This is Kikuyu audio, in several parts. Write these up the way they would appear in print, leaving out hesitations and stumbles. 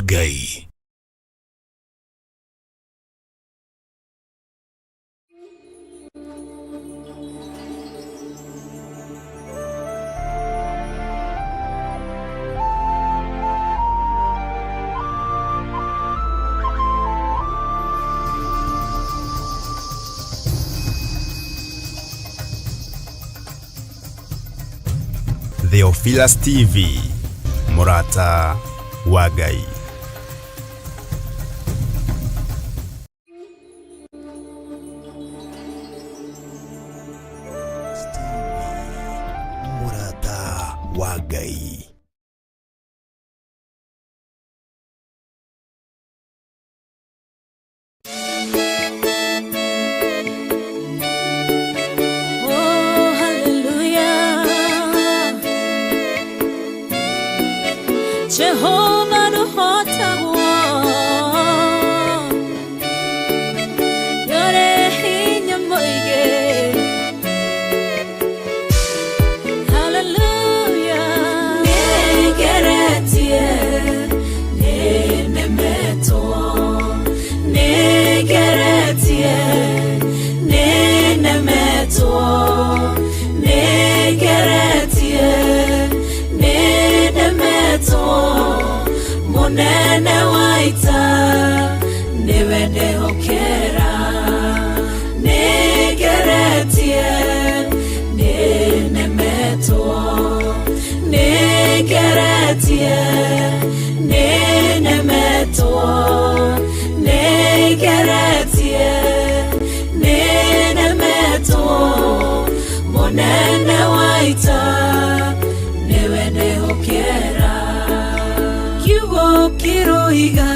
Wa Ngai. Theophilus TV, Mũrata wa Ngai. Mũrata wa Ngai. Oh, hallelujah. Jehovah nũhotagwo. Nĩũrĩ hinya mũingĩ. Hallelujah. Nĩngeretie, nĩnemetwo. Nĩngeretie, nĩnemetwo. Nĩngeretie, nĩnemetwo. Mũnene wa ita, nĩwe ndehokera. Nĩngeretie, nĩnemetwo. Nĩngeretie, nĩnemetwo. Nĩngeretie, nĩnemetwo. Mũnene wa ita, nĩwe ndehokera. Kiugo kĩroiga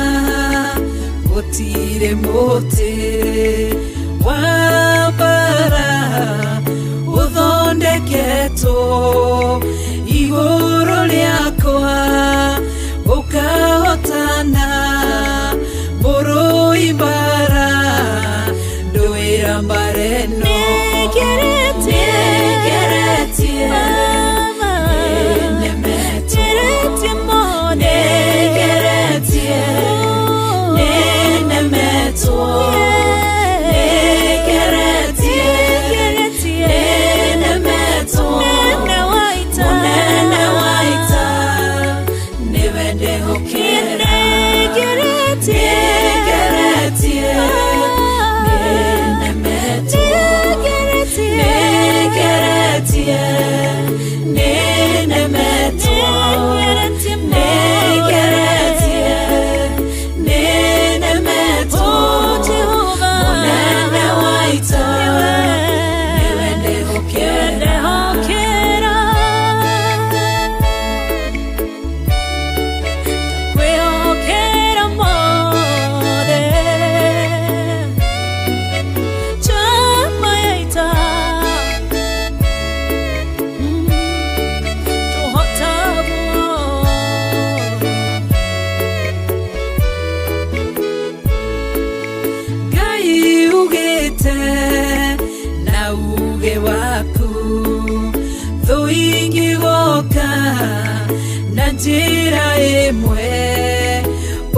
gũtirĩ mũtĩ wa mbara ũthondeketwo igũrũ rĩakwa ũkahotana mũrũi mbara ndũĩra mbara ĩno. Nĩngeretie, nĩnemetwo. Nĩngeretie, nĩnemetwo. Nĩngeretie, nĩnemetwo. Mũnene wa ita, nĩwe ndehokera. Nĩngeretie, nĩnemetwo. Nĩngeretie, nĩnemetwo. Nĩngeretie, nĩnemetwo. Mũnene wa ita, nĩwe ndehokera. Kwĩhokera mothe. Chama ya ita. Tũhotagwo. Ngai ugĩte na uge waku thũ ingĩgoka na njĩra ĩmwe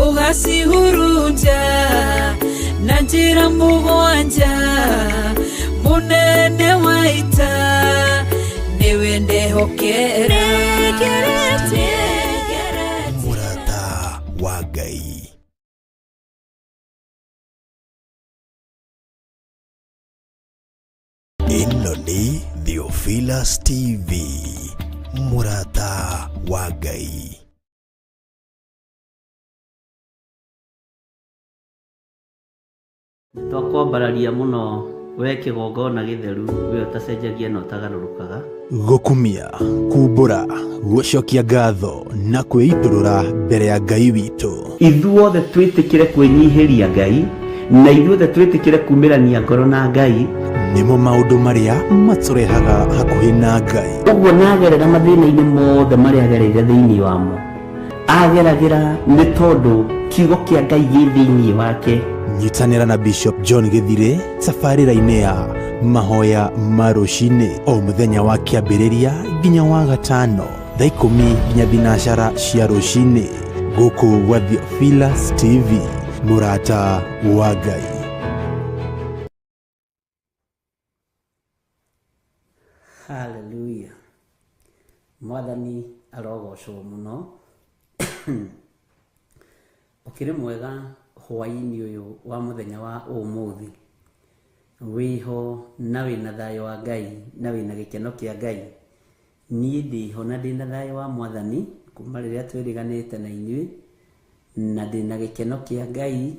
ũgacihurunja na njĩra mũgwanja. Mũnene wa ita, nĩwe ndehokera. Mũrata wa Ngai. Ĩno nĩ Theophilus TV, Mũrata wa Ngai. Twakwambararia mũno we kĩgongona gĩtheru, we ũtacenjagia na ũtagarũrũkaga. Gũkumia, kumbũra, gũcokia ngatho na kwĩitũrũra mbere ya Ngai witũ. Ithuothe twĩtĩkĩre kwĩnyihĩria Ngai na ithuothe twĩtĩkĩre kumĩrania ngoro na Ngai. Nĩmo maũndũ marĩa matũrehaga hakuhĩ na Ngai. Ũguo nagerera mathĩna-inĩ mothe marĩa agereire thĩinĩ wamo ageragĩra nĩ tondũ kiugo kĩa Ngai gĩ thĩinĩ wake. Nyitanĩra na Bishop John Gĩthirĩ tabarĩra-inĩ ya mahoya ma rũcinĩ o mũthenya wa kĩambĩrĩria nginya wa gatano, thaa 10 nginya 6 cia rũcinĩ. Gũkũ gwa Theophilus TV, mũrata wa Ngai. Haleluya. Mwathani arogocwo mũno. Ũkĩrĩ mwega hwaĩ-inĩ ũyũ wa mũthenya wa ũmũthĩ. Wĩho na wĩna thayũ wa Ngai na wĩna gĩkeno kĩa Ngai. Niĩ ndĩho na ndĩna thayũ wa Mwathani kuma rĩrĩa twĩrĩganĩte na inyuĩ, na ndĩna gĩkeno kĩa Ngai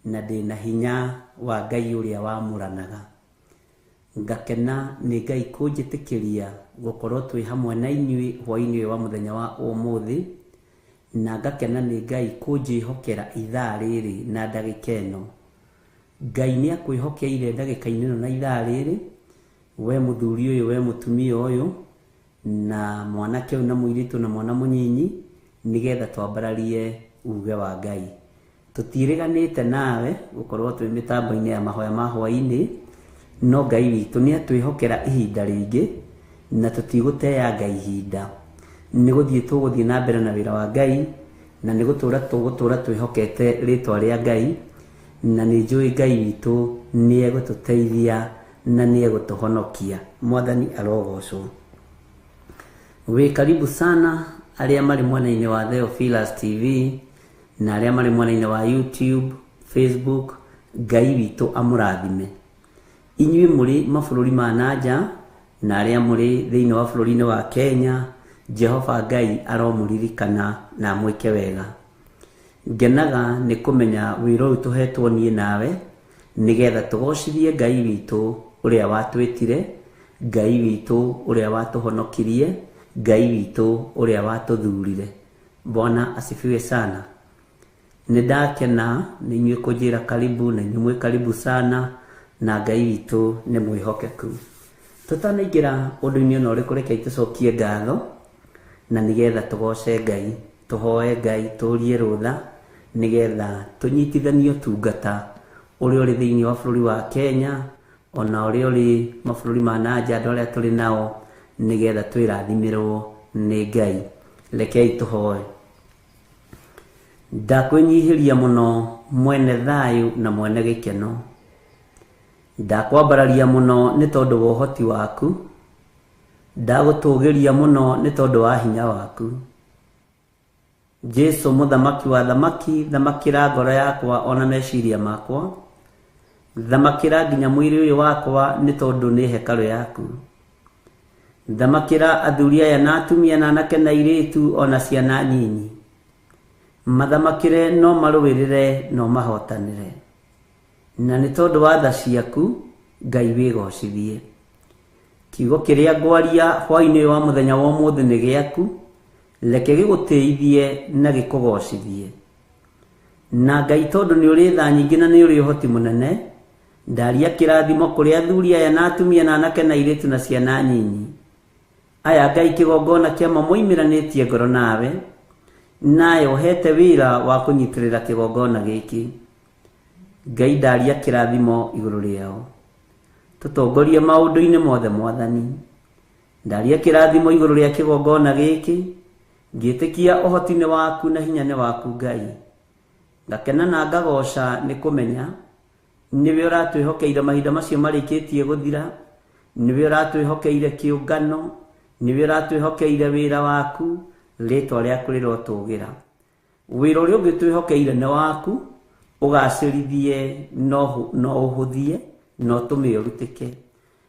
na ndĩna hinya wa Ngai ũrĩa wamũranaga. Ngakena nĩ Ngai kũnjĩtĩkĩria gũkorwo twĩ hamwe na inyuĩ hwaĩ-inĩ ũyũ wa mũthenya wa ũmũthĩ, na ngakena nĩ Ngai kũnjĩhokera ithaa rĩrĩ na ndagĩka ĩno. Ngai nĩ akwĩhokeire ndagĩka-inĩ ĩno na ithaa rĩrĩ, we mũthuri ũyũ, we mũtumia ũyũ, na mwanake ũyũ na mũirĩtu na mwana mũnyinyi, nĩgetha twambararie uge wa Ngai. Tũtiĩrĩganĩte nawe gũkorwo twĩ mĩtambo-inĩ ya mahoya ma hwaĩ-inĩ, no Ngai witũ nĩ atwĩhokera ihinda rĩngĩ, na tũtigũteanga ihinda. Nĩ gũthiĩ tũgũthiĩ na mbere na wĩra wa Ngai, na nĩ gũtũra tũgũtũra twĩhokete rĩtwa rĩa Ngai, na nĩ njũĩ Ngai witũ nĩ egũtũteithia na nĩ egũtũhonokia. Mwathani arogocwo. Wĩ karibu sana arĩa marĩ mwena-inĩ wa Theophilus TV na arĩa marĩ mwena-inĩ wa YouTube, Facebook, Ngai witũ amũrathime. Inyuĩ mũrĩ mabũrũri ma nanja na arĩa mũrĩ thĩinĩ wa bũrũri-inĩ wa Kenya, Jehova Ngai aromũririkana na amwĩke wega. Ngenaga nĩ kũmenya wĩra ũyũ tũhetwo niĩ nawe, nĩgetha tũgocithie Ngai witũ ũrĩa watwĩtire, Ngai witũ ũrĩa watũhonokirie, Ngai witũ ũrĩa watũthurire. Bwana asifiwe sana. Nĩ ndakena nĩ inyuĩ kũnjĩra karibu, na inyuĩ mwĩ karibu sana, na Ngai witũ nĩ mwĩhokeku. Tũtanaingĩra ũndũ-inĩ ona ũrĩkũ, rekei tũcokie ngatho, na nĩgetha tũgoce Ngai, tũhoe Ngai, tũrie rũtha, nĩgetha tũnyitithanie ũtungata ũrĩa ũrĩ thĩinĩ wa bũrũri wa Kenya, ona ũrĩa ũrĩ mabũrũri ma nanja, andũ arĩa tũrĩ nao, nĩgetha twĩrathimĩrwo nĩ Ngai. Rekei tũhoe. Ndakwĩnyihĩria mũno mwene thayũ na mwene gĩkeno. Ndakwambararia mũno nĩ tondũ wa ũhoti waku. Ndagũtũgĩria mũno nĩ tondũ wa hinya waku. Jesu mũthamaki wa thamaki, thamakĩra ngoro yakwa ona meciria makwa. Thamakĩra nginya mwĩrĩ ũyũ wakwa nĩ tondũ nĩ hekarũ yaku. Thamakĩra athuri aya na atumia na anake na airĩtu ona ciana nyinyi. Mathamakĩre no marũĩrĩre no mahotanĩre. Na nĩ tondũ wa tha ciaku Ngai wĩgocithie. Kiugo kĩrĩa ngwaria hwaĩ-inĩ wa mũthenya wa ũmũthĩ nĩ gĩaku, reke gĩgũtĩithie na gĩkũgocithie. Na Ngai tondũ nĩ ũrĩ tha nyingĩ na nĩ ũrĩ ũhoti mũnene, ndaria kĩrathimo kũrĩ athuri aya na atumia na anake na airĩtu na ciana nyinyi. Aya Ngai kĩgongona kĩa mamoimĩranĩtie ngoro nawe, nawe ũhete wĩra wa kũnyitĩrĩra kĩgongona gĩkĩ. Ngai ndaria kĩrathimo igũrũ rĩao. Tũtongorie maũndũ-inĩ mothe Mwathani. Ndaria kĩrathimo igũrũ rĩa kĩgongona gĩkĩ, ngĩtĩkia ũhoti nĩ waku na hinya nĩ waku Ngai. Ngakena na ngagoca nĩ kũmenya nĩwe ũratwĩhokeire mahinda macio marĩkĩtie gũthira, nĩwe ũratwĩhokeire kĩũngano, nĩwe ũratwĩhokeire wĩra waku, rĩtwa rĩaku rĩrotũgĩra. Wĩra ũrĩa ũngĩ twĩhokeire nĩ waku, ũgacĩrithie no ũhũthie na ũtũme ũrutĩke.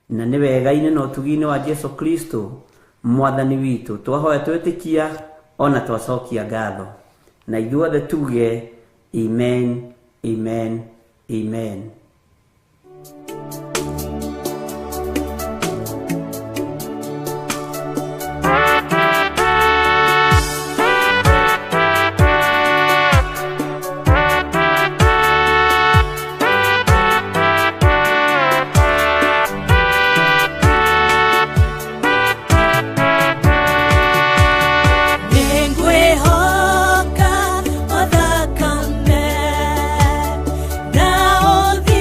Na nĩ wega-inĩ na ũtugi-inĩ wa Jesu Kristo Mwathani witũ twahoya twĩtĩkia ona twacokia ngatho. Na ithuothe tuge amen, amen, amen. Nĩngwĩhoka o thakame na ũthingu.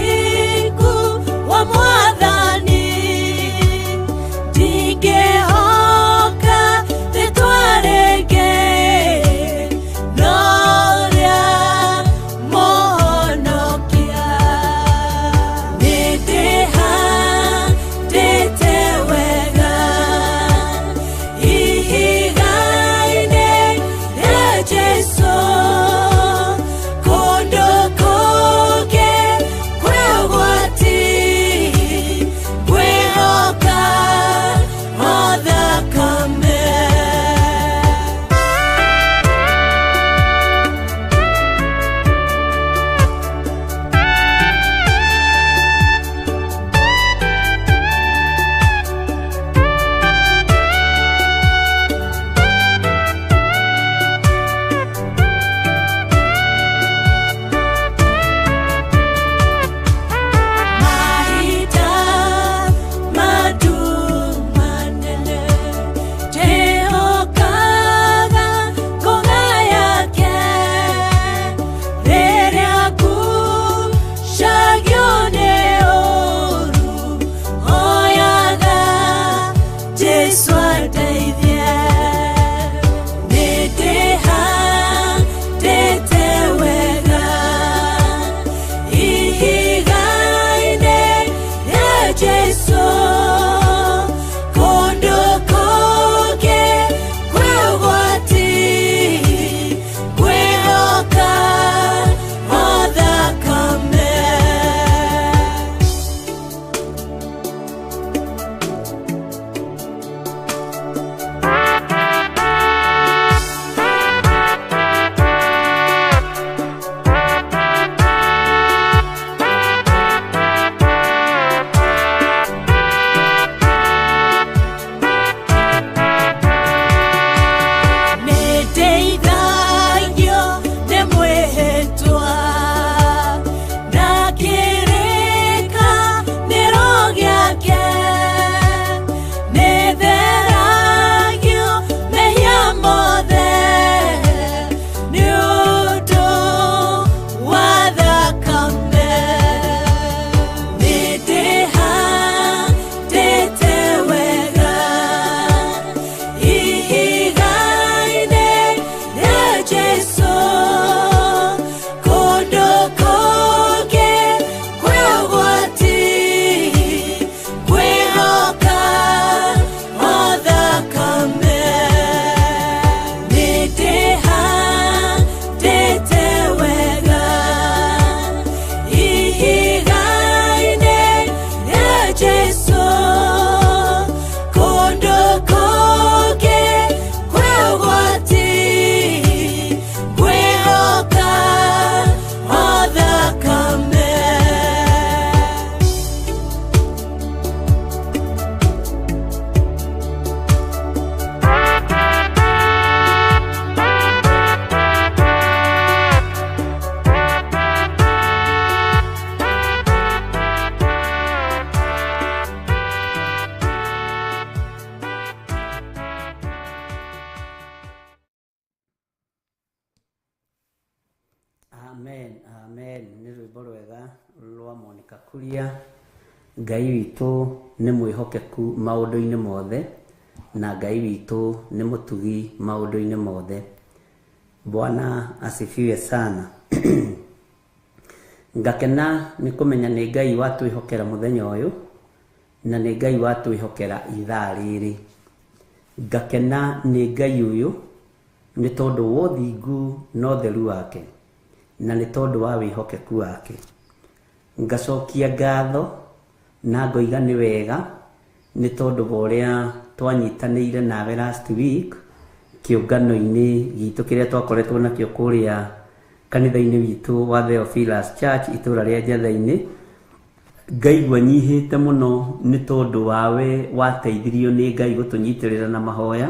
Jesu kũndũ kũngĩ kwĩ ũgwati kwĩhoka o thakame nĩndĩhandĩte wega ihiga-inĩ rĩa Jesu kũndũ kũngĩ kwĩ ũgwati kwĩhoka o thakame. Amen, amen. Nĩ rwĩmbo rwega rwa Monica Kuria. Ngai witũ nĩ mwĩhokeku maũndũ-inĩ mothe na Ngai witũ nĩ mũtugi maũndũ-inĩ mothe. Bwana asifiwe sana. Ngakena nĩ kũmenya nĩ Ngai watwĩhokera mũthenya ũyũ na nĩ Ngai watwĩhokera ithaa rĩrĩ. Ngakena nĩ Ngai ũyũ nĩ tondũ wa ũthingu na ũtheru wake na nĩ tondũ wa wĩhokeku wake. Ngacokia ngatho na ngoiga nĩ wega nĩ tondũ wa ũrĩa twanyitanĩire nawe last week kĩũngano-inĩ gitũ kĩrĩa twakoretwo nakĩo kũrĩa kanitha-inĩ witũ wa Theophilus Church itũra rĩa Njatha-inĩ. Ngaigua nyihĩte mũno nĩ tondũ wawe wateithirio nĩ Ngai gũtũnyitĩrĩra na mahoya.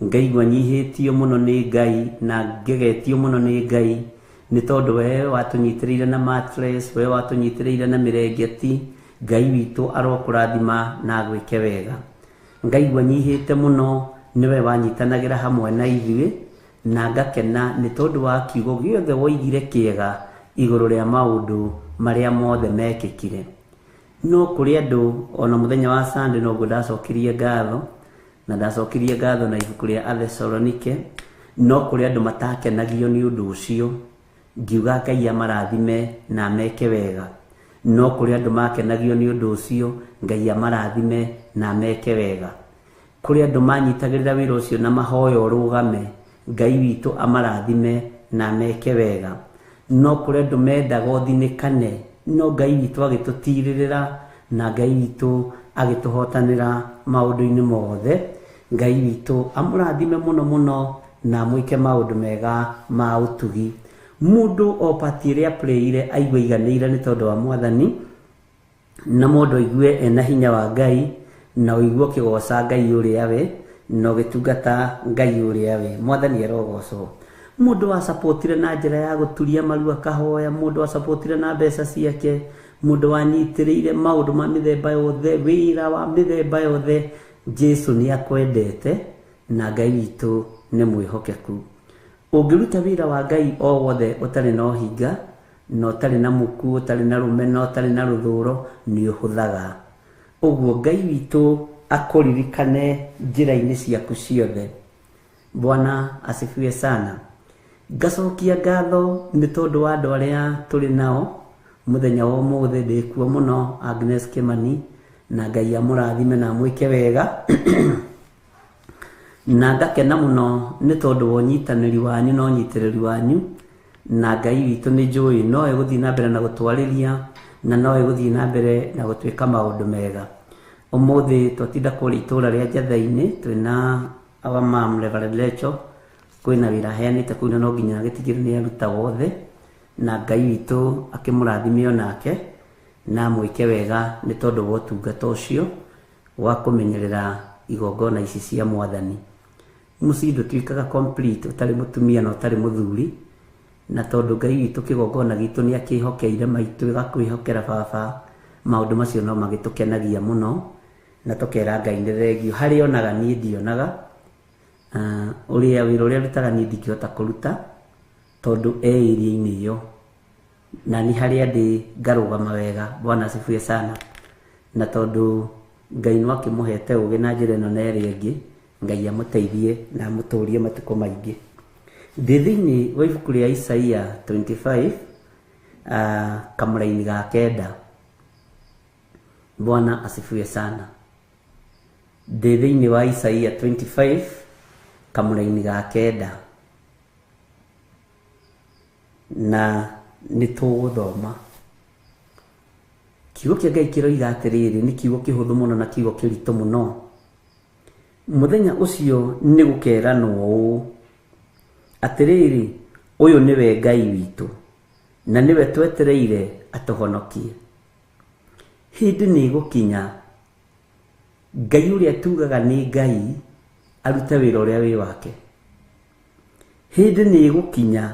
Ngaigua nyihĩtio mũno nĩ Ngai na ngegetio mũno nĩ Ngai nĩ tondũ we watũnyitĩrĩire na mattress, we watũnyitĩrĩire na mĩrengeti. Ngai witũ arokũrathima na agwĩke wega. Ngaigua nyihĩte mũno nĩwe wanyitanagĩra hamwe na ithuĩ na ngakena nĩ tondũ wa kiugo gĩothe woigire kĩega igũrũ rĩa maũndũ marĩa mothe mekĩkire. No kũrĩ andũ ona mũthenya wa Sunday noguo ndacokirie ngatho na ndacokirie ngatho na ibuku rĩa Athesalonike, no kũrĩ andũ matakenagio nĩ ũndũ ũcio. Ngiuga Ngai amarathime na ameke wega. No kũrĩ andũ makenagio nĩ ũndũ ũcio, Ngai amarathime na ameke wega. Kũrĩ andũ manyitagĩrĩra wĩra ũcio na mahoya ũrũgame, Ngai witũ amarathime na ameke wega. No kũrĩ andũ mendaga ũthinĩkane, no Ngai witũ agĩtũtirĩrĩra na Ngai witũ agĩtũhotanĩra maũndũ-inĩ mothe. Ngai witũ amũrathime mũno mũno na amwĩke maũndũ mega ma ũtugi. Mũndũ o pati ĩrĩa aplayire aigue aiganĩire nĩ tondũ wa Mwathani, na mũndũ aigue ena hinya wa Ngai na ũigue ũkĩgoca Ngai ũrĩa we na ũgĩtungata Ngai ũrĩa we. Mwathani arogocwo. Mũndũ wacapotire na njĩra ya gũturia maru akahoya, mũndũ wacapotire na mbeca ciake, mũndũ wanyitĩrĩire maũndũ ma mĩthemba yothe, wĩra wa mĩthemba yothe. Jesu nĩ akwendete na Ngai witũ nĩ mwĩhokeku. Ũngĩruta wĩra wa Ngai o wothe ũtarĩ na ũhinga na ũtarĩ na muku, ũtarĩ na rũmena, ũtarĩ na rũthũro, nĩ ũhũthaga. Ũguo Ngai witũ akũririkane njĩra-inĩ ciaku ciothe. Bwana asifiwe sana. Ngacokia ngatho nĩ tondũ wa andũ arĩa tũrĩ nao mũthenya wa ũmũthĩ. Ndĩkuo mũno Agnes Kimani, na Ngai amũrathime na amwĩke wega. Na ngakena mũno nĩ tondũ wa ũnyitanĩri wanyu na ũnyitĩrĩri wanyu, na Ngai witũ nĩ njũĩ no egũthiĩ na mbere na gũtwarĩria na no egũthiĩ na mbere na gũtwĩka maũndũ mega. Ũmũthĩ twatinda kũrĩa itũra rĩa Njatha-inĩ twĩna our mom Reverend Lecho, kwĩna wĩra aheanĩte kũu na no nginya agĩtigĩre nĩ aruta wothe, na Ngai witũ akĩmũrathime onake na amwĩke wega nĩ tondũ wa ũtungata ũcio wa kũmenyerera igongona ici cia Mwathani. Mũciĩ ndũtuĩkaga complete ũtarĩ mũtumia na ũtarĩ mũthuri, na tondũ Ngai witũ kĩgongona gitũ nĩ akĩhokeire maitũ ĩgakwĩhokera baba, maũndũ macio no magĩtũkenagia mũno na tũkera Ngai nĩ thengio. Harĩa onaga niĩ ndionaga, ũrĩa wĩra ũrĩa arutaga niĩ ndingĩhota kũruta tondũ e area-inĩ ĩyo, na niĩ harĩa ndĩ ngarũgama wega. Bwana asifiwe sana. Na tondũ Ngai no akĩmũhete ũgĩ na njĩra ĩno na ĩrĩa ĩngĩ, Ngai amũteithie na amũtũrie matukũ maingĩ. Ndĩ thĩinĩ wa ibuku rĩa Isaia 25 kamũraini ga 9. Bwana asifiwe sana. Ndĩ thĩinĩ wa Isaia 25 kamũraini ga 9 na nĩ tũgũthoma. Kiugo kĩa Ngai kĩroiga atĩrĩrĩ, nĩ kiugo kĩhũthũ mũno na kiugo kĩritũ mũno. Mũthenya ũcio nĩ gũkeranwo ũũ, atĩrĩrĩ, ũyũ nĩwe Ngai witũ, na nĩwe twetereire atũhonokie. Hĩndĩ nĩ ĩgũkinya Ngai ũrĩa tugaga nĩ Ngai arute wĩra ũrĩa wĩ wake. Hĩndĩ nĩ ĩgũkinya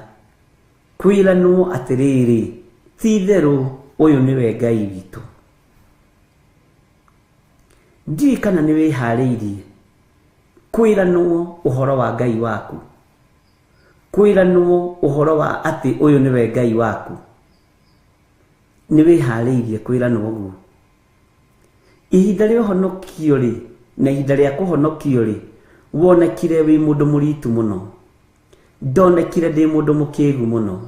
kwĩranwo atĩrĩrĩ, ti itherũ ũyũ nĩwe Ngai witũ. Ndiũĩ kana nĩ wĩharĩirie kwĩranwo ũhoro wa Ngai waku, kwĩranwo ũhoro wa atĩ ũyũ nĩwe Ngai waku. Nĩ wĩharĩirie kwĩranwo ũguo? Ihinda rĩa ũhonokio rĩ, na ihinda rĩa kũhonokio rĩ, wonekire wĩ mũndũ mũritu mũno, ndonekire ndĩ mũndũ mũkĩgu mũno.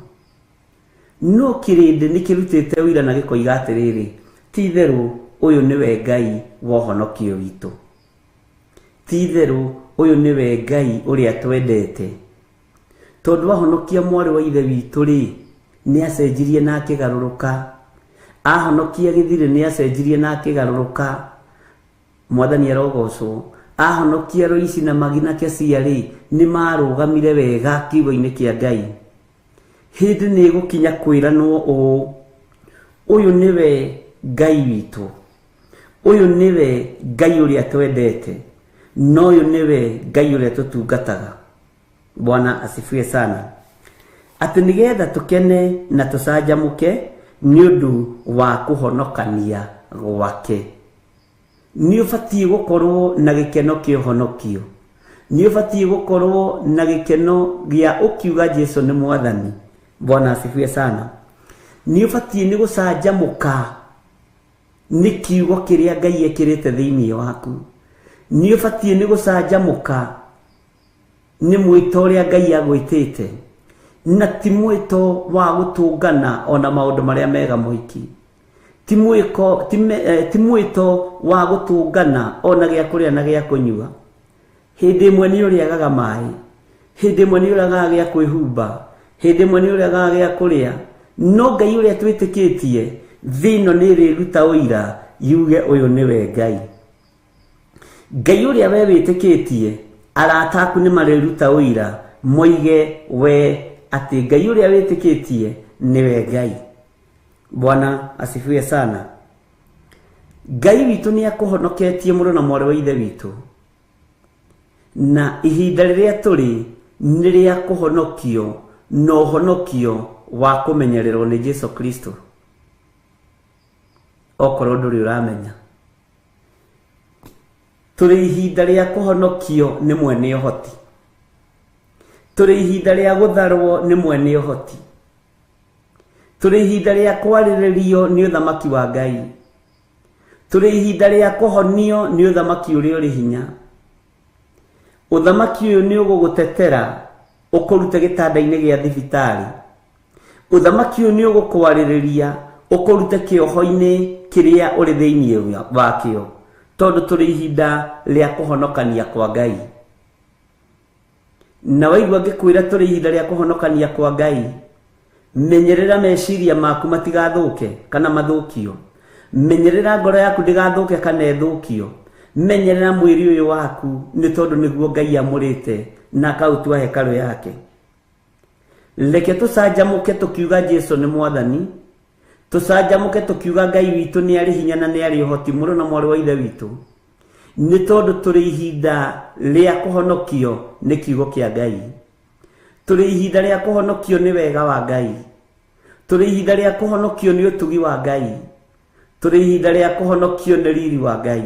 No kĩrĩndĩ nĩ kĩrutĩte ũira na gĩkoiga atĩrĩrĩ, ti itherũ ũyũ nĩwe Ngai wa ũhonokio witũ, ti itherũ ũyũ nĩwe Ngai ũrĩa twendete. Tondũ ahonokia mwarĩ wa ithe witũ rĩ, nĩ acenjirie na akĩgarũrũka. Ahonokia gĩthirĩ nĩ acenjirie na akĩgarũrũka. Mwathani arogocwo. Ahonokia Roici na Magina Kesia rĩ, nĩ marũgamire wega kiugo-inĩ kĩa Ngai. Hĩndĩ nĩ ĩgũkinya kwĩranwo ũũ, ũyũ nĩwe Ngai witũ, ũyũ nĩwe Ngai ũrĩa twendete, na ũyũ nĩwe Ngai ũrĩa tũtungataga. Bwana asifiwe sana. Atĩ nĩgetha tũkene na tũcanjamũke nĩ ũndũ wa kũhonokania gwake. Nĩ ũbatiĩ gũkorwo na gĩkeno kĩa ũhonokio. Nĩ ũbatiĩ gũkorwo na gĩkeno gĩa ũkiuga Jesu nĩ Mwathani. Bwana asifiwe sana. Nĩ ũbatiĩ nĩ gũcanjamũka nĩ kiugo kĩrĩa Ngai ekĩrĩte thĩinĩ waku. Nĩ ũbatiĩ nĩ gũcanjamũka nĩ mwĩto ũrĩa Ngai agwĩtĩte, na ti mwĩto wa gũtũngana ona maũndũ marĩa mega mũhiki, ti mwĩto wa gũtũngana ona gĩa kũrĩa na gĩa kũnyua. Hĩndĩ ĩmwe nĩ ũrĩagaga maĩ, hĩndĩ ĩmwe nĩ ũrĩagaga gĩa kwĩhumba, hĩndĩ ĩmwe nĩ ũrĩagaga gĩa kũrĩa. No Ngai ũrĩa twĩtĩkĩtie, thĩ ĩno nĩ ĩrĩruta ũira yuge ũyũ nĩwe Ngai. Ngai ũrĩa we wĩtĩkĩtie, arata aku nĩ marĩruta ũira moige we atĩ Ngai ũrĩa wĩtĩkĩtie nĩwe Ngai. Bwana asifiwe sana. Ngai witũ nĩ akũhonoketie mũrũ na mwarĩ wa ithe witũ, na ihinda rĩrĩa tũrĩ nĩ rĩa kũhonokio, na ũhonokio wa kũmenyererwo nĩ Jesu Kristo. Okorwo ndũrĩ ũramenya, tũrĩ ihinda rĩa kũhonokio nĩ mwene ũhoti, tũrĩ ihinda rĩa gũtharwo nĩ mwene ũhoti, tũrĩ ihinda rĩa kwarĩrĩrio nĩ ũthamaki wa Ngai, tũrĩ ihinda rĩa kũhonio nĩ ũthamaki ũrĩa ũrĩ hinya. Ũthamaki ũyũ nĩ ũgũgũtetera ũkũrute gĩtanda-inĩ gĩa thibitarĩ. Ũthamaki ũyũ nĩ ũgũkwarĩrĩria ũkũrute kĩoho-inĩ kĩrĩa ũrĩ thĩinĩ wakĩo, tondũ tũrĩ ihinda rĩa kũhonokania kwa Ngai. Na waigua ngĩkwĩra tũrĩ ihinda rĩa kũhonokania kwa Ngai, menyerera meciria maku matigathũke kana mathũkio, menyerera ngoro yaku ndĩgathũke kana ĩthũkio, menyerera mwĩrĩ ũyũ waku, nĩ tondũ nĩguo Ngai amũrĩte na akaũtua hekarũ yake. Reke tũcanjamũke tũkiuga Jesu nĩ Mwathani, tũcanjamũke tũkiuga Ngai witũ nĩ arĩ hinya na nĩ arĩ ũhoti, mũrũ na mwarĩ wa ithe witũ, nĩ tondũ tũrĩ ihinda rĩa kũhonokio nĩ kiugo kĩa Ngai, tũrĩ ihinda rĩa kũhonokio nĩ wega wa Ngai, tũrĩ ihinda rĩa kũhonokio nĩ ũtugi wa Ngai, tũrĩ ihinda rĩa kũhonokio nĩ riri wa Ngai.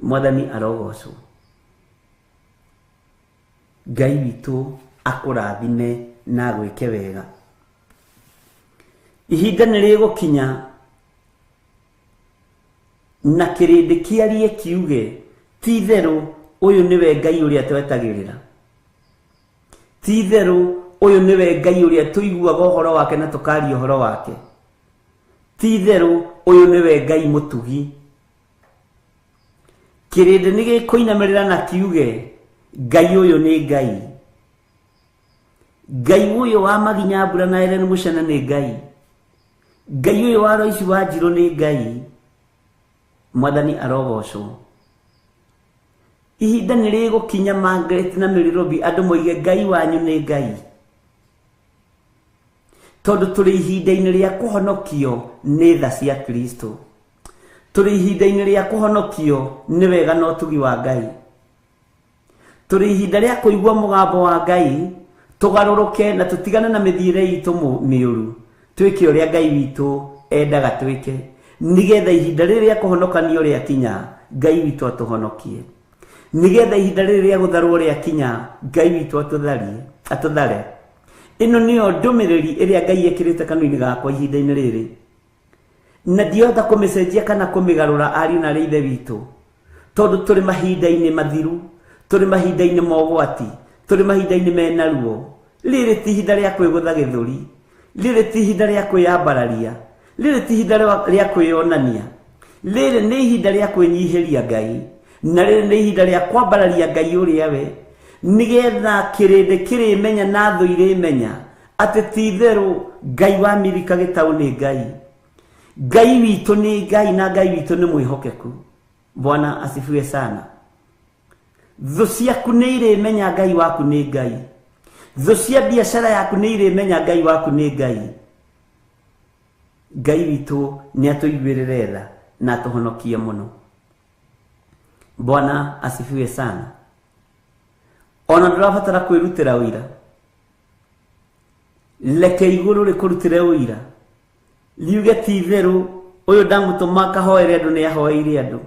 Mwathani arogocwo. Ngai witũ akũrathime na agwĩke wega. Ihinda nĩ rĩgũkinya na kĩrĩndĩ kĩarie kiuge, ti itherũ ũyũ nĩwe Ngai ũrĩa twetagĩrĩra. Ti itherũ ũyũ nĩwe Ngai ũrĩa tũiguaga ũhoro wake na tũkaria ũhoro wake. Ti itherũ ũyũ nĩwe Ngai mũtugi. Kĩrĩndĩ nĩ gĩkũinamĩrĩra na kiuge Ngai ũyũ nĩ Ngai. Ngai ũyũ wa Maginya Mbura na Ellen Muchena nĩ Ngai. Ngai ũyũ wa Royce wa Njirũ nĩ Ngai. Mwathani arogocwo. Ihinda nĩ rĩgũkinya Margaret na Mĩrĩrũbi andũ moige Ngai wanyu nĩ Ngai. Tondũ tũrĩ ihinda-inĩ rĩa kũhonokio nĩ tha cia Kristo. Tũrĩ ihinda-inĩ rĩa kũhonokio nĩ wega na ũtugi wa Ngai. Tũrĩ ihinda rĩa kũigua mũgambo wa Ngai, tũgarũrũke na tũtigane na mĩthiĩre itũ mĩũru, twĩke ũrĩa Ngai witũ endaga twĩke, nĩgetha ihinda rĩrĩ rĩa kũhonokanio rĩakinya, Ngai witũ atũhonokie. Nĩgetha ihinda rĩrĩ rĩa gũtharwo rĩakinya, Ngai witũ atũtharie, atũthare. Ĩno nĩyo ndũmĩrĩri ĩrĩa Ngai ekĩrĩte kanua-inĩ gakwa ihinda-inĩ rĩrĩ. Na ndiahota kũmĩcenjia kana kũmĩgarũra ariũ na arĩ ithe witũ, tondũ tũrĩ mahinda-inĩ mathiru, tũrĩ mahinda-inĩ ma ũgwati, tũrĩ mahinda-inĩ mena ruo. Rĩrĩ ti ihinda rĩa kwĩgũtha gĩthũri, rĩrĩ ti ihinda rĩa kwĩyambararia, rĩrĩ ti ihinda rĩa kwĩyonania, rĩrĩ nĩ ihinda rĩa kwĩnyihĩria Ngai, na rĩrĩ nĩ ihinda rĩa kwambararia Ngai ũrĩa we, nĩgetha kĩrĩndĩ kĩrĩmenya na thũ irĩmenya atĩ ti itherũ Ngai wa Milika Gĩtaũ nĩ Ngai. Ngai witũ nĩ Ngai na Ngai witũ nĩ mwĩhokeku. Bwana asifiwe sana. Thũ ciaku nĩ irĩmenya Ngai waku nĩ Ngai. Thũ cia biacara yaku nĩ irĩmenya Ngai waku nĩ Ngai. Ngai witũ nĩ atũiguĩrĩre tha na atũhonokie mũno. Bwana asifiwe sana. Ona ndũrabatara kwĩrutĩra ũira, reke igũrũ rĩkũrutĩre ũira, riuge ti itherũ ũyũ ndamũtũma akahoere andũ nĩ ahoeire andũ,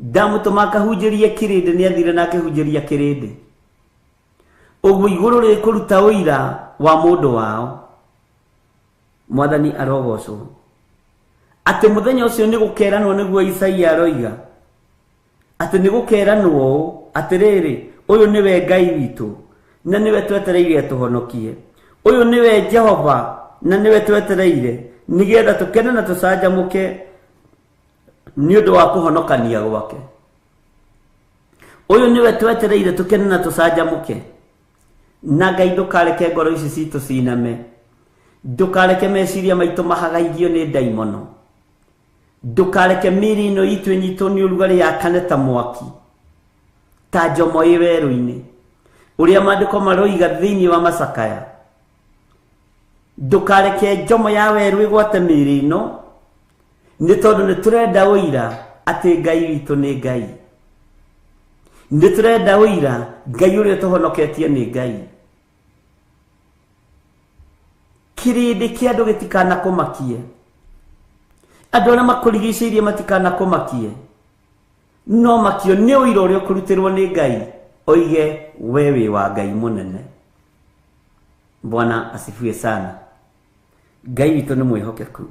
ndamũtũma akahunjĩrie kĩrĩndĩ nĩ athire na akĩhunjĩria kĩrĩndĩ. Ũguo igũrũ rĩkũruta ũira wa mũndũ wao. Mwathani arogocwo. Atĩ mũthenya ũcio nĩ gũkeranwo, nĩguo Isaia aroiga atĩ nĩ gũkeranwo ũũ, atĩrĩrĩ, ũyũ nĩwe Ngai witũ na nĩwe twetereire atũhonokie, ũyũ nĩwe Jehova na nĩwe twetereire nĩgetha tũkene na tũcanjamũke nĩ ũndũ wa kũhonokania gwake. Ũyũ nĩwe twetereire tũkene na tũcanjamũke. Na Ngai ndũkareke ngoro ici citũ ciname, ndũkareke meciria maitũ mahagaigio nĩ ndaimono, ndũkareke mĩĩrĩ ĩno itũ ĩnyitwo nĩ ũrugarĩ yakane ta mwaki, ta njomo ĩ werũ-inĩ, ũrĩa maandĩko maroiga thĩinĩ wa macakaya. Ndũkareke njomo ya werũ ĩgwate mĩĩrĩ ĩno, nĩ tondũ nĩ tũrenda ũira atĩ Ngai witũ nĩ Ngai. Nĩ tũrenda ũira Ngai ũrĩa tũhonoketie nĩ Ngai. Kĩrĩndĩ kĩa andũ gĩtikanakũmakie, andũ arĩa makũrigicĩirie matikanakũmakie, no makio nĩ ũira ũrĩa ũkũrutĩrwo nĩ Ngai, oige we wĩ wa Ngai mũnene. Bwana asifiwe sana. Ngai witũ nĩ mwĩhokeku.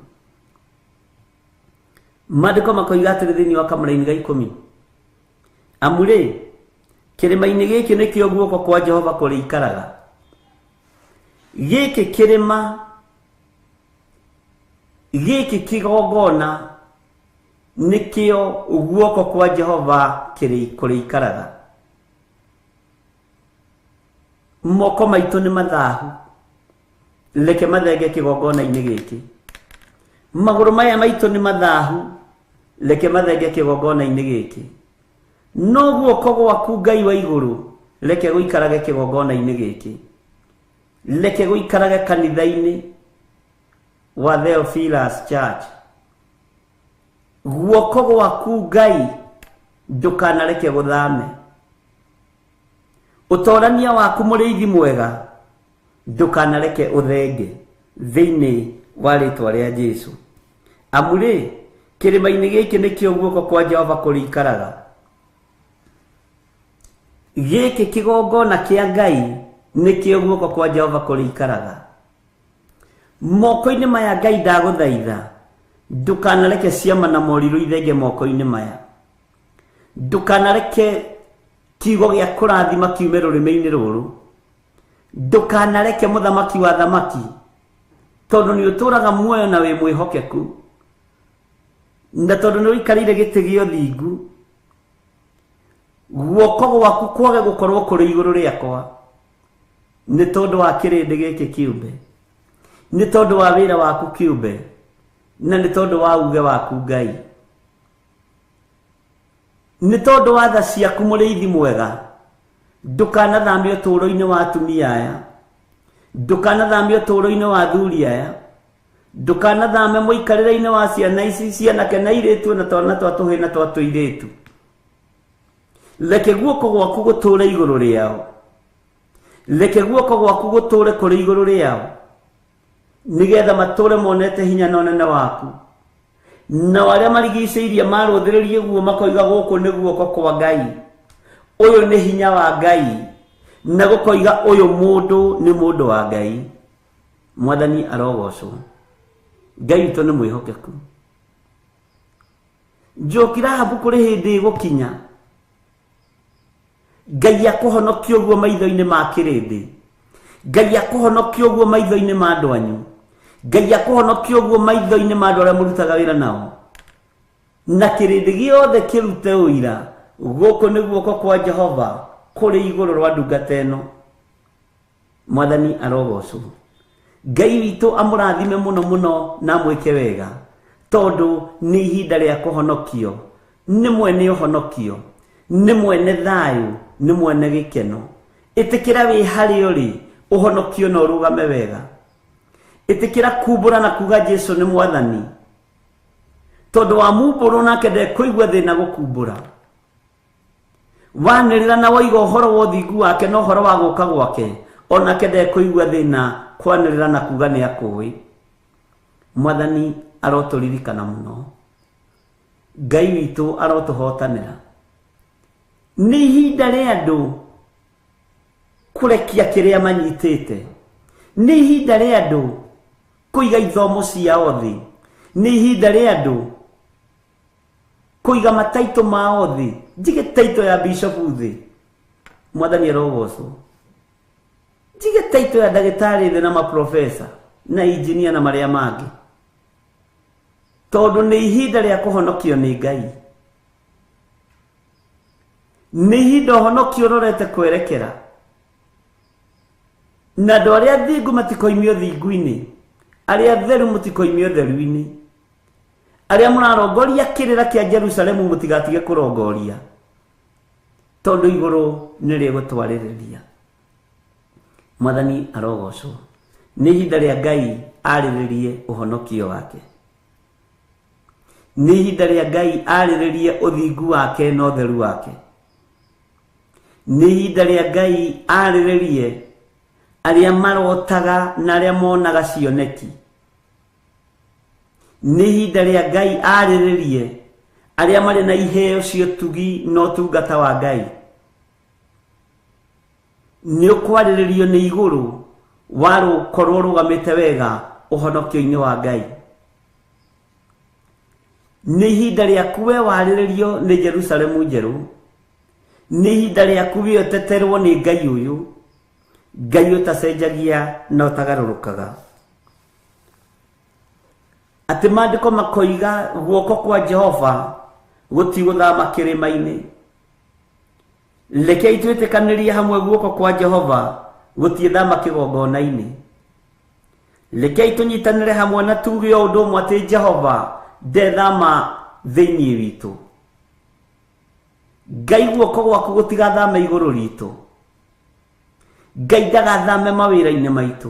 Maandĩko makoiga atĩrĩ thĩinĩ wa kamũraini ga 10, amu rĩ, kĩrĩma-inĩ gĩkĩ nĩkĩo guoko kwa Jehova kũrĩikaraga. Gĩkĩ kĩrĩma, gĩkĩ kĩgongona nĩkĩo guoko kwa Jehova kũrĩikaraga. Moko maitũ nĩ mathahu, reke mathenge kĩgongona-inĩ gĩkĩ. Magũrũ maya maitũ nĩ mathahu, reke mathenge kĩgongona-inĩ gĩkĩ. No guoko gwaku Ngai wa igũrũ reke gũikarage kĩgongona-inĩ gĩkĩ, reke gũikarage kanitha-inĩ wa Theophilus Church. Guoko gwaku Ngai ndũkanareke gũthame. Ũtorania waku mũrĩithi mwega ndũkanareke ũthenge thĩinĩ wa rĩtwa rĩa Jesu. Amu rĩ, kĩrĩma-inĩ gĩkĩ nĩkĩo guoko kwa Jehova kũrĩikaraga. Gĩkĩ kĩgongona kĩa Ngai nĩkĩo guoko kwa Jehova kũrĩikaraga. Moko-inĩ maya Ngai ndagũthaitha, ndũkanareke ciama na morirũ ithenge moko-inĩ maya. Ndũkanareke kiugo gĩa kũrathima kiume rũrĩmĩ-inĩ rũrũ. Ndũkanareke mũthamaki wa thamaki, tondũ nĩ ũtũraga muoyo na wĩ mwĩhokeku, na tondũ nĩ ũikarĩire gĩtĩ gĩa ũthingu, guoko gwaku kwage gũkorwo kũrĩ igũrũ rĩakwa, nĩ tondũ wa kĩrĩndĩ gĩkĩ kĩũmbe, nĩ tondũ wa wĩra waku kĩũmbe, na nĩ tondũ wa uge waku Ngai, nĩ tondũ wa tha ciaku mũrĩithi mwega. Ndũkanathamie ũtũũro-inĩ wa atumia aya, ndũkanathamie ũtũũro-inĩ wa athuri aya, ndũkanathame mũikarĩre-inĩ wa ciana ici cianake na irĩtu na twana twa tũhĩĩ na twa tũirĩtu. Reke guoko gwaku gũtũũre igũrũ rĩao, reke guoko gwaku gũtũũre kũrĩ igũrũ rĩao, nĩgetha matũũre monete hinya na ũnene waku. Nao arĩa marigicĩirie marũthĩrĩrie guo makoiga gũkũ nĩ guoko kwa Ngai, ũyũ nĩ hinya wa Ngai, na gũkoiga ũyũ mũndũ nĩ mũndũ wa Ngai. Mwathani arogocwo. Ngai witũ nĩ mwĩhokeku. Njoki Rahabu kũrĩ hĩndĩ ĩgũkinya Ngai akũhonokie ũguo maitho-inĩ ma kĩrĩndĩ, Ngai akũhonokie ũguo maitho-inĩ ma andũ anyu, Ngai akũhonokie ũguo maitho-inĩ ma andũ arĩa mũrutaga wĩra nao, na kĩrĩndĩ gĩothe kĩrute ũira gũkũ nĩ guoko kwa Jehova kũrĩ igũrũ rwa ndungata ĩno. Mwathani arogocwo. Ngai witũ amũrathime mũno mũno na amwĩke wega, tondũ nĩ ihinda rĩa kũhonokio, nĩ mwene ũhonokio, nĩ mwene thayũ, nĩ mwene gĩkeno. Ĩtĩkĩra wĩ harĩa ũrĩ ũhonokio na ũrũgame wega. Ĩtĩkĩra kumbũra na kuga Jesu nĩ mwathani, tondũ wamumbũrwo nake ndekũigua thĩna gũkumbũra. Wanĩrĩra na waiga ũhoro wa ũthingu wake na ũhoro wa gũka gwake, onake ndekũigua thĩna kwanĩrĩra na kuga nĩ akũĩ. Mwathani arotũririkana mũno, Ngai witũ arotũhotanĩra. Nĩ ihinda rĩa andũ kũrekia kĩrĩa manyitĩte, nĩ ihinda rĩa andũ kũiga ithomo ciao thĩ, nĩ ihinda rĩa andũ kũiga mataitũ mao thĩ, njige taitũ ya bishop thĩ, Mwathani arogocwo, njige taitũ ya ndagĩtarĩ thĩ na maprofesa na injinia na marĩa mangĩ, tondũ nĩ ihinda rĩa kũhonokio nĩ Ngai. Nĩ ihinda ũhonokio ũrorete kwerekera, na andũ arĩa athingu matikoimio thingu-inĩ, arĩa atheru mũtikoimio theru-inĩ, arĩa mũrarongoria kĩrĩra kĩa Jerusalemu mũtigatige kũrongoria, tondũ igũrũ nĩ rĩgũtwarĩrĩria. Mwathani arogocwo. Nĩ ihinda rĩa Ngai arĩrĩrie ũhonokio wake, nĩ ihinda rĩa Ngai arĩrĩrie ũthingu wake na ũtheru wake, nĩ ihinda rĩa Ngai arĩrĩrie arĩa marotaga na arĩa monaga cioneki, nĩ ihinda rĩa Ngai arĩrĩrie arĩa marĩ na iheo cia ũtugi na ũtungata wa Ngai. Nĩ ũkwarĩrĩrio nĩ igũrũ warũkorwo ũrũgamĩte wega ũhonokio-inĩ wa Ngai. Nĩ ihinda rĩaku we warĩrĩrio nĩ Jerusalemu njerũ, nĩ ihinda rĩaku we ũteterwo nĩ Ngai ũyũ, Ngai ũtacenjagia na ũtagarũrũkaga. Atĩ maandĩko makoiga guoko kwa Jehova gũtigũthama kĩrĩma-inĩ. Rekei twĩtĩkanĩrie hamwe guoko kwa Jehova gũtiĩthama kĩgongona-inĩ. Rekei tũnyitanĩre hamwe na tuge o ũndũ ũmwe atĩ Jehova ndethama thĩinĩ witũ. Ngai guoko gwaku gũtigathame igũrũ ritũ, Ngai ndagathame mawĩra-inĩ maitũ,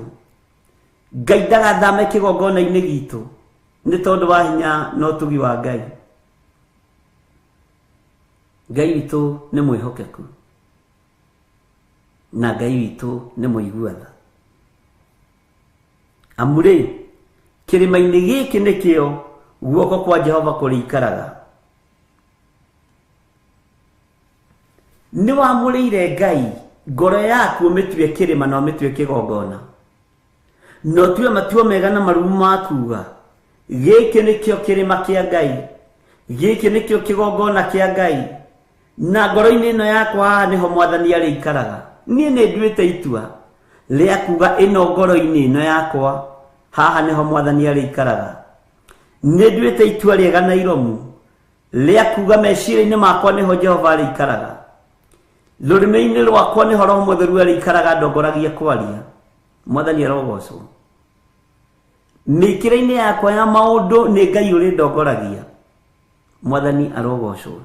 Ngai ndagathame kĩgongona-inĩ gitũ, nĩ tondũ wa hinya na ũtugi wa Ngai. Ngai witũ nĩ mwĩhokeku, na Ngai witũ nĩ mũigua tha. Amu rĩ, kĩrĩma-inĩ gĩkĩ nĩkĩo guoko kwa Jehova kũrĩikaraga. Nĩ wamũrĩire Ngai ngoro yaku ũmĩtue kĩrĩma na ũmĩtue kĩgongona, na ũtue matua mega na marumu ma kuga gĩkĩ nĩkĩo kĩrĩma kĩa Ngai, gĩkĩ nĩkĩo kĩgongona kĩa Ngai, na ngoro-inĩ ĩno yakwa haha nĩho Mwathani arĩikaraga. Niĩ nĩ nduĩte itua, Rĩa kuga ĩno ngoro-inĩ ĩno yakwa, haha nĩho mwathani arĩikaraga. Nĩ nduĩte itua rĩega na iromu rĩa kuga meciria-inĩ makwa nĩho Jehova arĩikaraga. Rũrĩmĩ-inĩ rwakwa nĩho Roho Mũtheru arĩikaraga ndongoragia kwaria. Mwathani arogocwo. Mĩkĩre-inĩ yakwa ya maũndũ nĩ Ngai ũrĩndongoragia. Mwathani arogocwo.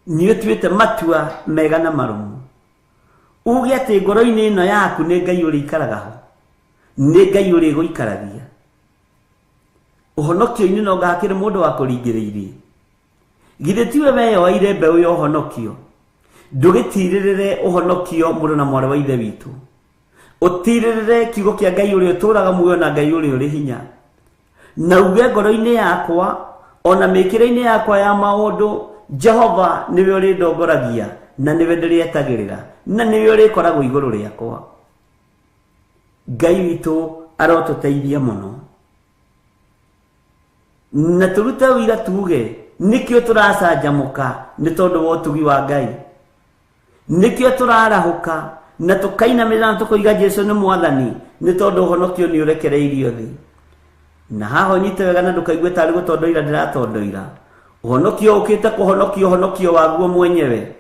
Nĩ ũtuĩte matua mega na marũmu. Uge atĩ ngoro-inĩ ĩno yaku nĩ Ngai ũrĩikaraga ho. Nĩ Ngai ũrĩgũikaragia. Ũhonokio-inĩ no ngahakĩrĩ mũndũ wa kũringĩrĩirie. Githĩ tiwe weyoeire mbeũ ya ũhonokio? Ndũgĩtirĩrĩre ũhonokio mũrũ na mwarĩ wa ithe witũ. Ũtirĩrĩre kiugo kĩa Ngai ũrĩa ũtũũraga muoyo na Ngai ũrĩa ũrĩ hinya. Na uge ngoro-inĩ yakwa ona mĩkĩre-inĩ yakwa ya maũndũ, Jehova nĩwe ũrĩndongoragia na nĩwe ndĩrĩetagĩrĩra na nĩwe ũrĩkoragwo igũrũ rĩakwa. Ngai witũ arotũteithia mũno. Na tũrute ũira tuge nĩkĩo tũracanjamũka nĩ tondũ wa ũtugi wa Ngai. Nĩkĩo tũrarahũka na tũkainamĩrĩra na tũkoiga Jesu nĩ mwathani nĩ tondũ ũhonokio nĩ ũrekereirio thĩ. Na haha ũnyite wega na ndũkaigue tarĩ gũtondoira ndĩratondoira. Ũhonokio ũkĩte kũhonokia ũhonokio waguo mwenyewe.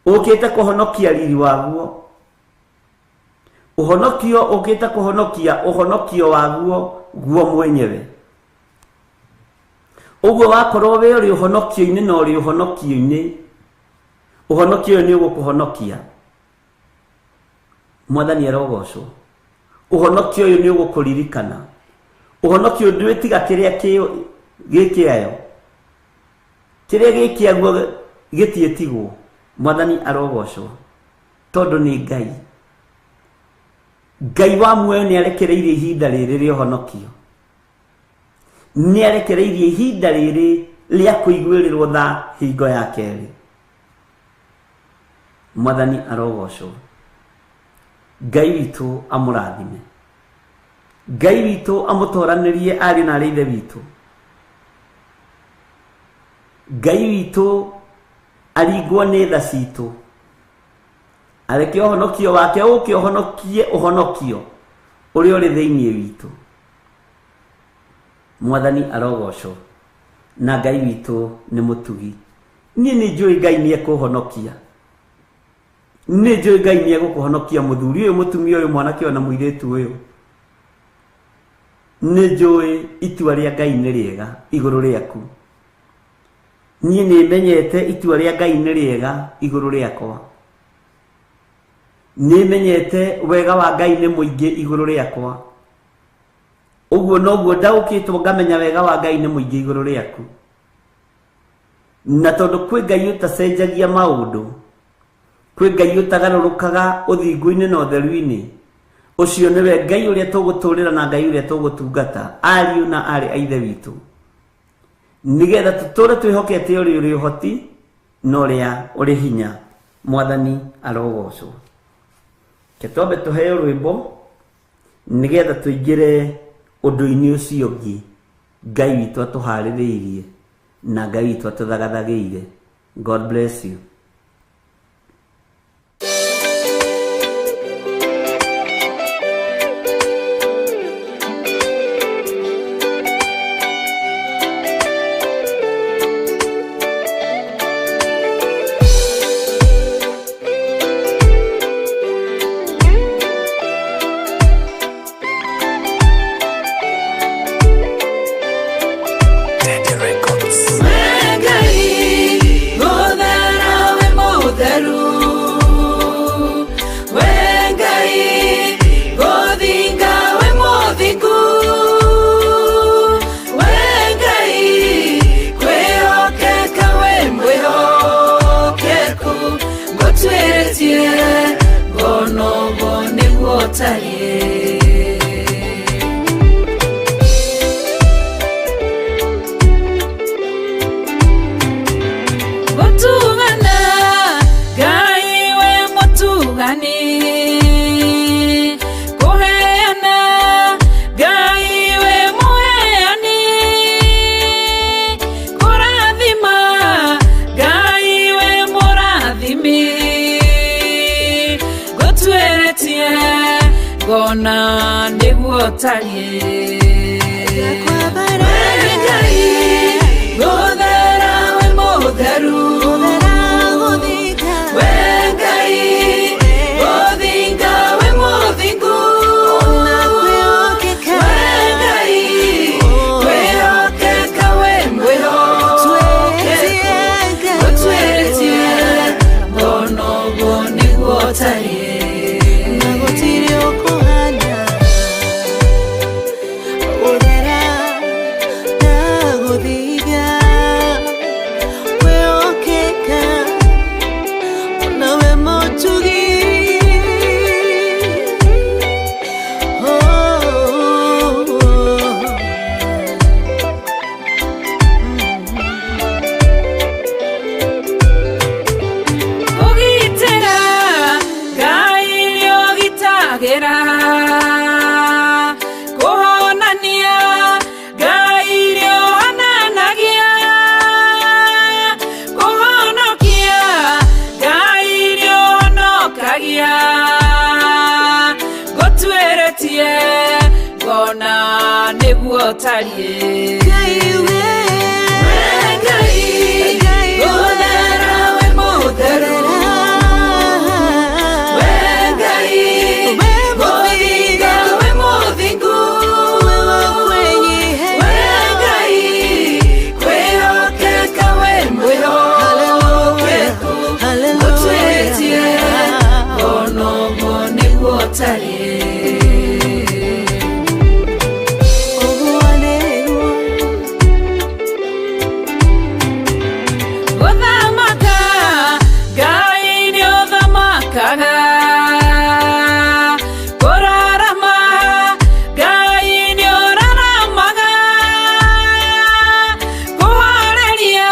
Ũkĩte kũhonokia riri waguo. Ũhonokio ũkĩte kũhonokia ũhonokio waguo guo mwenyewe. Ũguo wakorwo wĩ ũrĩ ũhonokio-inĩ na ũrĩ ũhonokio-inĩ, ũhonokio ũyũ nĩ ũgũkũhonokia. Mwathani arogocwo. Ũhonokio ũyũ nĩ ũgũkũririkana. Ũhonokio ndwĩtiga kĩrĩa gĩkĩayo. Kĩrĩa gĩkĩaguo gĩtiĩtigwo. Mwathani arogocwo. Tondũ nĩ Ngai. Ngai wa muoyo nĩ arekereirie ihinda rĩrĩ rĩa ũhonokio. Nĩ arekereirie ihinda rĩrĩ rĩa kũiguĩrĩrwo tha hingo ya kerĩ. Mwathani arogocwo. Ngai witũ amũrathime. Ngai witũ amũtoranĩrie ariũ na arĩ ithe witũ. Ngai witũ aringwo nĩ tha citũ. Areke ũhonokio wake ũke ũhonokie ũhonokio ũrĩa ũrĩ thĩinĩ witũ. Mwathani arogocwo. Na Ngai witũ nĩ mũtugi. Niĩ nĩ njũĩ Ngai nĩ ekũhonokia. Nĩ njũĩ Ngai nĩ egũkũhonokia mũthuri ũyũ, mũtumia ũyũ, mwanake ũyũ na mũirĩtu ũyũ. Nĩ njũĩ itua rĩa Ngai nĩ rĩega igũrũ rĩaku. Niĩ nĩ menyete itua rĩa Ngai nĩ rĩega igũrũ rĩakwa. Nĩ menyete wega wa Ngai nĩ mũingĩ igũrũ rĩakwa. Ũguo noguo ndaũkĩtwo ngamenya wega wa Ngai nĩ mũingĩ igũrũ rĩaku. Na tondũ kwĩ Ngai ũtacenjagia maũndũ, kwĩ Ngai ũtagarũrũkaga ũthingu-inĩ na ũtheru-inĩ, ũcio nĩwe Ngai ũrĩa tũgũtũrĩra na Ngai ũrĩa tũgũtungata, ariũ na aarĩ a ithe witũ. Nĩgetha tũtũre twĩhokete ũrĩa ũrĩ ũhoti na ũrĩa ũrĩ hinya. Mwathani arogocwo. Reke twambe tũheo rwĩmbo nĩgetha tũingĩre ũndũ-inĩ ũcio ũngĩ Ngai witũ atũharĩrĩirie na Ngai witũ atũthagathagĩire. God bless you. Ngai, mũthera wĩ mũtheru. We Ngai, gũthinga wĩ mũthingu. We Ngai, kwĩhokeka wĩ mwĩhokeku. Ngũtuĩrĩtie ngonogo nĩguo ũtariĩ. Gũtugana, Ngai wĩ mũtugani. Kũheana, Ngai wĩ mũheani. Kũrathima, Ngai wĩ mũrathimi. Ngũtuĩrĩtie Ngona nĩguo tariĩ. We Ngai gũthera wĩ mũtheru. We Ngai gũthinga wĩ mũthingu. We Ngai kwĩhokeka wĩ mwĩhokeku. Gũtuĩrĩtie ngona ũguo nĩguo ũtariĩ. Kũgitĩra Ngai nĩũgitagĩra. Kũhonania Ngai nĩũhonanagia. Kũhonokia Ngai nĩũhonokagia. Ngũtuĩrĩtie ngona nĩguo ũtariĩ. We Ngai gũthera wĩ mũtheru. We Ngai gũthinga wĩ mũthingu. We Ngai kwĩhokeka wĩ mwĩhokeku. Gũtuĩrĩtie ngona ũguo nĩguo ũtariĩ. Gũthamaka Ngai nĩũthamakaga. Kũrarama Ngai nĩũraramaga. Kũhoreria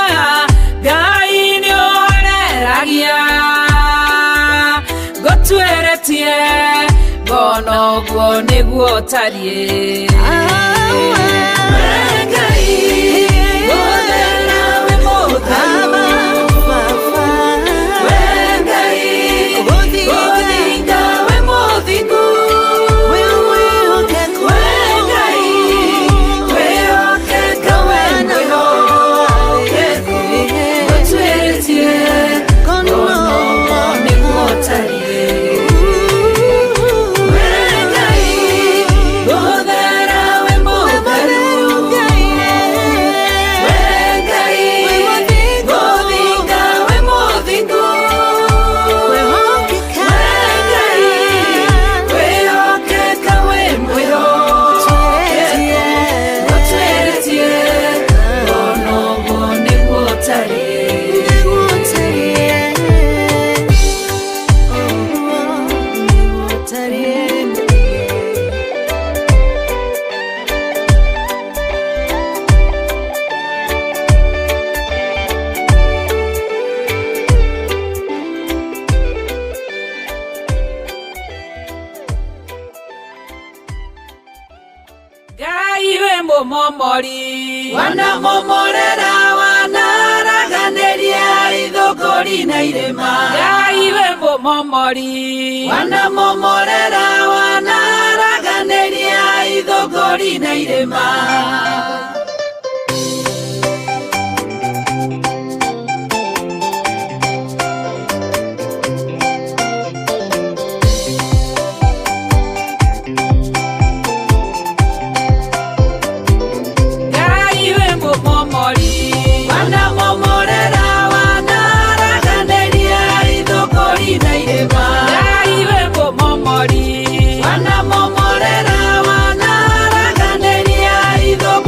Ngai nĩũhoreragia. Ngũtuĩrĩtie ngona ũguo nĩguo ũtariĩ. We Ngai gũthera wĩ mũtheru. We Ngai gũthinga wĩ mũthingu. We Ngai kwĩhokeka wĩ mwĩhokeku. Gũtuĩrĩtie ngona ũguo nĩguo ũtariĩ. We Ngai gũthera wĩ mũtheru. We Ngai gũthinga wĩ mũthingu. We Ngai kwĩhokeka wĩ mwĩhokeku. Gũtuĩrĩtie ngona ũguo nĩguo ũtariĩ. Ngai wĩ mũmomori. Wanamomorera wanaraganĩria ithũngũri na irĩma. Ngai wĩ mũmomori. Wanamomorera wanaraganĩria ithũngũri na irĩma. Ngai wĩ mũmomori. Wanamomorera wanaraganĩria ithũngũri na irĩma. Ngai wĩ mũmomori. Wanamomorera wanaraganĩria ithũngũri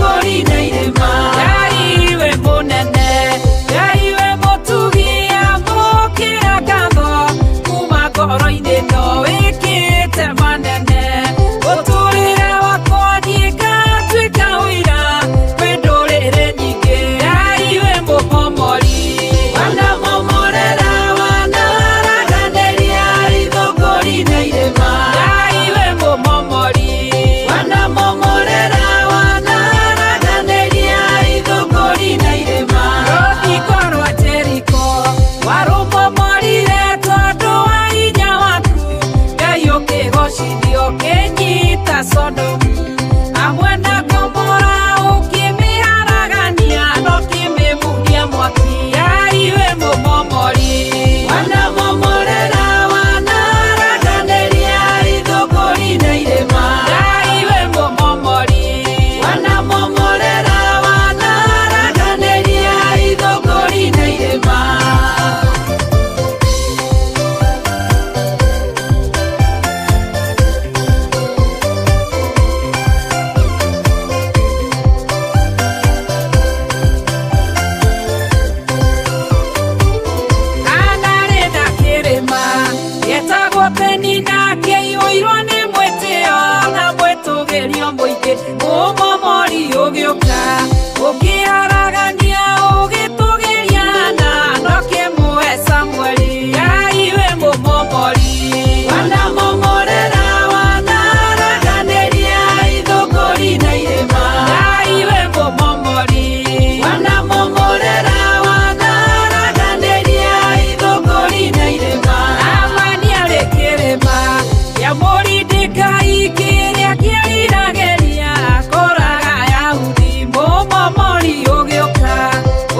Mordekai kĩrĩa kĩriragĩria kũraga Ayahudi mũmomori ũgĩũka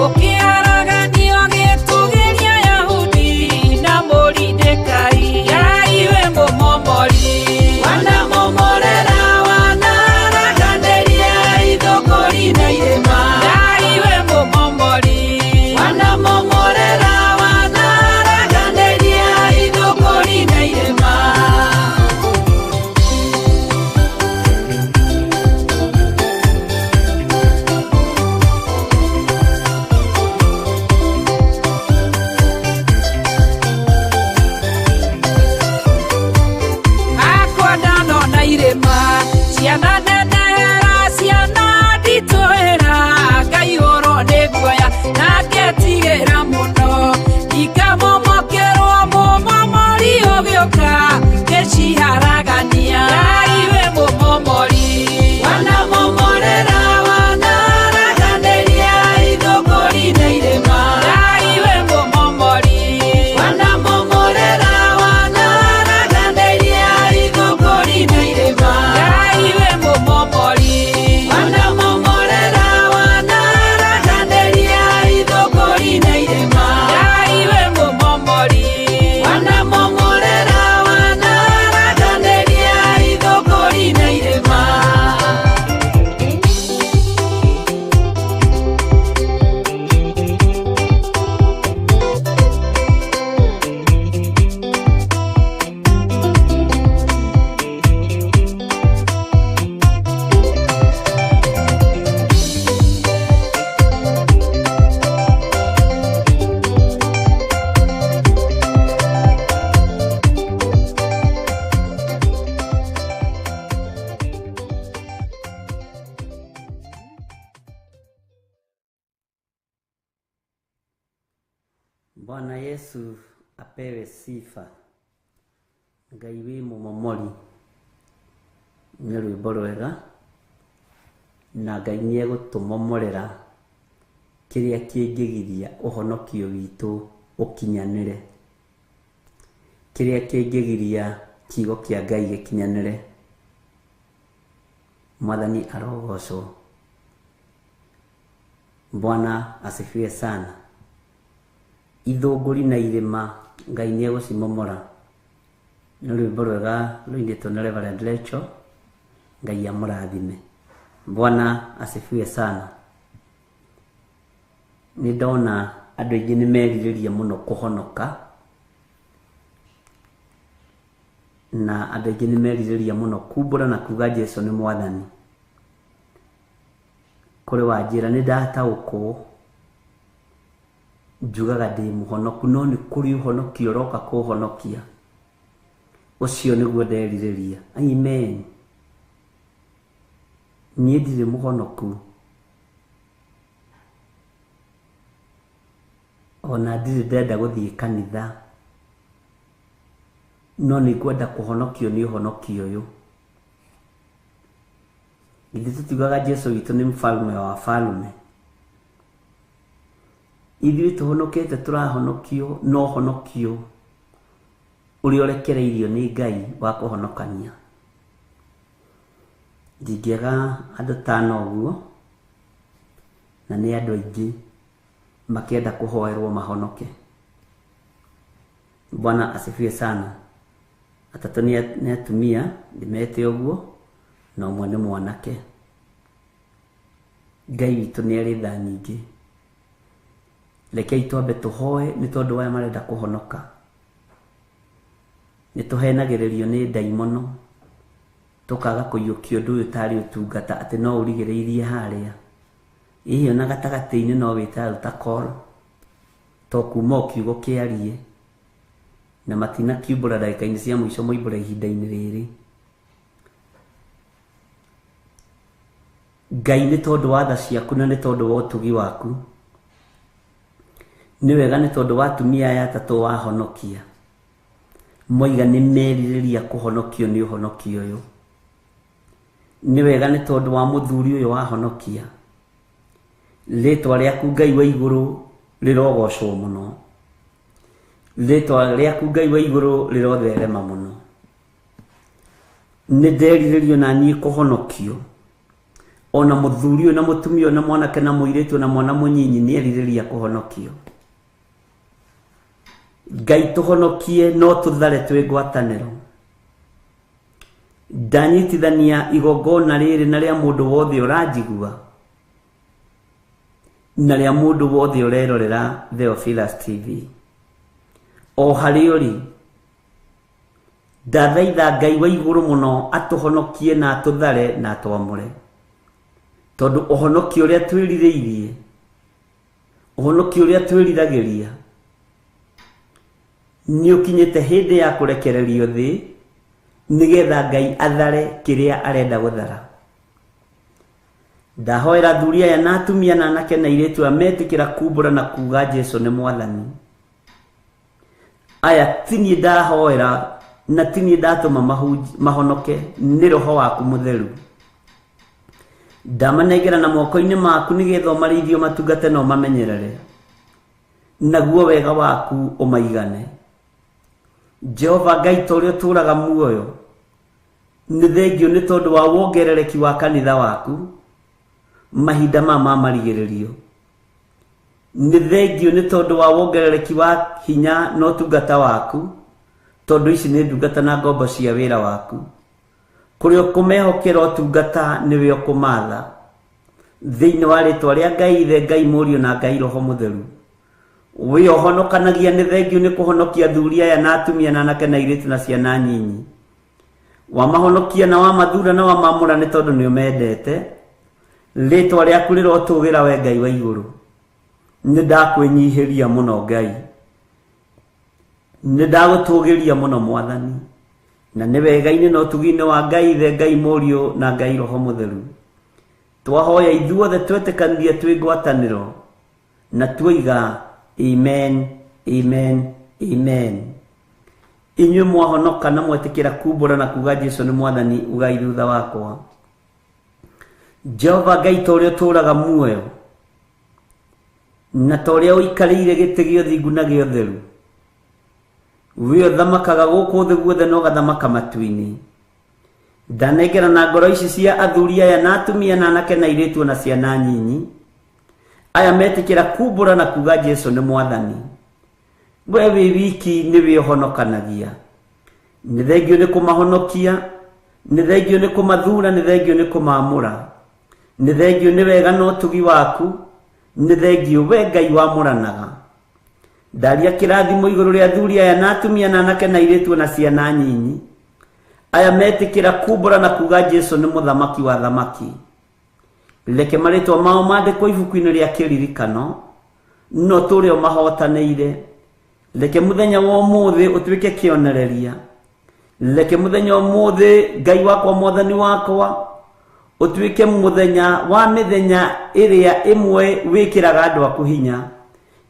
ũkĩharaganio gĩtũgĩria Ayahudi na Moridekai. Ngai we mũmomori Wanamomorera wanaraganĩria ithũngũri na irĩma. Ngai we mũmomori Wanamomorera wanaraganĩria ithũngũri na irĩma. Akwa ndanona irĩma ciana nenehera ciana nditũhĩra ngaihũrwo nĩ guoya na ngetigĩra mũno ikamomokerwo mũmomori ũgĩũka ngĩciharagania. Ngai we mũmomori Wanamomorera wanaraganĩria ithũngũri na irĩma. Ngai we mũmomori Wanamomorera wanaraganĩria ithũngũri na irĩma. Ngai we mũmomori Wanamomorera wanaraganĩria ithũngũri na irĩma. Ngai we mũmomori Wanamomorera wanaraganĩria ithũngũri na irĩma. Bwana Yesu apewe sifa. Ngai wĩ mũmomori nĩ rwĩmbo rwega na Ngai nĩ egũtũmomorera kĩrĩa kĩngĩgiria ũhonokio witũ ũkinyanĩre, kĩrĩa kĩngĩgiria kiugo kĩa Ngai gĩkinyanĩre. Mwathani arogocwo. Bwana asifiwe sana. Ithũngũri na irĩma Ngai nĩ egũcimomora. Nĩ rwĩmbo rwega rũinĩtwo nĩ Reverend Rachel. Ngai amũrathime. Bwana asifiwe sana. Nĩ ndona andũ aingĩ nĩ merirĩria mũno kũhonoka na andũ aingĩ nĩ merirĩria mũno kumbũra na kuga Jesu nĩ mwathani. Kũrĩ wanjĩra nĩ ndataũkwo njugaga ndĩ mũhonoku no nĩ kũrĩ ũhonokio ũroka kũhonokia, ũcio nĩguo nderirĩria. Amen. Niĩ ndirĩ mũhonoku ona ndirĩ ndenda gũthiĩ kanitha no nĩ ngwenda kũhonokio nĩ ũhonokio ũyũ. Ithuĩ tũtiugaga Jesu witũ nĩ mfalme wa falme. Ithuĩ tũhonokete tũrahonokio no ũhonokio ũrĩa ũrekereirio nĩ Ngai wa kũhonokania. Ndingĩaga andũ tano ũguo na nĩ andũ aingĩ makĩenda kũhoerwo mahonoke. Bwana asifiwe sana. Atatũ nĩ atumia ndĩmete ũguo na ũmwe nĩ mwanake. Ngai witũ nĩ arĩ tha nyingĩ. Rekei twambe tũhoe nĩ tondũ aya marenda kũhonoka. Nĩ tũhenagĩrĩrio nĩ ndaimono tũkaga kũiyũkia ũndũ ũyũ tarĩ ũtungata atĩ no ũrigĩrĩirie harĩa. Ĩhĩ ona gatagatĩ-inĩ no wĩte altar call to kuma o kiugo kĩarie na matinakiumbũra ndagĩka-inĩ cia mũico moimbũra ihinda-inĩ rĩrĩ. Ngai nĩ tondũ wa tha ciaku na nĩ tondũ wa ũtugi waku. Nĩ wega nĩ tondũ wa atumia aya atatũ wahonokia. Moiga nĩ merirĩria kũhonokio nĩ ũhonokio ũyũ. Nĩ wega nĩ tondũ wa mũthuri ũyũ wahonokia. Rĩtwa rĩaku Ngai wa igũrũ rĩrogocwo mũno. Rĩtwa rĩaku Ngai wa igũrũ rĩrotherema mũno. Nĩ nderirĩrio na niĩ kũhonokio. Ona mũthuri ũyũ na mũtumia ũyũ na mwanake na mũirĩtu na mwana mũnyinyi nĩ erirĩria kũhonokio. Ngai tũhonokie no tũthare twĩ ngwatanĩro. Ndanyitithania igongona rĩrĩ na rĩa mũndũ wothe ũranjigua na rĩa mũndũ wothe ũrerorera Theophilus TV. O harĩa ũrĩ, ndathaitha Ngai wa igũrũ mũno atũhonokie na atũthare na atwamũre. Tondũ ũhonokio ũrĩa twĩrirĩirie, ũhonokio ũrĩa twĩriragĩria nĩ ũkinyĩte hĩndĩ ya kũrekererio thĩ nĩgetha Ngai athare kĩrĩa arenda gũthara. Ndahoera athuri aya na atumia na anake na airĩtu aya metĩkĩra kumbũra na kuga Jesũ nĩ mwathani. Aya ti niĩ ndahoera na ti niĩ ndatũma mahonoke, nĩ Roho waku mũtheru. Ndamanengera na moko-inĩ maku nĩgetha ũmarĩithie, ũmatungate na ũmamenyerere, naguo wega waku ũmaigane. Jehova Ngai ta ũrĩa ũtũũraga muoyo, nĩ thengio nĩ tondũ wa wongerereki wa kanitha waku mahinda maya ma marigĩrĩrio. Nĩ thengio nĩ tondũ wa wongerereki wa hinya na ũtungata waku, tondũ ici nĩ ndungata na ngombo cia wĩra waku. Kũrĩa ũkũmehokera ũtungata nĩwe ũkũmatha. Thĩinĩ wa rĩtwa rĩa Ngai Ithe, Ngai Mũriũ na Ngai Roho Mũtheru, wĩ ũhonokanagia nĩ thengio nĩ kũhonokia athuri aya na atumia na anake na airĩtu na ciana nyinyi. Wamahonokia na wamathura na wamamũra nĩ tondũ nĩ ũmendete. Rĩtwa rĩaku rĩrotũgĩra we Ngai wa igũrũ. Nĩ ndakwĩnyihĩria mũno Ngai, nĩ ndagũtũgĩria mũno Mwathani, na nĩ wega-inĩ na ũtugi-inĩ wa Ngai Ithe, Ngai Mũriũ na Ngai Roho Mũtheru. Twahoya ithuothe twetĩkanirie twĩ ngwatanĩro na tuoiga amen, amen, amen. Inyuĩ mwahonoka na mwetĩkĩra kumbũra na kuga Jesũ nĩ Mwathani, ugai thutha wakwa. Jehova Ngai ta ũrĩa ũtũũraga muoyo na ta ũrĩa ũikarĩire gĩtĩ gĩa ũthingu na gĩa ũtheru, wĩ ũthamakaga gũkũ thĩ guothe na ũgathamaka matu-inĩ. Ndanengera na ngoro ici cia athuri aya na atumia na anake na airĩtu na ciana nyinyi, aya metĩkĩra kumbũra na kuga Jesũ nĩ Mwathani. We wĩ wiki nĩwe ũhonokanagia. Nĩ thengio nĩ kũmahonokia, nĩ thengio nĩ kũmathura, nĩ thengio nĩ kũmaamũra, nĩ thengio nĩ wega na ũtugi waku, nĩ thengio we Ngai wamũranaga. Ndaria kĩrathimo igũrũ rĩa athuri aya na atumia na anake na airĩtu na ciana nyinyi, aya metĩkĩra kumbũra na kuga Jesũ nĩ mũthamaki wa thamaki. Reke marĩtwa mao mandĩkwo ibuku-inĩ rĩa kĩririkano, no tũrĩa ũmahotanĩire. Reke mũthenya wa ũmũthĩ ũtuĩke kĩonereria. Reke mũthenya ũmũthĩ Ngai wakwa Mwathani wakwa ũtuĩke mũthenya wa mĩthenya ĩrĩa ĩmwe wĩkĩraga andũ aku hinya,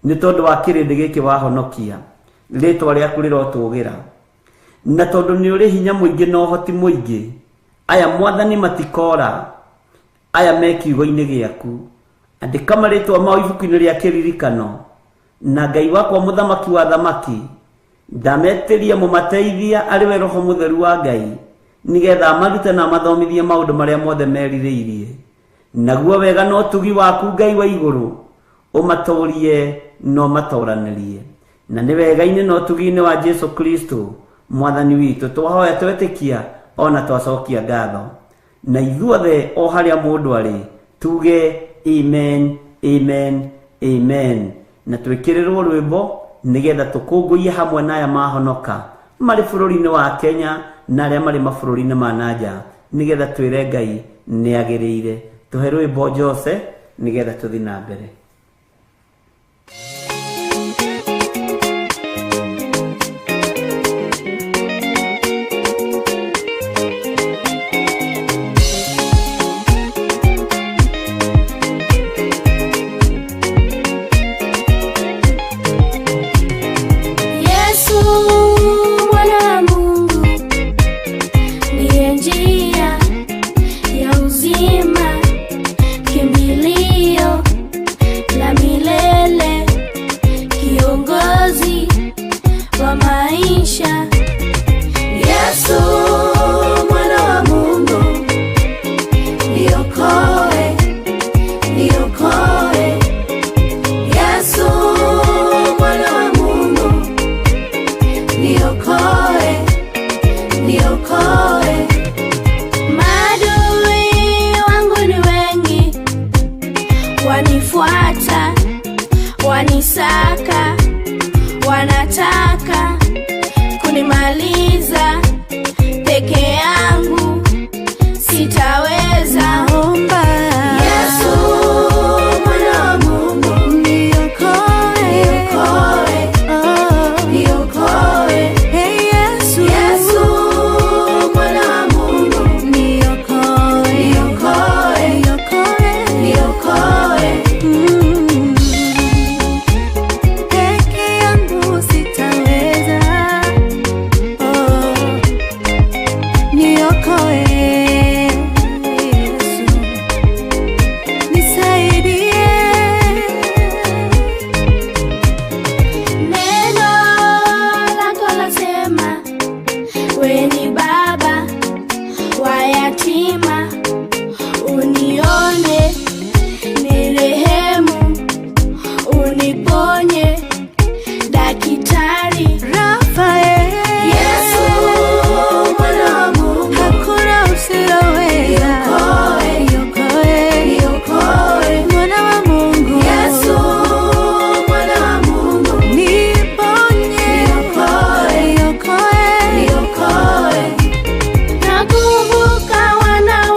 nĩ tondũ wa kĩrĩndĩ gĩkĩ wahonokia. Rĩtwa rĩaku rĩrotũgĩra. Na tondũ nĩ ũrĩ hinya mũingĩ na ũhoti mũingĩ, aya Mwathani matikora, aya me kiugo-inĩ gĩaku. Andĩka marĩtwa mao ibuku-inĩ rĩa kĩririkano, na Ngai wakwa mũthamaki wa thamaki, ndametĩria mũmateithia arĩ we Roho Mũtheru wa Ngai, nĩgetha amarute na amathomithie maũndũ marĩa mothe merirĩirie. Naguo wega na ũtugi waku Ngai wa igũrũ ũmatũrie na ũmatũranĩrie. Na nĩ wega-inĩ na ũtugi-inĩ wa Jesũ Kristo Mwathani witũ twahoya twetĩkia ona twacokia ngatho. Na ithuothe o harĩa mũndũ arĩ tuge amen, amen, amen. Na twĩkĩrĩrwo rwĩmbo nĩgetha tũkũngũiye hamwe na aya mahonoka marĩ bũrũri-inĩ wa Kenya na arĩa marĩ mabũrũri-inĩ ma na nja, nĩgetha twĩre Ngai nĩ agĩrĩire. Tũhe rwĩmbo Jose nĩgetha tũthiĩ na mbere. Yesu mwana wa Mungu ndiye njia ya uzima, kimbilio Wananisaka, wanataka kunimaliza peke yangu sitaweza. Naomba Yesu mwana wa Mungu, niokoe, niokoe, oh, niokoe. Hey Yesu, Yesu mwana wa Mungu, niokoe, niokoe, niokoe, niokoe. Peke yangu sitaweza, oh, niokoe Yesu, nisaidie. Neno lako lasema, we ni baba wa yatima, unione nirehemu, uniponye daktari. Rafael, Yesu mwana wa Mungu, hakuna usiloweza, Niokoe, niokoe, niokoe. mwana wa Mungu, Yesu mwana wa Mungu, niponye, Niokoe, niokoe, niokoe. Nakumbuka wana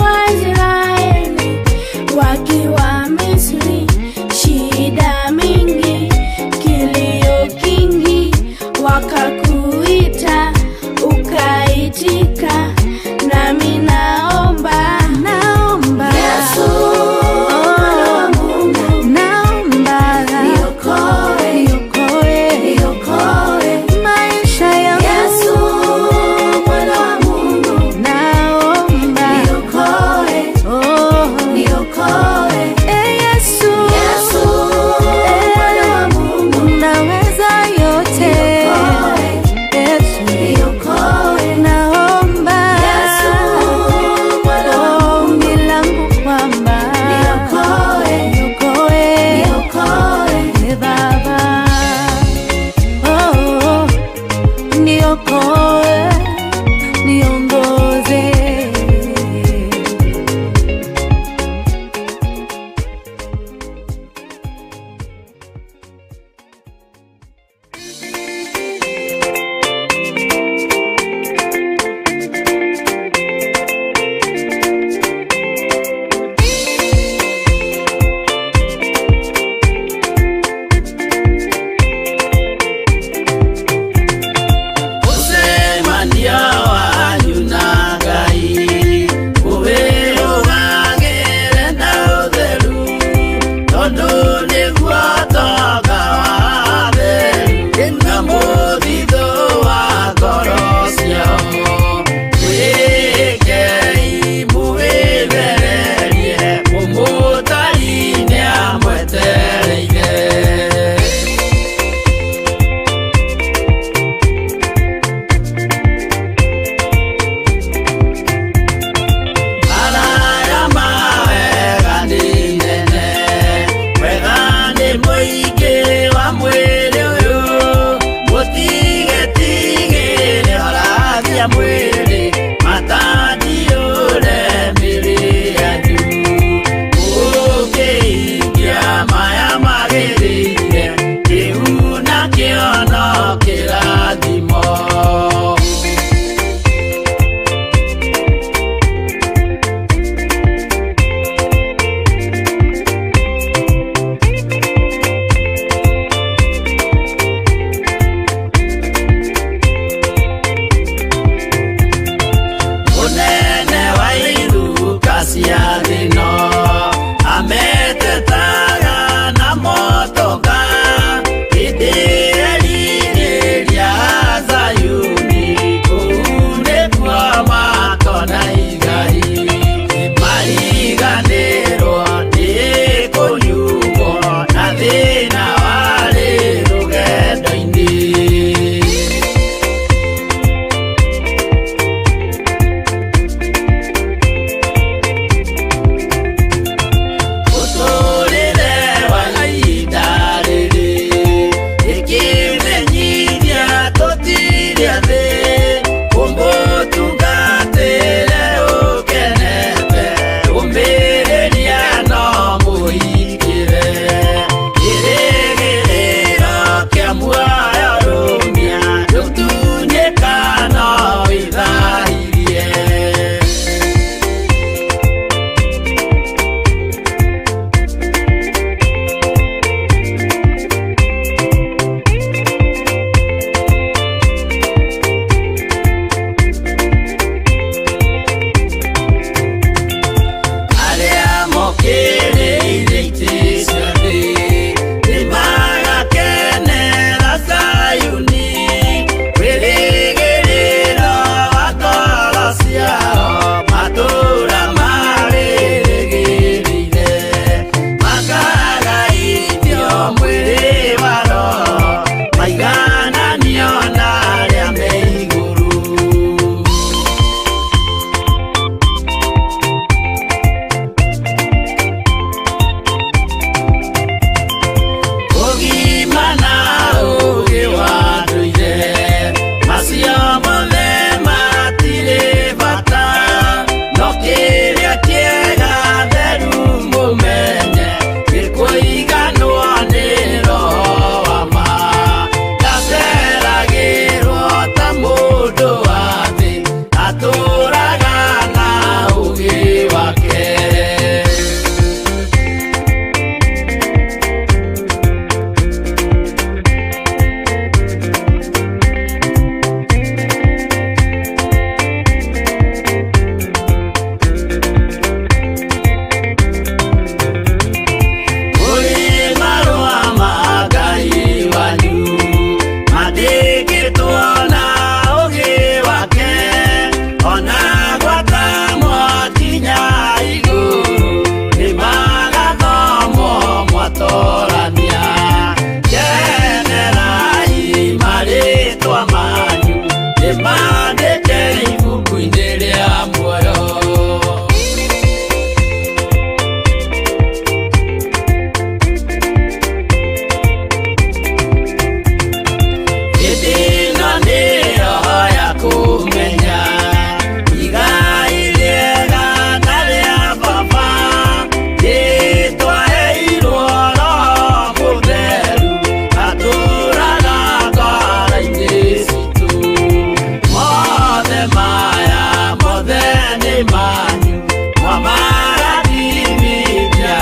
manyu mwamarathimithia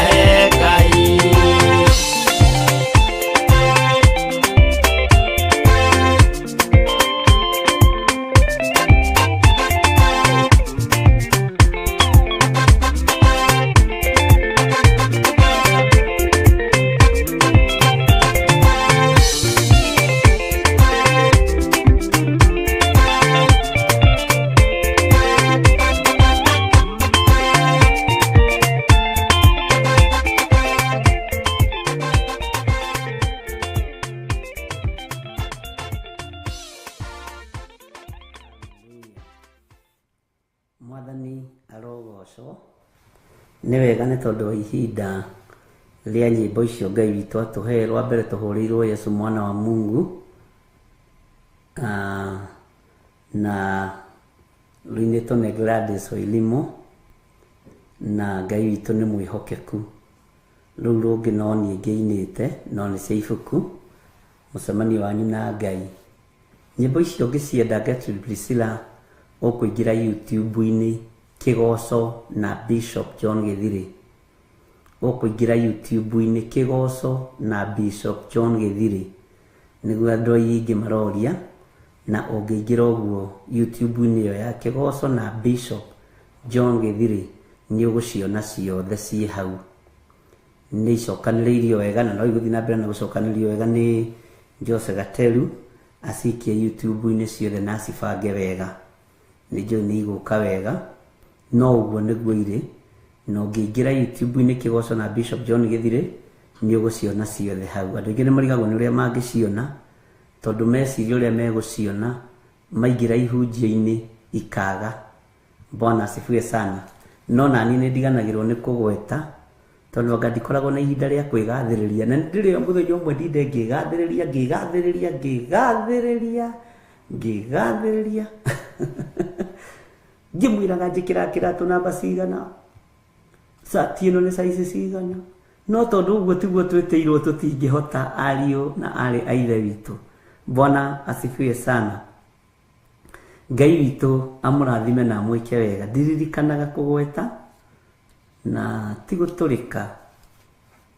Ngai. Mwathani arogocwo. Nĩ wega nĩ tondũ wa ihinda rĩa nyĩmbo icio Ngai witũ atũhe. Rwa mbere tũhũrĩirwo Yesu mwana wa Mungu, na rũinĩtwo nĩ Gladys Wairimu, na Ngai witũ nĩ mwĩhokeku. Rũu rũngĩ no niĩ ngĩinĩte, no nĩ cia ibuku mũcemanio wanyu na Ngai. Nyĩmbo icio ngĩcienda Gertrude Priscilla, ũkũingĩra YouTube-inĩ Kĩgoco na Bishop John Gĩthirĩ. Ũkũingĩra YouTube-inĩ Kĩgoco na Bishop John Gĩthirĩ, nĩguo andũ aingĩ maroria. Na ũngĩingĩra ũguo YouTube-inĩ ĩyo ya Kĩgoco na Bishop John Gĩthirĩ, nĩ ũgũciona ciothe ciĩ hau. Nĩ icokanĩrĩirio wega, na no igũthiĩ na mbere na gũcokanĩrĩrio wega nĩ Jose Gateru, acikie YouTube-inĩ ciothe na acibange wega. Nĩ njũĩ nĩ igũka wega, no ũguo nĩguo irĩ. Na ũngĩingĩra YouTube-inĩ Kĩgoco na Bishop John Gĩthirĩ, nĩ ũgũciona ciothe hau. Andũ aingĩ nĩ marigagwo nĩ ũrĩa mangĩciona, tondũ meciria ũrĩa megũciona maingĩra ihunjio-inĩ ikaga. Bwana asifiwe sana. No nani nĩ ndiganagĩrwo nĩ kũgweta, tondũ anga ndikoragwo na ihinda rĩa kwĩgathĩrĩria. Na ndĩrĩ mũthenya ũmwe ndinde ngĩgathĩrĩria ngĩgathĩrĩria ngĩgathĩrĩria ngĩgathĩrĩria ngĩmwĩraga njĩkĩra kĩratũ namba cigana, cati ĩno nĩ size cigana. No tondũ ũguo tiguo twĩtĩirwo, tũtingĩhota, ariũ na arĩ a Ithe witũ. Bwana asifiwe sana. Ngai witũ amũrathime na amwĩke wega. Ndiririkanaga kũgweta na ti gũtũrĩka,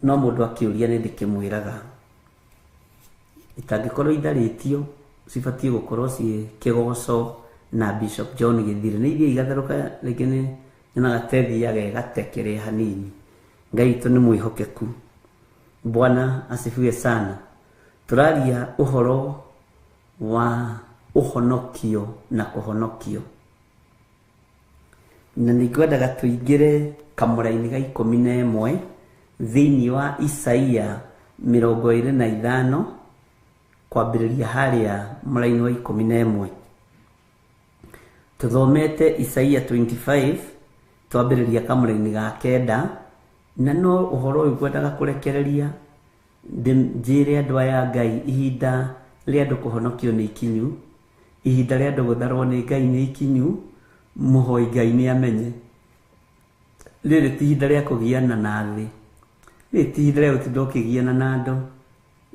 no mũndũ akĩũria nĩ ndĩkĩmwĩraga. Itangĩkorwo itharĩtio, cibatiĩ gũkorwo ciĩ Kĩgoco na Bishop John Gĩthirĩ. Nĩ ithiĩ igatherũka rĩngĩ, nĩ nyonaga ta ĩthiaga ĩgatekerea hanini. Ngai witũ nĩ mwĩhokeku. Bwana asifiwe sana. Tũraria ũhoro wa ũhonokio na kũhonokio, na nĩ ngwendaga tũingĩre kamũra-inĩ ga 11 thĩinĩ wa Isaia 25, kwambĩrĩria harĩa mũraini wa 11. Tũthomete Isaia 25 twambĩrĩria kamũra-inĩ ga 9, na no ũhoro ũyũ ngwendaga kũrekereria njĩre andũ aya Ngai, ihinda rĩa andũ kũhonokio nĩ ikinyu, ihinda rĩa andũ gũtharwo nĩ Ngai nĩ ikinyu. Mũhoi Ngai nĩ amenye rĩrĩ ti ihinda rĩa kũgiana na thĩ, rĩrĩ ti ihinda rĩa gũtinda ũkĩgiana na andũ,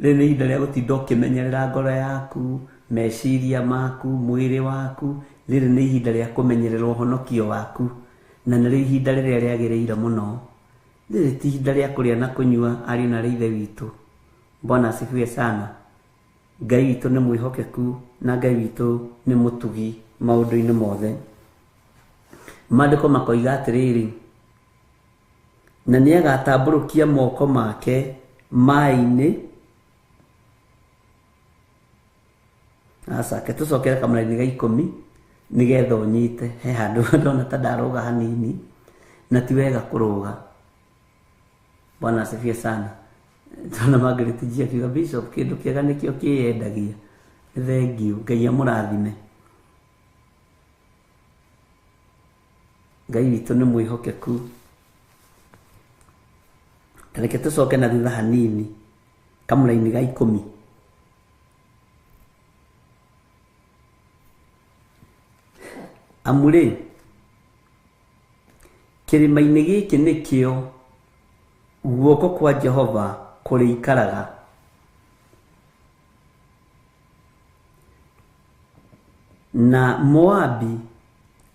rĩrĩ nĩ ihinda rĩa gũtinda ũkĩmenyerera ngoro yaku, meciria maku, mwĩrĩ waku. Rĩrĩ nĩ ihinda rĩa kũmenyerera ũhonokio waku, na nĩrĩo ihinda rĩrĩa rĩagĩrĩire mũno. Rĩrĩ ti ihinda rĩa kũrĩa na kũnyua, ariũ na arĩ Ithe witũ. Bwana asifiwe sana. Ngai witũ nĩ mwĩhokeku na Ngai witũ nĩ mũtugi maũndũ-inĩ mothe. Maandĩko makoiga atĩrĩrĩ, na nĩ agatambũrũkia moko make maĩ-inĩ. Acake tũcokere kamũra-inĩ ga 10 nĩgetha ũnyite. He handũ ndona ta ndarũga hanini, na ti wega kũrũga. Bwana asifiwe sana. Tona Margaret G akiuga, Bishop, kĩndũ kĩega nĩkĩo kĩyendagia. Thengiũ, Ngai amũrathime. Ngai witũ nĩ mwĩhokeku. Reke tũcoke na thutha hanini kamũra-inĩ ga 10. Amu rĩ, kĩrĩma-inĩ gĩkĩ nĩkĩo guoko kwa Jehova kũrĩikaraga, na Moabi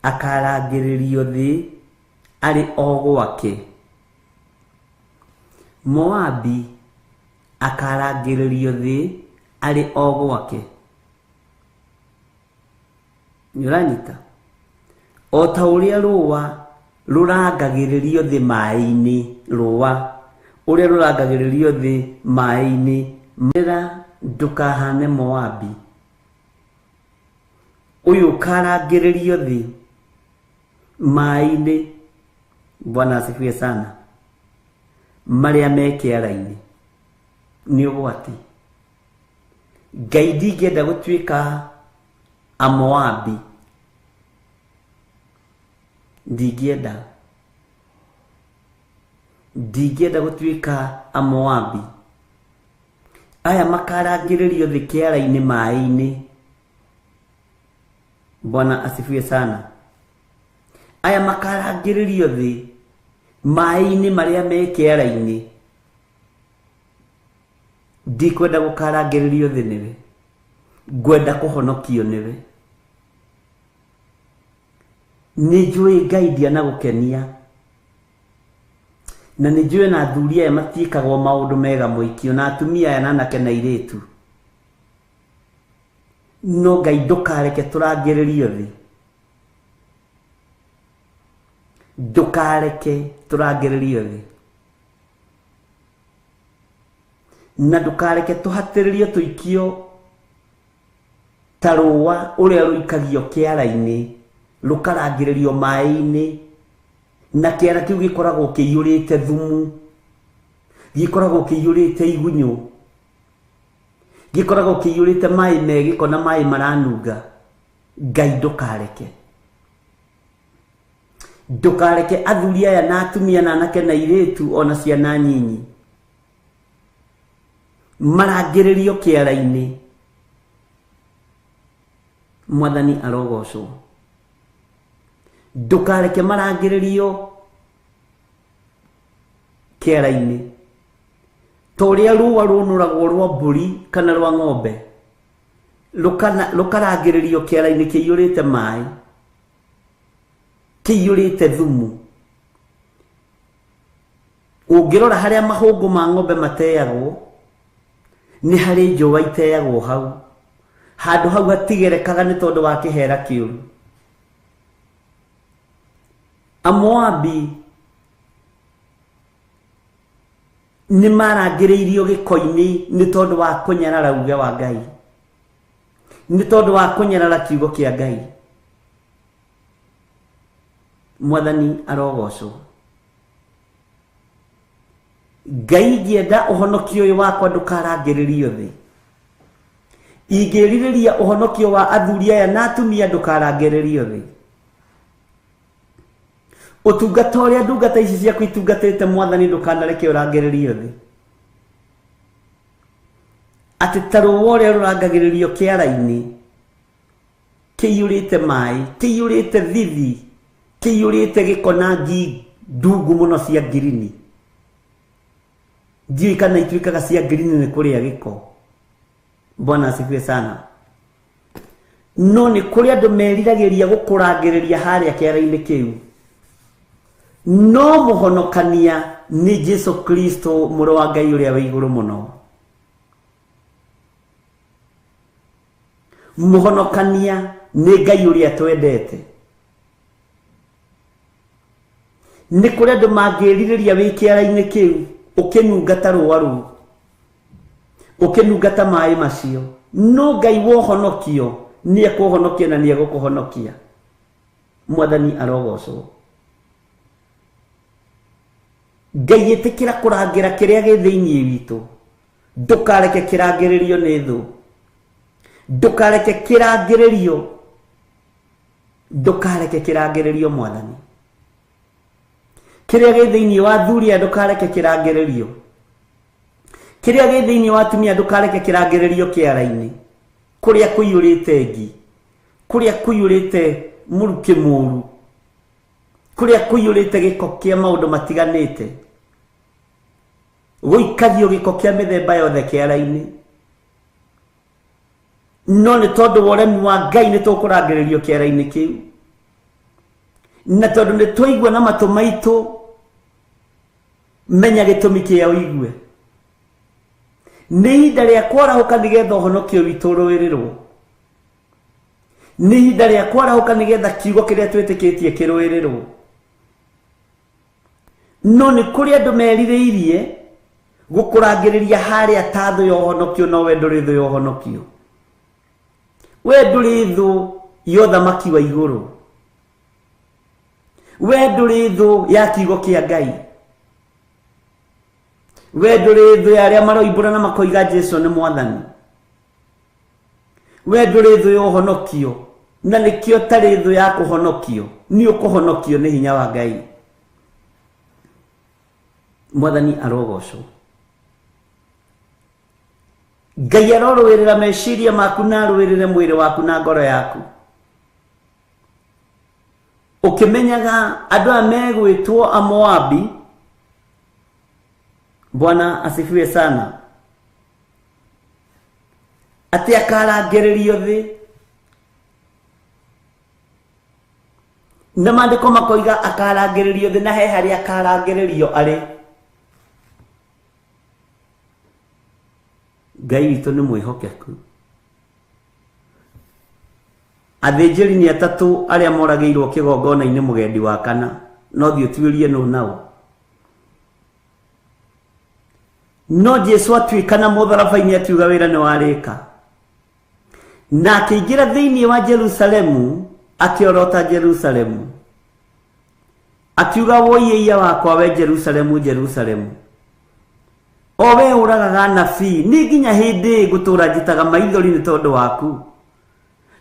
Akarangĩrĩrio thĩ arĩ o gwake. Moabi akarangĩrĩrio thĩ arĩ o gwake. Nĩũranyita? O ta ũrĩa rũũa rũrangagĩrĩrio thĩ maĩ-inĩ, rũũa ũrĩa rũrangagĩrĩrio thĩ maĩ-inĩ, mera ndũkahane Moabi. Ũyũ ũkarangĩrĩrio thĩ maĩ-inĩ. Bwana asifiwe sana. Marĩa me kĩara-inĩ nĩ ũgwati. Ngai ndingĩenda gũtuĩka Amoabi, ndingĩenda gũtuĩka Amoabi. Aya makarangĩrĩrio thĩ kĩara-inĩ maĩ-inĩ. Bwana asifiwe sana. Aya makarangĩrĩrio thĩ maĩ-inĩ marĩa me kĩara-inĩ. Ndikwenda gũkarangĩrĩrio thĩ nĩwe, ngwenda kũhonokio nĩwe. Nĩ njũĩ Ngai ndianagũkenia, na nĩ njũĩ na athuri aya matiĩkagwo maũndũ mega mũikio, na atumia aya na anake na airĩtu. No Ngai ndũkareke tũrangĩrĩrio thĩ, ndũkareke tũrangĩrĩrio thĩ, na ndũkareke tũhatĩrĩrio tũikio ta rũũa ũrĩa rũikagio kĩara-inĩ, rũkarangĩrĩrio maĩ-inĩ, na kĩara kĩu gĩkoragwo kĩiyũrĩte thumu, gĩkoragwo kĩiyũrĩte igunyũ, gĩkoragwo kĩiyũrĩte maĩ me gĩko na maĩ maranunga. Ngai ndũkareke, ndũkareke athuri aya na atumia na anake na airĩtu ona ciana nyinyi marangĩrĩrio kĩara-inĩ. Mwathani arogocwo. Ndũkareke marangĩrĩrio kĩara-inĩ ta ũrĩa rũũa rũnũragwo rwa mbũri kana rwa ng'ombe rũkarangĩrĩrio kĩara-inĩ kĩiyũrĩte maĩ, kĩiyũrĩte thumu. Ũngĩrora harĩa mahũngũ ma ng'ombe mateagwo, nĩ harĩ njũa iteagwo hau. Handũ hau hatigerekaga nĩ tondũ wa kĩhera kĩũru. Amoabi nĩ marangĩrĩirio gĩko-inĩ nĩ tondũ wa kũnyarara uge wa Ngai, nĩ tondũ wa kũnyarara kiugo kĩa Ngai. Mwathani arogocwo. Ngai ingĩenda ũhonokio ũyũ wakwa ndũkarangĩrĩrio thĩ, ingĩrirĩria ũhonokio wa athuri aya na atumia ndũkarangĩrĩrio thĩ. Ũtungata ũrĩa ndungata ici ciaku itungatĩte Mwathani ndũkanareke ũrangĩrĩrio thĩ, atĩ ta rũũa ũrĩa rũrangagĩrĩrio kĩara-inĩ kĩiyũrĩte maĩ, kĩiyũrĩte thithi, kĩiyũrĩte gĩko na ngi ndungu mũno cia ngirini. Ndiũĩ kana ituĩkaga cia ngirini nĩ kũrĩa gĩko. Bwana asifiwe sana. No nĩ kũrĩ andũ meriragĩria gũkũrangĩrĩria harĩa kĩara-inĩ kĩu, no mũhonokania nĩ Jesu Kristo mũrũ wa Ngai ũrĩa wĩ igũrũ mũno. Mũhonokania nĩ Ngai ũrĩa twendete. Nĩ kũrĩ andũ mangĩrirĩria wĩ kĩara-inĩ kĩu ũkĩnunga ta rũũa rũu, ũkĩnunga ta maĩ macio, no Ngai wa ũhonokio nĩ ekũhonokia na nĩ egũkũhonokia. Mwathani arogocwo. Ngai ĩtĩkĩra kũrangĩra kĩrĩa gĩ thĩinĩ witũ, ndũkareke kĩrangĩrĩrio nĩ thũ, ndũkareke kĩrangĩrĩrio, ndũkareke kĩrangĩrĩrio Mwathani. Kĩrĩa gĩ thĩinĩ wa athuri aya ndũkareke kĩrangĩrĩrio, kĩrĩa gĩ thĩinĩ wa atumia ndũkareke kĩrangĩrĩrio kĩara-inĩ, kũrĩa kũiyũrĩte ngi, kũrĩa kũiyũrĩte mũrukĩ mũũru, kũrĩa kũiyũrĩte gĩko kĩa maũndũ matiganĩte, gũikagio gĩko kĩa mĩthemba yothe kĩara-inĩ. No nĩ tondũ wa ũremi wa Ngai nĩ tũkũrangĩrĩrio kĩara-inĩ kĩu. Na tondu nĩ twaigua na matũ maitũ, menya gĩtũmi kĩa ũigue. Nĩ ihinda rĩa kwarahũka nĩgetha ũhonokio witũ ũrũĩrĩrwo. Nĩ ihinda rĩa kwarahũka nĩgetha kiugo kĩrĩa twĩtĩkĩtie kĩrũĩrĩrwo. No nĩ kũrĩ andũ merirĩirie gũkũrangĩrĩria harĩa ta thũ ya ũhonokio, no we ndũrĩ thũ ya ũhonokio. We ndũrĩ thũ ya ũthamaki wa igũrũ. We ndũrĩ thũ ya kiugo kĩa Ngai. We ndũrĩ thũ ya arĩa maroimbũra na makoiga Jesu nĩ mwathani. We ndũrĩ thũ ya ũhonokio, na nĩkĩo tarĩ thũ ya kũhonokio. Nĩ ũkũhonokio nĩ hinya wa Ngai. Mwathani arogocwo. Ngai arorũĩrĩra meciria maku na arũĩrĩre mwĩrĩ waku na ngoro yaku. Ũkĩmenyaga andũ aya megwĩtwo Amoabi. Bwana asifiwe sana. Atĩ akarangĩrĩrio thĩ. Na maandĩko makoiga akarangĩrĩrio thĩ, na he harĩa akarangĩrĩrio arĩ. Ngai witũ nĩ mwĩhokeku. Athĩnjĩri nĩ atatũ arĩa moragĩirwo kĩgongona-inĩ mũgendi wa kana, no thiĩ ũtuĩrie nũ nao. No Jesu atuĩkana mũtharaba-inĩ akiuga wĩra nĩ warĩka. Na akĩingĩra thĩinĩ wa Jerusalemu, akĩorota Jerusalemu. Akiuga woi ĩia wakwa we Jerusalemu, Jerusalemu. O we ũragaga anabii, nĩ nginya hĩndĩ ngũtũũra njitaga maithori nĩ tondũ waku.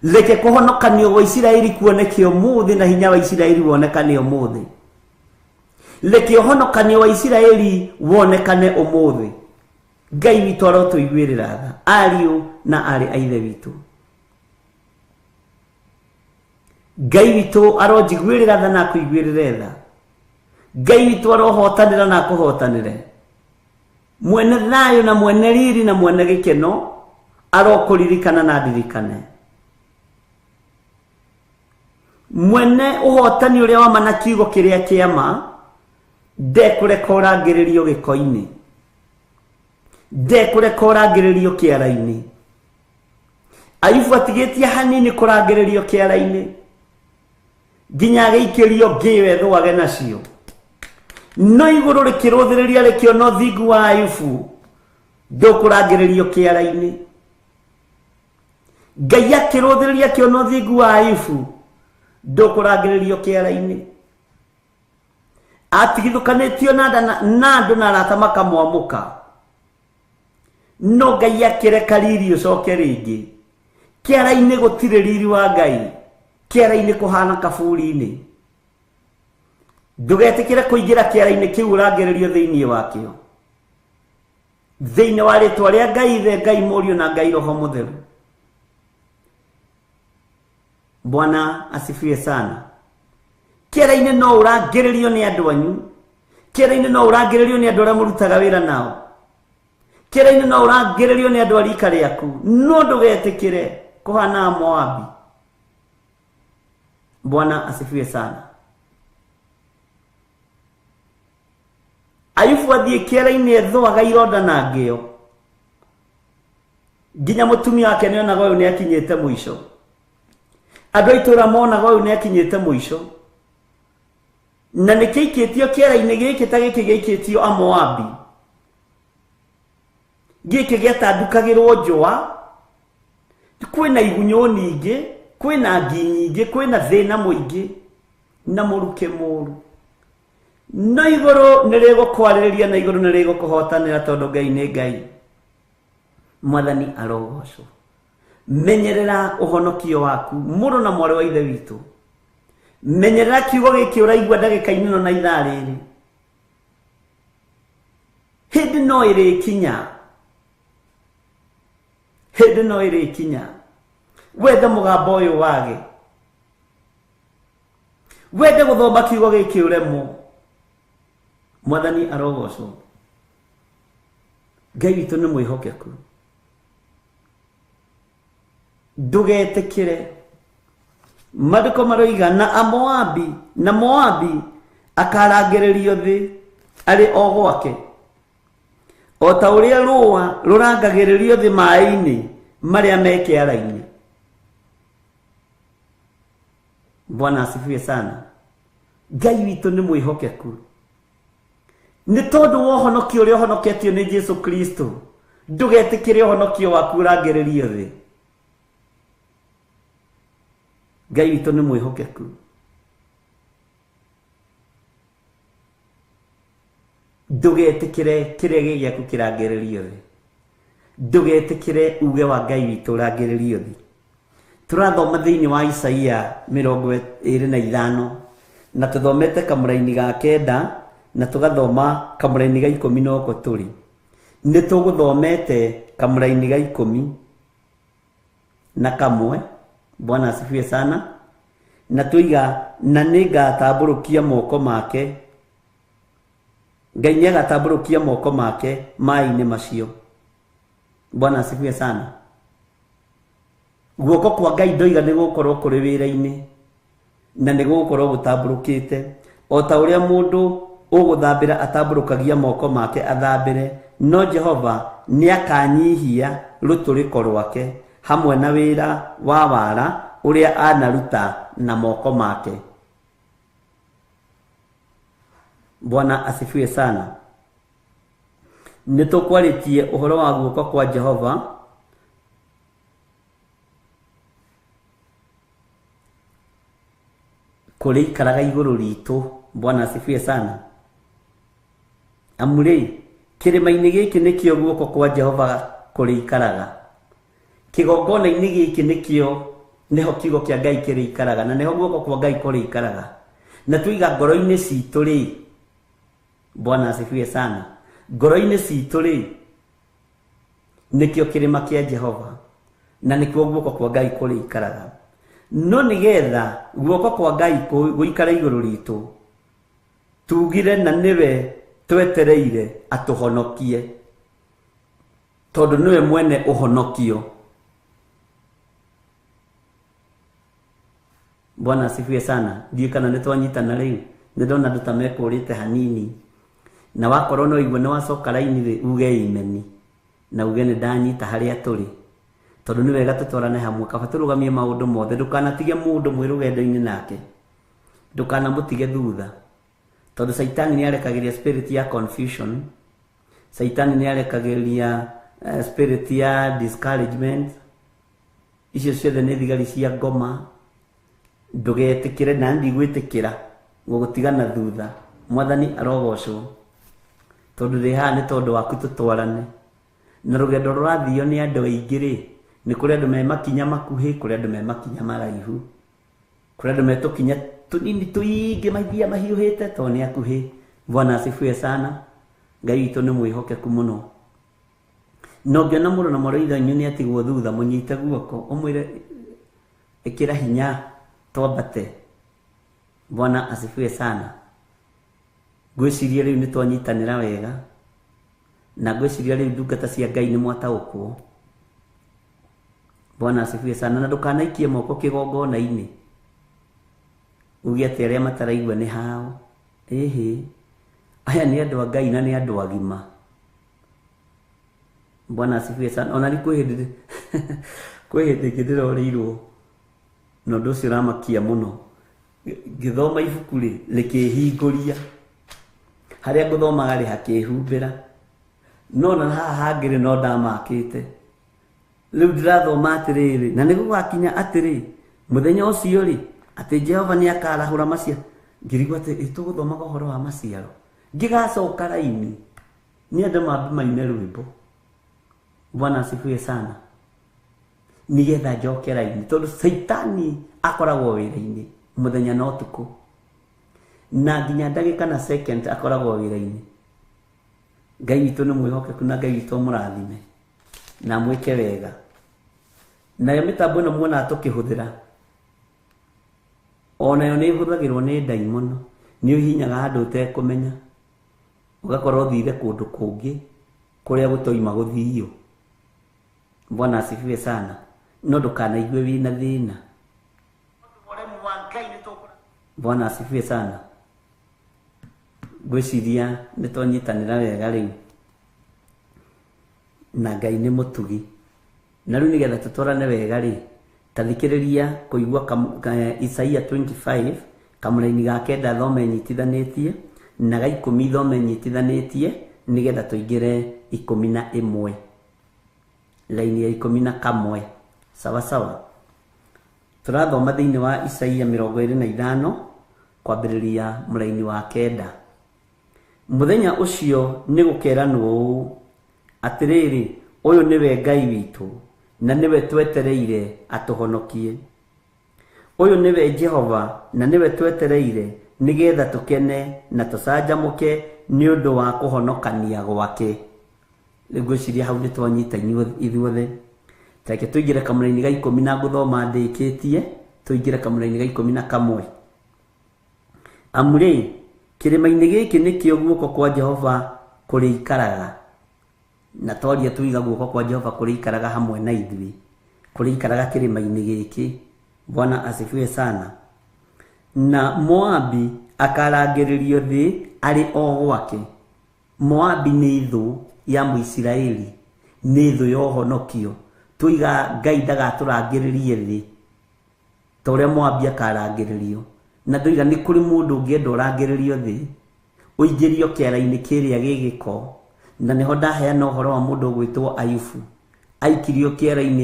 Reke kũhonokanio gwa Isiraeli kuoneke ũmũthĩ, na hinya wa Isiraeli wonekane ũmũthĩ. Reke ũhonokanio wa Isiraeli wonekane ũmũthĩ. Ngai witũ arotũiguĩrĩra tha, ariũ na aarĩ a Ithe witũ. Ngai witũ aronjiguĩrĩra tha na akũiguĩrĩre tha. Ngai witũ arohotanĩra na akũhotanĩre. Mwene thayũ na mwene riri na mwene gĩkeno arokũririkana na ndirikane. Mwene ũhotani ũrĩa wa ma na kiugo kĩrĩa kĩa ma ndekũreka ũrangĩrĩrio gĩko-inĩ, ndekũreka ũrangĩrĩrio kĩara-inĩ. Ayubu atigĩtie hanini kũrangĩrĩrio kĩara-inĩ nginya agĩikĩrio ngĩyo ethũage nacio. No igũrũ rĩkĩrũthĩrĩria rĩkĩona ũthingu wa Ayubu, ndũkũrangĩrĩrio kĩara-inĩ. Ngai akĩrũthĩrĩria akĩona ũthingu wa Ayubu, ndũkũrangĩrĩrio kĩara-inĩ. Atigithũkanĩtio na andũ na arata makamwamũka, no Ngai akĩreka riri ũcoke rĩngĩ. Kĩara-inĩ gũtirĩ riri wa Ngai, kĩara-inĩ kũhana kaburi-inĩ. Ndũgetĩkĩre kũingĩra kĩara-inĩ kĩu ũrangĩrĩrio thĩinĩ wakĩo. Thĩinĩ wa rĩtwa rĩa Ngai Ithe, Ngai Mũriũ na Ngai Roho Mũtheru. Bwana asifiwe sana. Kĩara-inĩ no ũrangĩrĩrio nĩ andũ anyu. Kĩara-inĩ no ũrangĩrĩrio nĩ andũ arĩa mũrutaga wĩra nao. Kĩara-inĩ no ũrangĩrĩrio nĩ andũ a rika rĩaku. No ndũgetĩkĩre kũhana Moabi. Bwana asifiwe sana. Ayubu athiĩ kĩara-inĩ ethũaga ironda na ngĩo, nginya mũtumia wake nĩonaga ũyũ nĩakinyĩte mũico. Andũ a itũũra monaga ũyũ nĩakinyĩte mũico. Na nĩkĩikĩtio kĩara-inĩ gĩkĩ ta gĩkĩ gĩikĩtio Amoabi. Gĩkĩ gĩatandukagĩrwo njũa, kwĩna igunyũ nyingĩ, kwĩna ngi nyingĩ, kwĩna thĩna mũingĩ na mũrukĩ mũru. No igũrũ nĩrĩgũkwarĩrĩria na igũrũ nĩrĩgũkũhotanĩra tondũ Ngai nĩ Ngai. Mwathani arogocwo. Menyerera ũhonokio waku, mũrũ na mwarĩ wa Ithe witũ. Menyerera kiugo gĩkĩ ũraigua ndagĩka-inĩ ĩno na ithaa rĩrĩ. Hĩndĩ no ĩrĩkinya, hĩndĩ no ĩrĩkinya wende mũgambo ũyũ wage, wende gũthoma kiugo gĩkĩ ũremwo. Mwathani arogocwo. Ngai witũ nĩwĩhokeku. Ndũgetĩkĩre Maandĩko maroiga na Amoabi na Moabi akarangĩrĩrio thĩ arĩ o gwake, o ta ũrĩa rũũa rũrangagĩrĩrio thĩ maĩ-inĩ marĩa me kĩara-inĩ. Bwana asifiwe sana. Ngai witũ nĩ mwĩhokeku. Nĩ tondũ wa ũhonokio ũrĩa ũhonoketio nĩ Jesu Kristo, ndũgetĩkĩre ũhonokio waku ũrangĩrĩrio thĩ. Ngai witũ nĩ mwĩhokeku. Ndũgetĩkĩre kĩrĩa gĩ gĩaku kĩrangĩrĩrio thĩ. Ndũgetĩkĩre uge wa Ngai witũ ũrangĩrĩrio thĩ. Tũrathoma thĩinĩ wa Isaia 25 na tũthomete kamũraini ga 9 na tũgathoma kamũraini ga 10 noko tũrĩ. Nĩ tũgũthomete kamũraini ga 11. Bwana asifiwe sana. Na tuiga na nĩngatambũrũkia moko make, Ngai nĩagatambũrũkia moko make maĩ-inĩ macio. Bwana asifiwe sana. Guoko kwa Ngai ndoiga nĩ gũkorwo kũrĩ wĩra-inĩ na nĩ gũgũkorwo gũtambũrũkĩte, o ta ũrĩa mũndũ ũgũthambĩra atambũrũkagia moko make athambĩre, no Jehova nĩakanyihia rũtũrĩko rwake hamwe na wĩra wa wara ũrĩa anaruta na moko make. Bwana asifiwe sana. Nĩ tũkwarĩtie ũhoro wa guoko kwa Jehova kũrĩikaraga igũrũ ritũ. Bwana asifiwe sana. Amu rĩ, kĩrĩma-inĩ gĩkĩ nĩkĩo guoko kwa Jehova kũrĩikaraga, kĩgongona-inĩ gĩkĩ nĩkĩo nĩho kiugo kĩa Ngai kĩrĩikaraga, na nĩho guoko kwa Ngai kũrĩikaraga. Na tuiga ngoro-inĩ citũ rĩ, Bwana asifiwe sana, ngoro-inĩ citũ rĩ nĩkĩo kĩrĩma kĩa Jehova na nĩkĩo guoko kwa Ngai kũrĩikaraga. No nĩgetha guoko kwa Ngai gũikare igũrũ ritũ, tugire na nĩwe twetereire atũhonokie, tondũ nĩwe mwene ũhonokio. Bwana asifiwe sana. Ndiũĩ kana nĩ twanyitana rĩu, nĩ ndona andũ ta mekũrĩte hanini, na wakorwo no igue nĩ wacoka raini rĩ, uge imeni na uge nĩ ndanyita harĩa tũrĩ, tondũ nĩ wega tũtwarane hamwe. Kaba tũrũgamie maũndũ mothe, ndũkanatige mũndũ mwĩ rũgendo-inĩ nake, ndũkanamũtige thutha, tondũ Saitani nĩ arekagĩria spirit ya confusion, Saitani nĩ arekagĩria spirit ya discouragement. Icio ciothe nĩ thigari cia ngoma. Ndũgetĩkĩre, na ndigwĩtĩkĩra gũgũtigana thutha. Mwathani arogocwo, tondũ ndĩ haha nĩ tondũ waku tũtwarane. Na rũgendo rũrathio nĩ andũ aingĩ rĩ, nĩ kũrĩ andũ me makinya makuhĩ, kũrĩ andũ me makinya maraihu, kũrĩ andũ me tũkinya tũnini tũingĩ maithia mahiũhĩte tondũ nĩ akuhĩ. Bwana asifiwe sana. Ngai witũ nĩ mwĩhokeku mũno. Na ũngĩona mũrũ na mwarĩ wa ithe wanyu nĩ atigwo thutha, mũnyite guoko ũmwĩre ĩkĩra hinya twambate. Bwana asifiwe sana. Ngwĩciria rĩu nĩ twanyitanĩra wega, na ngwĩciria rĩu ndungata cia Ngai nĩ mwataũkwo. Bwana asifiwe sana. Na ndũkanaikie moko kĩgongona-inĩ uge atĩ arĩa mataraigua nĩ hao. Ĩhĩ, aya nĩ andũ a Ngai na nĩ andũ agima. Bwana asifiwe sana. Ona nĩ kwĩ hĩndĩ ĩngĩ ndĩrorĩirwo na ũndũ ũcio ũramakia mũno. Ngĩthoma ibuku rĩ, rĩkĩhingũria harĩa ngũthomaga rĩ hakĩhumbĩra, no na haha hangĩ rĩ no ndamakĩte. Rĩu ndĩrathoma atĩrĩrĩ, na nĩgũgakinya atĩrĩ mũthenya ũcio rĩ, atĩ Jehova nĩ akarahũra maciaro. Ngĩrigwo atĩ tũgũthomaga ũhoro wa maciaro. Ngĩgacoka raini nĩ andũ mambe maine rwĩmbo. Bwana asifiwe sana. Nĩgetha njoke raini, tondũ Saitani akoragwo wĩra-inĩ mũthenya na ũtukũ, na nginya ndagĩka na second akoragwo wĩra-inĩ. Ngai witũ nĩ mwĩhokeku, na Ngai witũ amũrathime na amwĩke wega. Nayo mĩtambo ĩno muonaga tũkĩhũthĩra, onayo nĩ ĩhũthagĩrwo nĩ ndaimono. Nĩ ũhihinyaga handũ ũtekũmenya, ũgakorwo ũthire kũndũ kũngĩ kũrĩa gũtoima gũthio. Bwana asifiwe sana. No ndũkanaigue wĩna thĩna. Bwana asifiwe sana. Ngwĩciria nĩ twanyitanĩra wega rĩu, na Ngai nĩ mũtugi. Na rĩu nĩgetha tũtwarane wega rĩ, ta thikĩrĩria kũigua Isaia 25 kamũraini ga 9 thome nyitithanĩtie na ga 10 thome nyitithanĩtie nĩgetha tũingĩre 11 laini ya 11. Sawa sawa. Tũrathoma thĩinĩ wa Isaia 25 kwambĩrĩria mũraini wa 9. Mũthenya ũcio nĩ gũkeranwo ũũ, atĩrĩrĩ, ũyũ nĩwe Ngai witũ, na nĩwe twetereire atũhonokie. Ũyũ nĩwe Jehova, na nĩwe twetereire nĩgetha tũkene na tũcanjamũke nĩ ũndũ wa kũhonokania gwake. Rĩu ngwĩciria hau nĩ twanyita ithuothe. Reke tũingĩre kamũraini ga 10 na ngũthoma ndĩkĩtie, tũingĩre kamũraini ga 11. Amu rĩ, kĩrĩma-inĩ gĩkĩ nĩkĩo guoko kwa Jehova kũrĩikaraga. Na twaria tuiga guoko kwa Jehova kũrĩikaraga hamwe na ithuĩ, kũrĩikaraga kĩrĩma-inĩ gĩkĩ. Bwana asifiwe sana. Na Moabi akarangĩrĩrio thĩ arĩ o gwake. Moabi nĩ thũ ya Mũisiraeli, nĩ thũ ya ũhonokio. Tuiga Ngai ndagatũrangĩrĩrie thĩ ta ũrĩa Moabi akarangĩrĩrio. Na ndoiga nĩ kũrĩ mũndũ ũngĩenda ũrangĩrĩrio thĩ, ũingĩrio kĩara-inĩ kĩrĩa gĩ gĩko. Na nĩho ndaheana ũhoro wa mũndũ ũgwĩtwo Ayubu. Aikirio kĩara-inĩ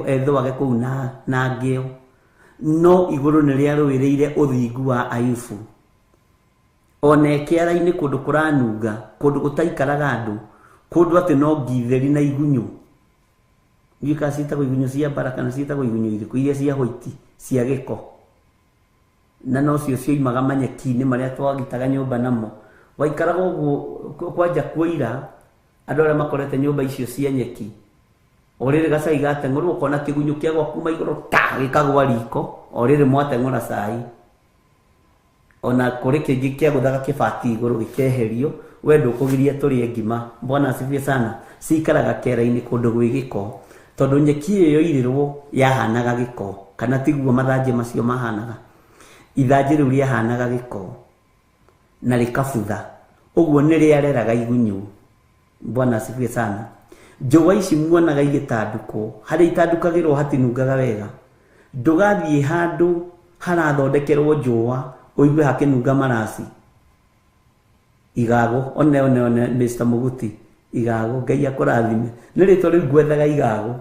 ethũage kũu na ngĩo. No igũrũ nĩ rĩarũĩrĩire ũthingu wa Ayubu. Ona kĩara-inĩ kũndũ kũranunga, kũndũ gũtaikaraga andũ, kũndũ atĩ no ngitheri na igunyũ. Ndiũĩ kana ciĩtagwo igunyũ cia mbara kana ciĩtagwo igunyũ irĩkũ, iria cia hwaiti cia gĩko. Na nocio cioimaga manyeki-inĩ marĩa twagitaga nyũmba namo. Waikaraga ũguo kwanja kuoira, andũ arĩa makorete nyũmba icio cia nyeki, o rĩrĩ gacai gateng'ũrwo ũkona kĩgunyũ kĩagwa kuma igũrũ ta gĩkagwa riko, o rĩrĩ mwateng'ũra cai. Ona kũrĩ kĩngĩ kĩagũthaga kĩbati igũrũ gĩkeherio, we ndũkũgiria tũrĩe ngima. Bwana asifiwe sana. Cikaraga kĩara-inĩ kũndũ gwĩ gĩko, tondũ nyeki ĩyo yoirĩrwo yahanaga gĩko, kana tiguo mathanjĩ macio mahanaga. Ithanjĩ rĩu rĩahanaga gĩko na rĩkabutha, ũguo nĩ rĩareraga igunyũ. Bwana asifiwe sana. Njũa ici muonaga igĩtandũkwo, harĩa itandũkagĩrwo hatinungaga wega. Ndũgathiĩ handũ harathondekerwo njũa ũigue hakĩnunga maraci. Igago, one one one Mr. Muguti, igago, Ngai akũrathime. Nĩ rĩtwa rĩu ngwethaga igago.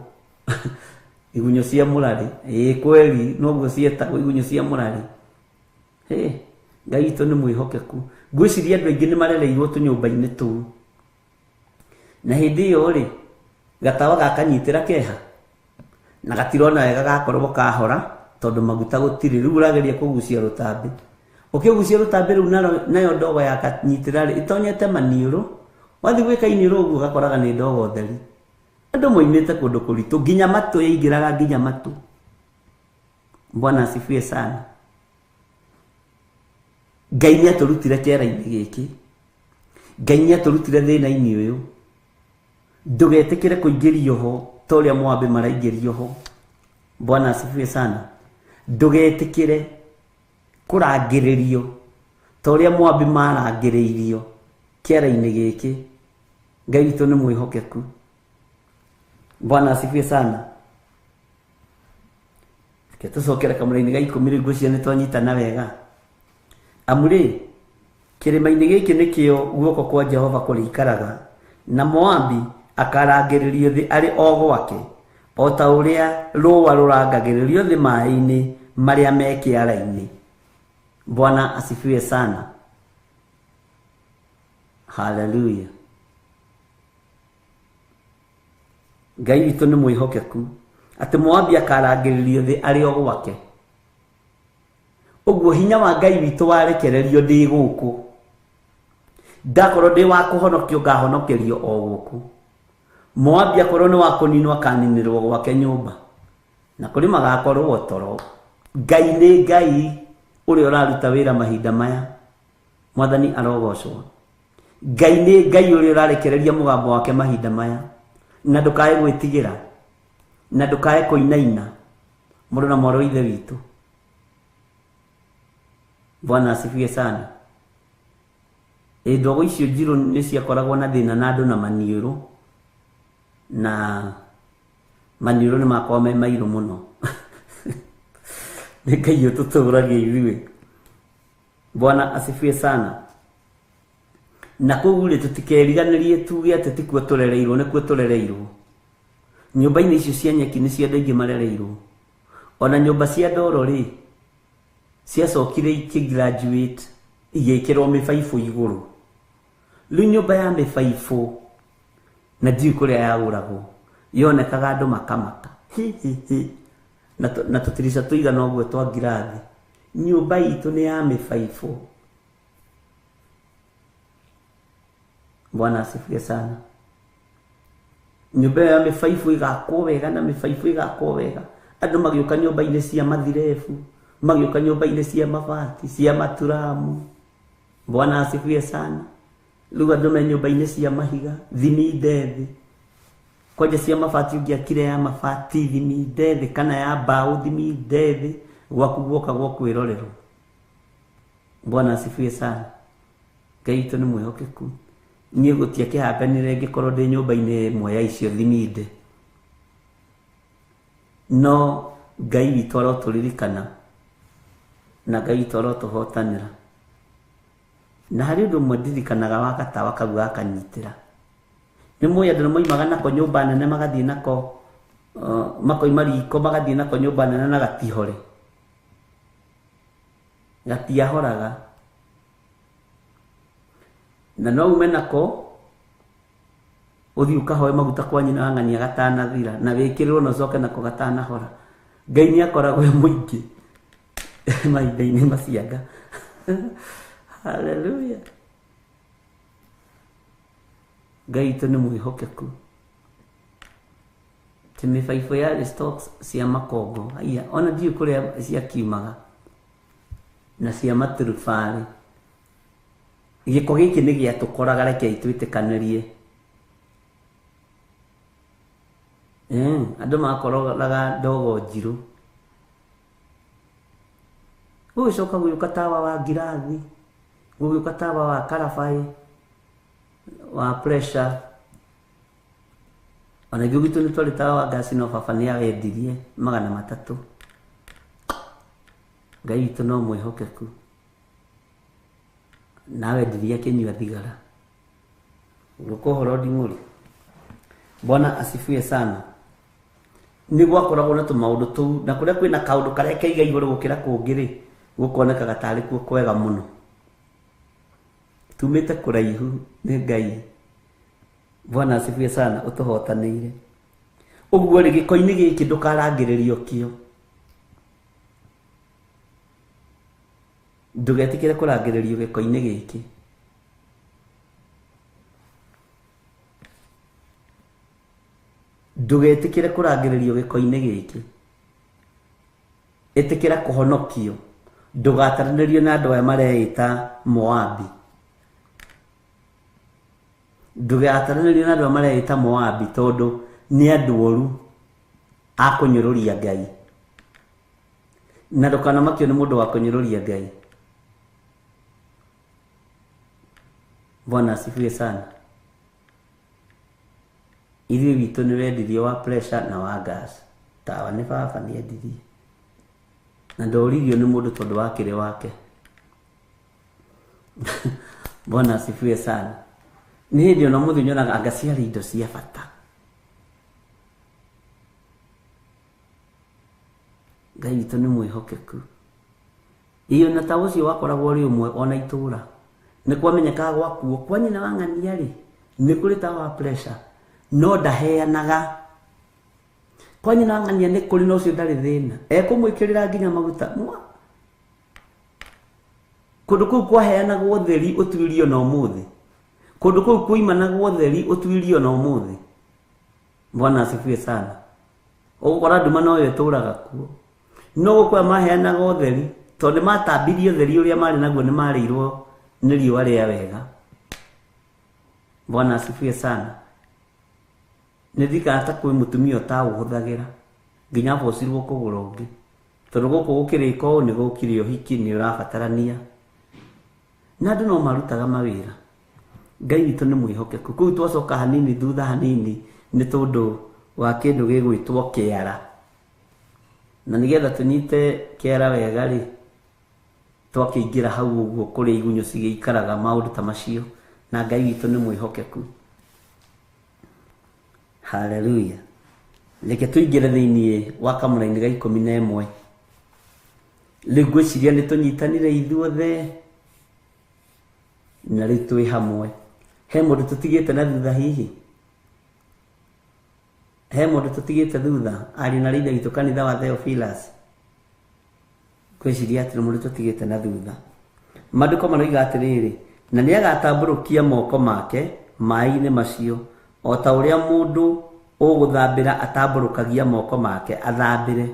Igunyũ cia mũrarĩ, ĩĩ kweli noguo cietagwo igunyũ cia mũrarĩ. Hĩ, Ngai witũ nĩ mwĩhokeku. Ngwĩciria andũ aingĩ nĩ marereirwo tũnyũmba-inĩ tũu. Na hĩndĩ ĩyo rĩ, gatawa gakanyitĩra keha na gatirona wega gakorwo kahora tondũ maguta gũtirĩ. Rĩu ũrageria kũgucia rũtambĩ, ũkĩgucia rũtambĩ rũu nayo ndogo yakanyitĩra rĩ, ĩtonyete maniũrũ. Wathiĩ gwĩka iniũrũ ũguo ũgakoraga nĩ ndogo theri. Andũ moimĩte kũndũ kũritũ, nginya matũ yaingĩraga nginya matũ. Bwana asifiwe sana. Ngai nĩ atũrutire kĩara-inĩ gĩkĩ, Ngai nĩ atũrutire thĩna-inĩ ũyũ. Ndũgetĩkĩre kũingĩrio ho ta ũrĩa Moabi maraingĩrio ho. Bwana asifiwe sana. Ndũgetĩkĩre kũrangĩrĩrio ta ũrĩa Moabi marangĩrĩirio kĩara-inĩ gĩkĩ. Ngai witũ nĩ mwĩhokeku. Bwana asifiwe sana. Reke tũcokere kamũraini ga 10 rĩu ngwĩciria nĩ twanyitana wega. Amu rĩ, kĩrĩma-inĩ gĩkĩ nĩkĩo guoko kwa Jehova kũrĩikaraga, na Moabi akarangĩrĩrio thĩ arĩ o gwake, o ta ũrĩa rũũa rũrangagĩrĩrio thĩ maĩ-inĩ marĩa me kĩara-inĩ. Bwana asifiwe sana. Haleluya. Ngai witũ nĩ mwĩhokeku atĩ Moabi akarangĩrĩrio thĩ arĩ o gwake. Ũguo hinya wa Ngai witũ warekererio ndĩ gũkũ, ndakorwo ndĩ wa kũhonokio ngahonokerio o gũkũ. Moabi akorwo nĩ wa kũninwo akaninĩrwo gwake nyũmba, na kũrĩ magakorwo toro. Ngai nĩ Ngai ũrĩa ũraruta wĩra mahinda maya. Mwathani arogocwo. Ngai nĩ Ngai ũrĩa ũrarekereria mũgambo wake mahinda maya, na ndũkae gwĩtigĩra, na ndũkae kũinaina, mũrũ na mwarĩ wa Ithe witũ. Bwana asifiwe sana. Ĩ ndogo icio njirũ nĩ ciakoragwo na thĩna na andũ na maniũrũ, na maniũrũ nĩ makoragwo me mairũ mũno. Nĩ Ngai ũtũtũragia ithuĩ. Bwana asifiwe sana. Na kũu rĩ, tũtikeriganĩrie tuge atĩ tikuo tũrereirwo, nĩkuo tũrereirwo. Nyũmba-inĩ icio cia nyeki nĩcio andũ aingĩ marereirwo. Ona nyũmba cia ndoro rĩ, ciacokire ikĩ graduate igĩkĩrwo mĩbaibũ igũrũ. Rĩu nyũmba ya mĩbaibũ na ndiũĩ kũrĩa yagũragwo, yonekaga andũ makamaka hi hi hi, na tũtirica tũigana ũguo twa ngirathi. Nyũmba itũ nĩ ya mĩbaibũ. Bwana asifiwe sana. Nyũmba ĩyo ya mĩbaibũ ĩgakwo wega na mĩbaibũ ĩgakwo wega. Andũ magĩũka nyũmba-inĩ cia mathirebu, magĩũka nyũmba-inĩ cia mabati, cia maturamu. Bwana asifiwe sana. Rĩu andũ me nyũmba-inĩ cia mahiga, thiminde thĩ. Kwanja cia mabati ũngĩakire ya mabati thiminde thĩ, kana ya mbaũ thiminde thĩ, gwaku guoka gwa kwĩrorerwo. Bwana asifiwe sana. Ngai witũ nĩ mwĩhokeku. Niĩ gũtiakĩhambanire ngĩkorwo ndĩ nyũmba-inĩ ĩmwe ya icio thiminde. No Ngai witũ arotũririkana na Ngai witũ arotũhotanĩra. Na harĩ ũndũ ũmwe ndirikanaga wa gatawa kau gakanyitĩra. Nĩ mũĩ andũ nĩ moimaga nako nyũmba nene magathiĩ nako, makoima riko magathiĩ nako nyũmba nene na gatihore. Gatiahoraga. Na no ume nako ũthiĩ ũkahoe maguta kwa nyina wa ng'ania gatanathira, na wĩkĩrĩrwo na ũcoke nako gatanahora. Ngai nĩ akoragwo e mũingĩ mahinda-inĩ macianga. Hallelujah. Ngai witũ nĩ mwĩhokeku. Ti mĩbaibũ yarĩ stocks cia makongo, haiya, ona ndiũĩ kũrĩa ciakiumaga, na cia maturubarĩ. Gĩko gĩkĩ nĩ gĩatũkoraga, rekei twĩtĩkanĩrie. Andũ makorogaga ndogo njirũ. Gũgĩcoka gũgĩũka tawa wa ngirathi, gũgĩũka tawa wa karabaĩ, wa pressure. Ona ithuĩ gwitũ nĩ twarĩ tawa wa ngasi, no baba nĩ awendirie 300. Ngai witũ no mwĩhokeku. Na awendirie akĩnyua thigara. Gũka ũhoro nding'ũri. Bwana asifiwe sana. Nĩ gwakoragwo na tũmaũndũ tũu, na kũrĩa kwĩna kaũndũ karĩa kaiga igũrũ gũkĩra kũngĩ rĩ, gũkonekaga tarĩ kuo kwega mũno. Tumĩte kũraihu nĩ Ngai. Bwana asifiwe sana, ũtũhotanĩire. Ũguo rĩ, gĩko-inĩ gĩkĩ ndũkarangĩrĩrio kĩo. Ndũgetĩkĩre kũrangĩrĩrio gĩko-inĩ gĩkĩ. Ndũgetĩkĩre kũrangĩrĩrio gĩko-inĩ gĩkĩ. Ĩtĩkĩra kũhonokio. Ndũgataranĩrio na andũ aya mareĩta Moabi. Ndũgataranĩrio na andũ aya mareĩta Moabi, tondũ nĩ andũ oru a kũnyũrũria Ngai. Na ndũkanamakio nĩ mũndũ wa kũnyũrũria Ngai. Bwana asifiwe sana. Ithuĩ witũ nĩ wendirie wa pressure na wa gas. Tawa nĩ baba nĩ endirie. Na ndoririo nĩ mũndũ tondũ wakĩrĩ wake. Bwana asifiwe sana. Nĩ hĩndĩ ona mũthĩ nyonaga anga ciarĩ indo cia bata. Ngai witũ nĩ mwĩhokeku. Iyo na ta ũcio wakoragwo ũrĩ ũmwe ona itũra. Nĩ kwamenyekaga gwakuo kwa nyina wa ng'ania rĩ, nĩ kũrĩ tawa wa pressure, no ndaheanaga. Kwa nyina wa ng'ania nĩ kũrĩ na ũcio ndarĩ thĩna. Ekũmwĩkĩrĩra nginya maguta. Mwa. Kũndũ kũu kwaheanagwo ũtheri ũtuirio na ũmũthĩ. Kũndũ kũu kuimanagwo ũtheri ũtuirio na ũmũthĩ. Bwana asifiwe sana. Ũgũkora nduma noyo ĩtũraga kuo. No gũkũ maheanaga ũtheri, tondũ nĩmatambirie ũtheri ũrĩa marĩ naguo nĩmarĩirwo nĩ riũa rĩa wega. Bwana asifiwe sana. Nĩ ndirikanaga ta kwĩ mũtumia ũtaũhũthagĩra nginya abocirwo kũgũra ũngĩ. Tondũ gũkũ gũkĩrĩka ũũ nĩ gũkire ũhiki nĩ ũrabatarania. Na andũ no marutaga mawĩra. Ngai witũ nĩ mwĩhokeku. Kũu twacoka hanini thutha hanini nĩ tondũ wa kĩndũ gĩgwĩtwo kĩara. Na nĩgetha tũnyite kĩara wega rĩ, twakĩingĩra hau ũguo kũrĩa igunyũ cigĩikaraga maũndũ ta macio, na Ngai witũ nĩ mwĩhokeku. Haleluya. Reke tũingĩre thĩiniĩ wa kamũraini ga 11. Rĩu ngwĩciria nĩ tũnyitanire ithuothe na rĩu twĩ hamwe. He mũndũ tũtigĩte na thutha hihi? He mũndũ tũtigĩte thutha? Ariũ na ithe witũ kanitha wa Theophilus. Ngwĩciria atĩ mũndũ tũtigĩte na thutha. Maandĩko maroiga atĩrĩrĩ, na nĩagatambũrũkia moko make maĩ-inĩ macio, o ta ũrĩa mũndũ ũgũthambĩra atambũrũkagia moko make athambĩre.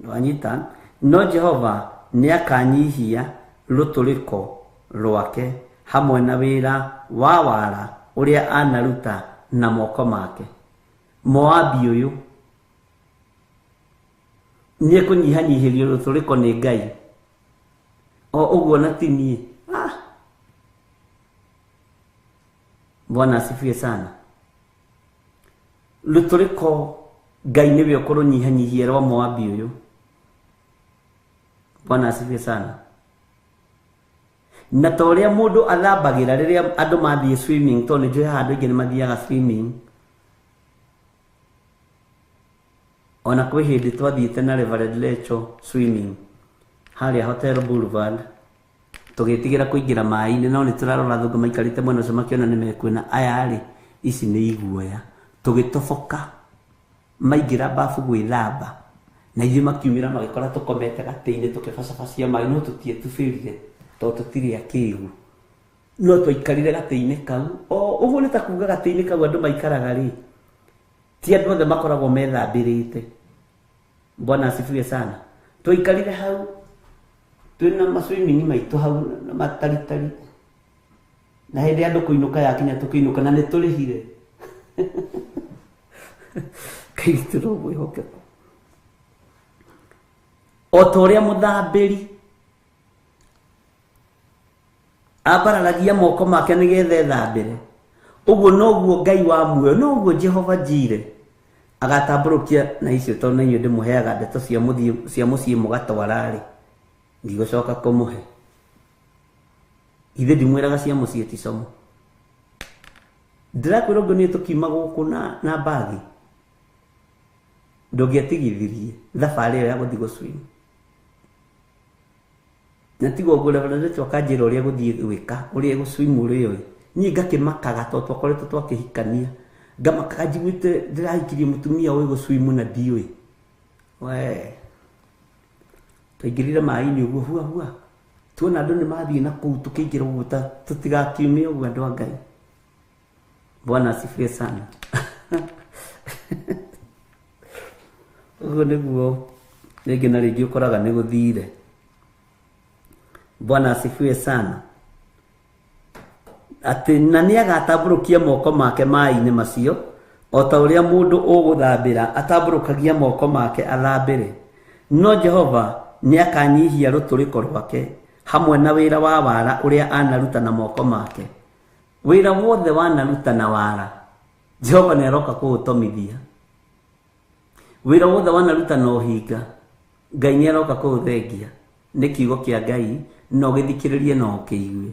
Wanyita? No Jehova nĩakanyihia rũtũrĩko rwake hamwe na wĩra wa wara ũrĩa anaruta na moko make. Moabi ũyũ nĩekũnyihanyihĩrio rũtũrĩko nĩ Ngai. O ũguo na ti niĩ. Bwana asifiwe sana. Rũtũrĩko Ngai nĩwe ũkũrũnyihanyihia rwa Moabi ũyũ. Bwana asifiwe sana. Na ta ũrĩa mũndũ athambagĩra rĩrĩa andũ mathiĩ swimming, tondũ nĩ njũĩ haha andũ aingĩ nĩ mathiaga swimming. Ona kwĩ hĩndĩ twathiĩte na Reverend Lecho swimming harĩa Hotel Boulevard, tũgĩtigĩra kũingĩra maĩ-inĩ, no nĩ tũrarora athũngũ maikarĩte mwena ũcio makĩona nĩ mekuona aya rĩ, ici nĩ iguoya. Tũgĩtoboka maingĩra bafu gwĩthamba, na ithuĩ makiumĩra magĩkora tũkomete gatĩ-inĩ tũkĩbacabacia maĩ, no tũtietubĩrire tondũ tũtirĩ akĩgu. No twaikarire gatĩ-inĩ kau. O ũguo nĩ ta kuga gatĩ-inĩ kau andũ maikaraga rĩ, ti andũ othe makoragwo methambĩrĩte. Bwana asifiwe sana. Twaikarire hau twĩna maswimming maitũ hau na mataritari, na hĩndĩ andũ kũinũka yakinya tũkĩinũka na nĩ tũrĩhire. Ngai witũ no mwĩhokeku. O ta ũrĩa mũthambĩri ambararagia moko make nĩgetha ethambĩre, ũguo noguo Ngai wa muoyo, noguo Jehova Jire agatambũrũkia na icio, tondũ na inyuĩ ndĩmũheaga ndeto cia mũciĩ mũgatwara rĩ, ndigũcoka kũmũhe. Ithe ndimwĩraga cia mũciĩ ti como. Ndĩrakwĩra ũguo niĩ tũkiuma gũkũ na mbagi, ndũngĩatigithirie thabarĩ ĩyo ya gũthiĩ gũswim. Na tiga ũguo Reverend Lecho akanjĩra ũrĩa gũthiĩ gwĩka, ũrĩa gũswim ũrĩa ũĩ. Niĩ ngakĩmakaga tondũ twakoretwo twakĩhikania, ngamakaga njiguĩte ndĩrahikirie mũtumia ũĩ gũswim na ndiũĩ. We twaingĩrire maĩ-inĩ ũguo hua hua, tuona andũ nĩ mathiĩ na kũu tũkĩingĩra ũguo ta tũtigakiume ũguo andũ a Ngai. Bwana asifiwe sana. Ũguo nĩguo rĩngĩ na rĩngĩ ũkoraga nĩ gũthire. Bwana asifiwe sana. Atĩ na nĩagatambũrũkia moko make maĩ-inĩ macio, o ta ũrĩa mũndũ ũgũthambĩra atambũrũkagia moko make athambĩre. No Jehova nĩakanyihia rũtũrĩko rwake hamwe na wĩra wa wara ũrĩa anaruta na moko make. Wĩra wothe wanaruta na wara, Jehova nĩaroka kũũtomithia. Wĩra wothe wanaruta na ũhinga, Ngai nĩaroka kũũthengia. Nĩ kiugo kĩa Ngai, no gĩthikĩrĩrie no ũkĩigue.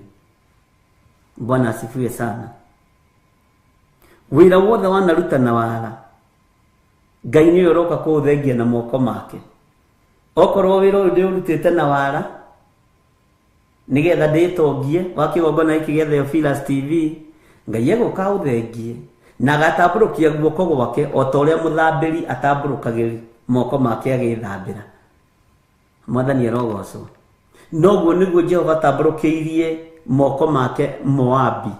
Bwana asifiwe sana. Wĩra wothe wanaruta na wara, Ngai nĩwe ũroka kũũthengia na moko make. Okorwo wĩra ũyũ ndĩũrutĩte na wara nĩgetha ndĩtongie wa kĩgongona gĩkĩ gĩa Theophilus TV, Ngai egũka ũthengie na agatambũrũkia guoko gwake o ta ũrĩa mũthambĩri atambũrũkagĩria moko make agĩthambĩra. Mwathani arogocwo. Noguo nĩguo Jehova atambũrũkĩirie moko make Moabi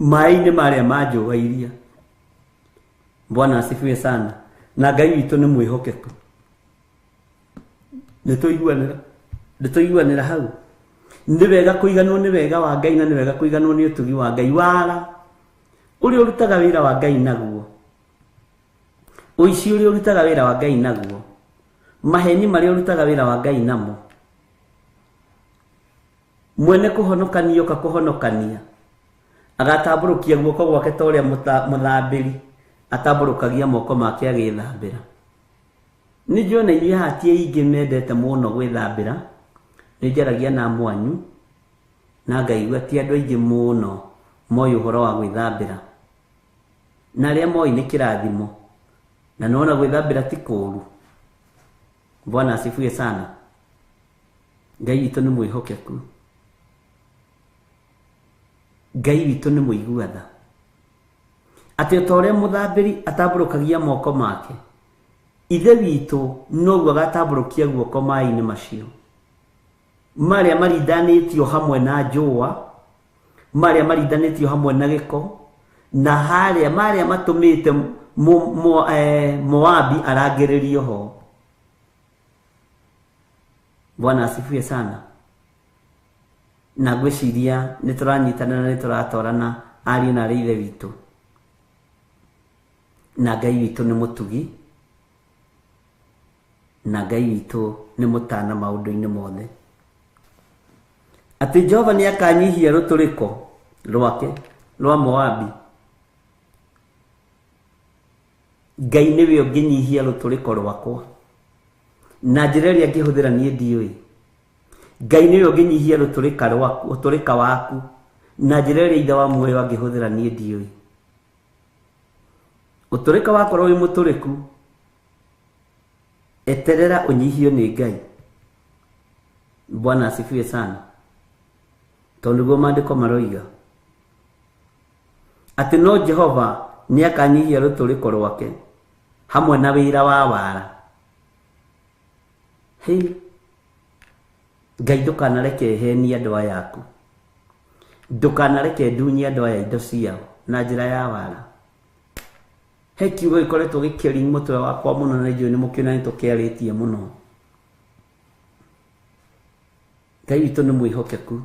maĩ-inĩ marĩa ma iria. Bwana asifiwe sana. Na Ngai witũ nĩ mwĩhokeku. Nĩtũiguanĩra hau. Nĩ wega kũiganwo nĩ wega wa Ngai na nĩ wega kũiganwo nĩ ũtugi wa Ngai. Wara ũrĩa ũrutaga wĩra wa Ngai naguo, ũici ũrĩa ũrutaga wĩra wa Ngai naguo, Maheni marĩa ũrutaga wĩra wa Ngai namo. Mwene kũhonokania ũka kũhonokania. Agatambũrũkia guoko gwake ta ũrĩa mũthambĩri atambũrũkagia moko make agĩthambĩra. Nĩ njũĩ ona inyuĩ haha ti aingĩ mendete mũno gwĩthambĩra. Nĩ njaragia na mwanyu na ngaigua ti andũ aingĩ mũno moĩ ũhoro wa gwĩthambĩra. Na arĩa moĩ nĩ kĩrathimo. Na nĩwona gwĩthambĩra ti kũũru. Bwana asifiwe sana. Ngai witũ nĩ mwĩhokeku. Ngai witũ nĩ mũigua tha. Atĩ o ta ũrĩa mũthambĩri atambũrũkagia moko make, Ithe witũ noguo agatambũrũkia guoko maĩ-inĩ macio marĩa marindanĩtio hamwe na njũa, marĩa marindanĩtio hamwe na gĩko, na harĩa marĩa matũmĩte Moabi arangĩrĩrio ho. Bwana asifiwe sana. Na ngwĩciria nĩ tũranyitana na nĩ tũratwarana ariũ na arĩ Ithe witũ. Na Ngai witũ nĩ mũtugi, na Ngai witũ nĩ mũtana maũndũ-inĩ mothe. Atĩ Jehova nĩ akanyihia rũtũrĩko rwake rwa Moabi. Ngai nĩwe ũngĩnyihia rũtũrĩko rwakwa na njĩra ĩrĩa angĩhũthĩra niĩ ndiũĩ. Ngai nĩwe ũngĩnyihia rũtũrĩka rwaku, ũtũrĩka waku na njĩra ĩrĩa Ithe wa muoyo angĩhũthĩra niĩ ndiũĩ. Ũtũrĩka wakorwo wĩ mũtũrĩku, eterera ũnyihio nĩ Ngai. Bwana asifiwe sana. Tondũ nĩguo maandĩko maroiga atĩ no Jehova nĩ akanyihia rũtũrĩko rwake hamwe na wĩra wa wara. Hĩ, Ngai ndũkanareke henie andũ aya aku, ndũkanareke ndunye andũ aya indo ciao na njĩra ya wara. He kiugo gĩkoretwo gĩkĩring mũtwe wakwa mũno na njũĩ nĩ mũkĩona nĩ tũkĩarĩtie mũno. Ngai witũ nĩ mwĩhokeku.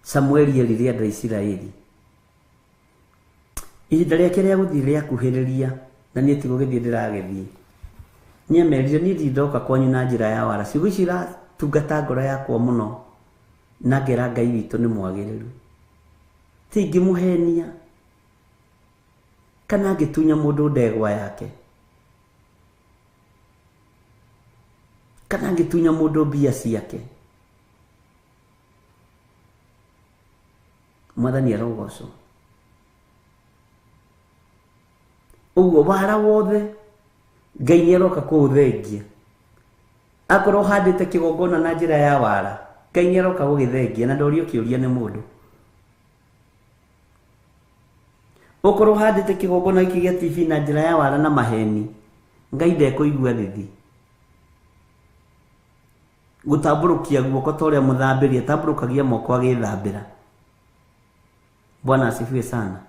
Samueli erire andũ a Isiraeli ihinda rĩake rĩa gũthiĩ rĩakuhĩrĩria, na niĩ ti gũgĩthiĩ ndĩragĩthiĩ. Nĩamerire niĩ ndirĩ ndoka kwanyu na njĩra ya wara. Ciugo ici iratungata ngoro yakwa mũno na ngera Ngai witũ nĩ mwagĩrĩru. Ti ingĩmũhenia kana ngĩtunya mũndũ ndegwa yake, kana ngĩtunya mũndũ mbia ciake. Mwathani arogocwo. Ũguo wara wothe Ngai nĩ aroka kũũthengia. Akorwo ũhandĩte kĩgongona na njĩra ya wara, Ngai nĩ aroka gũgĩthengia na ndorio kĩũria nĩ mũndũ. Ũkorwo ũhandĩte kĩgongona gĩkĩ gĩa TV na njĩra ya wara na maheni, Ngai ndekũigua thithi. Gũtambũrũkia guoko ta ũrĩa mũthambĩri atambũrũkagia moko agĩthambĩra. Bwana asifiwe sana.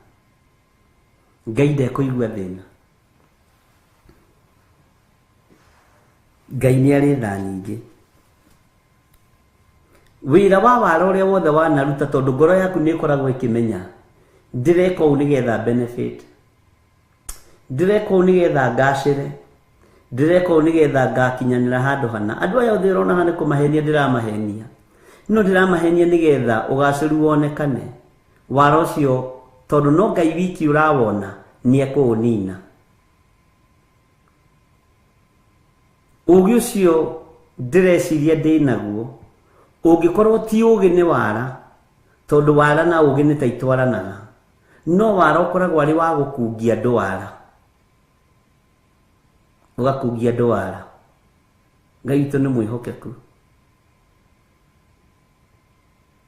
Ngai ndekũigua thĩna. Ngai nĩ arĩ tha nyingĩ. Wĩra wa wara ũrĩa wothe wanaruta, tondũ ngoro yaku nĩ ĩkoragwo ĩkĩmenya ndĩreka ũũ nĩgetha benefit, ndĩreka ũũ nĩgetha ngacĩre, ndĩreka ũũ nĩgetha ngakinyanĩra handũ hana. Andũ aya othe ũrona haha nĩ kũmahenia ndĩramahenia, no ndĩramahenia nĩgetha ũgacĩru wonekane. Wara ũcio tondũ no Ngai wiki ũrawona nĩ ekũũnina. Ũgĩ ũcio ndĩreciria ndĩnaguo ũngĩkorwo ti ũgĩ nĩ wara, tondũ wara na ũgĩ nĩ ta itwaranaga. No wara ũkoragwo arĩ wa gũkungia andũ wara, ũgakungia andũ wara. Ngai witũ nĩ mwĩhokeku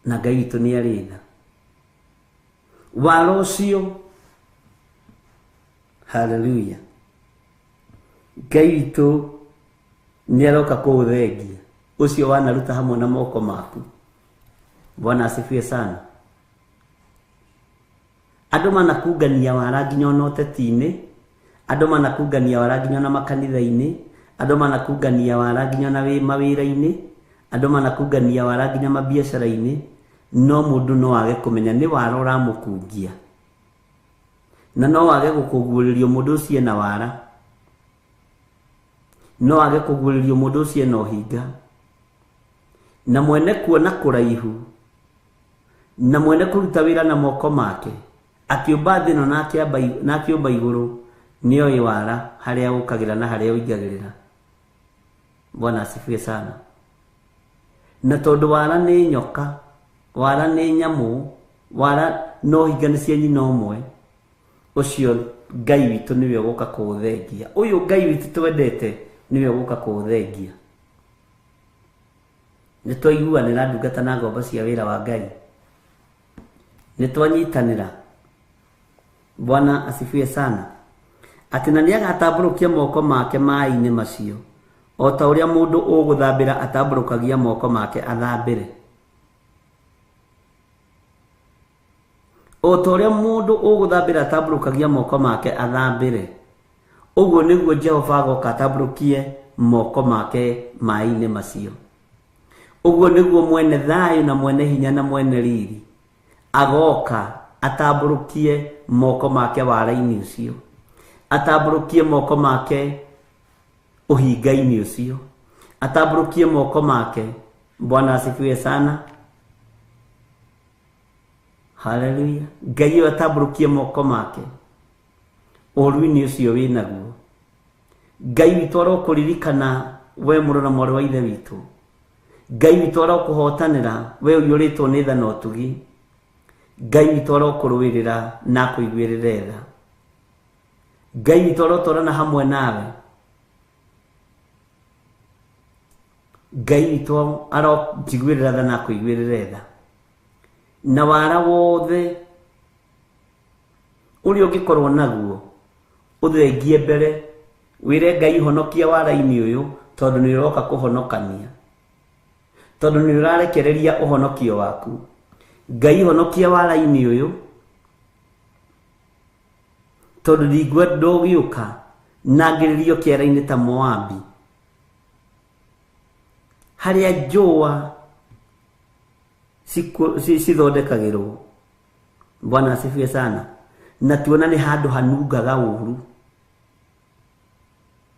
na Ngai witũ nĩ arĩ tha. Wara ũcio, haleluya, Ngai witũ nĩ aroka kũũthengia ũcio wanaruta hamwe na moko maku. Bwana asifiwe sana. Andũ manakungania wara nginya ona ũteti-inĩ, andũ manakungania wara nginya ona makanitha-inĩ, andũ manakungania wara nginya ona mawĩra-inĩ, andũ manakungania wara nginya mabiacara-inĩ, No mũndũ no age kũmenya nĩ wara ũramũkungia, na no age gũkũguũrĩrio mũndũ ũcio ena wara, no age kũguũrĩrio mũndũ ũcio ena ũhinga. Na mwene kuona kũraihu, na mwene kũruta wĩra na moko make, akĩũmba thĩ ĩno na akĩũmba igũrũ, nĩoĩ wara harĩa ũkagĩra na harĩa ũingagĩrĩra. Bwana asifiwe sana. Na tondũ wara nĩ nyoka, wara nĩ nyamũ, wara no hinga nĩ cia nyina ũmwe, ũcio Ngai witũ nĩwe ũgũka kũũthengia. Ũyũ Ngai witũ twendete nĩwe ũgũka kũũthengia. Nĩ twaiguanĩra ndungata na ngombo cia wĩra wa Ngai, nĩ twanyitanĩra. Bwana asifiwe sana. Atĩ na nĩagatambũrũkia moko make maĩ-inĩ macio, o ta ũrĩa mũndũ ũgũthambĩra atambũrũkagia moko make athambĩre. O ta ũrĩa mũndũ ũgũthambĩra atambũrũkagia moko make athambĩre, ũguo nĩguo Jehova agoka atambũrũkie moko make maĩ-inĩ macio. Ũguo nĩguo mwene thayũ na mwene hinya na mwene riri agoka atambũrũkie moko make wara-inĩ ũcio, atambũrũkie moko make ũhinga-inĩ ũcio, atambũrũkie moko make. Bwana asifiwe sana. Haleluya. Ngai ũyũ atambũrũkie moko make ũru-inĩ ũcio wĩnaguo. Ngai witũ arokũririkana we mũrũ na mwarĩ wa ithe witũ. Ngai witũ arokũhotanĩra we ũiyũrĩtwo nĩ tha na ũtugi. Ngai witũ arokũrũĩrĩra na akũiguĩrĩre tha. Ngai witũ arotwarana hamwe nawe. Ngai witũ aronjiguĩrĩra tha na akũiguĩrĩre tha. Na wara wothe ũrĩa ũngĩkorwo naguo ũthengie mbere, wĩre Ngai honokia wara-inĩ ũyũ, tondũ nĩ ũroka kũhonokania, tondũ nĩ ũrarekereria ũhonokio waku. Ngai honokia wara-inĩ ũyũ, tondũ ndingwenda ũgĩũka na ngĩrĩrio kĩara-inĩ ta Moabi, harĩa njũa cithondekagĩrwo. Bwana asifiwe sana. Na tuona nĩ handũ hanungaga ũru.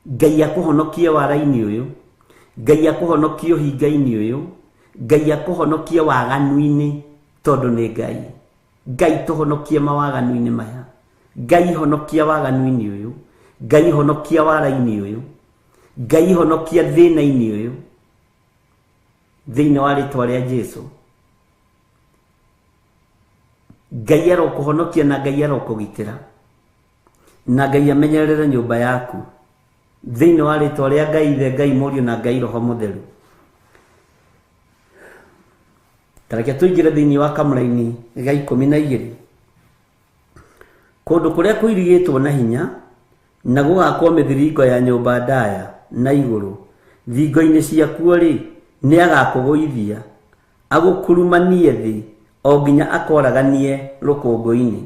Ngai akũhonokie wara-inĩ ũyũ, Ngai akũhonokie ũhinga-inĩ ũyũ, Ngai akũhonokie waganu-inĩ, tondũ nĩ Ngai. Ngai tũhonokie mawaganu-inĩ maya. Ngai honokia waganu-inĩ ũyũ, Ngai honokia wara-inĩ ũyũ, Ngai honokia thĩna-inĩ ũyũ, thĩinĩ wa rĩtwa rĩa Jesu. Ngai arokũhonokia na Ngai arokũgitĩra, na Ngai amenyerere nyũmba yaku, thĩinĩ wa rĩtwa rĩa Ngai Ithe, Ngai Mũriũ na Ngai Roho Mũtheru. Tareke tũingĩre thĩinĩ wa kamũraini ga 12. Kũndũ kũrĩa kũirigĩtwo na hinya, na gũgakwo mĩthiringo ya nyũmba ndaya na igũrũ, thingo-inĩ ciakuo-rĩ, nĩagakũgũithia, agũkurumanie thĩ, o nginya akoraganie rũkũngũ-inĩ.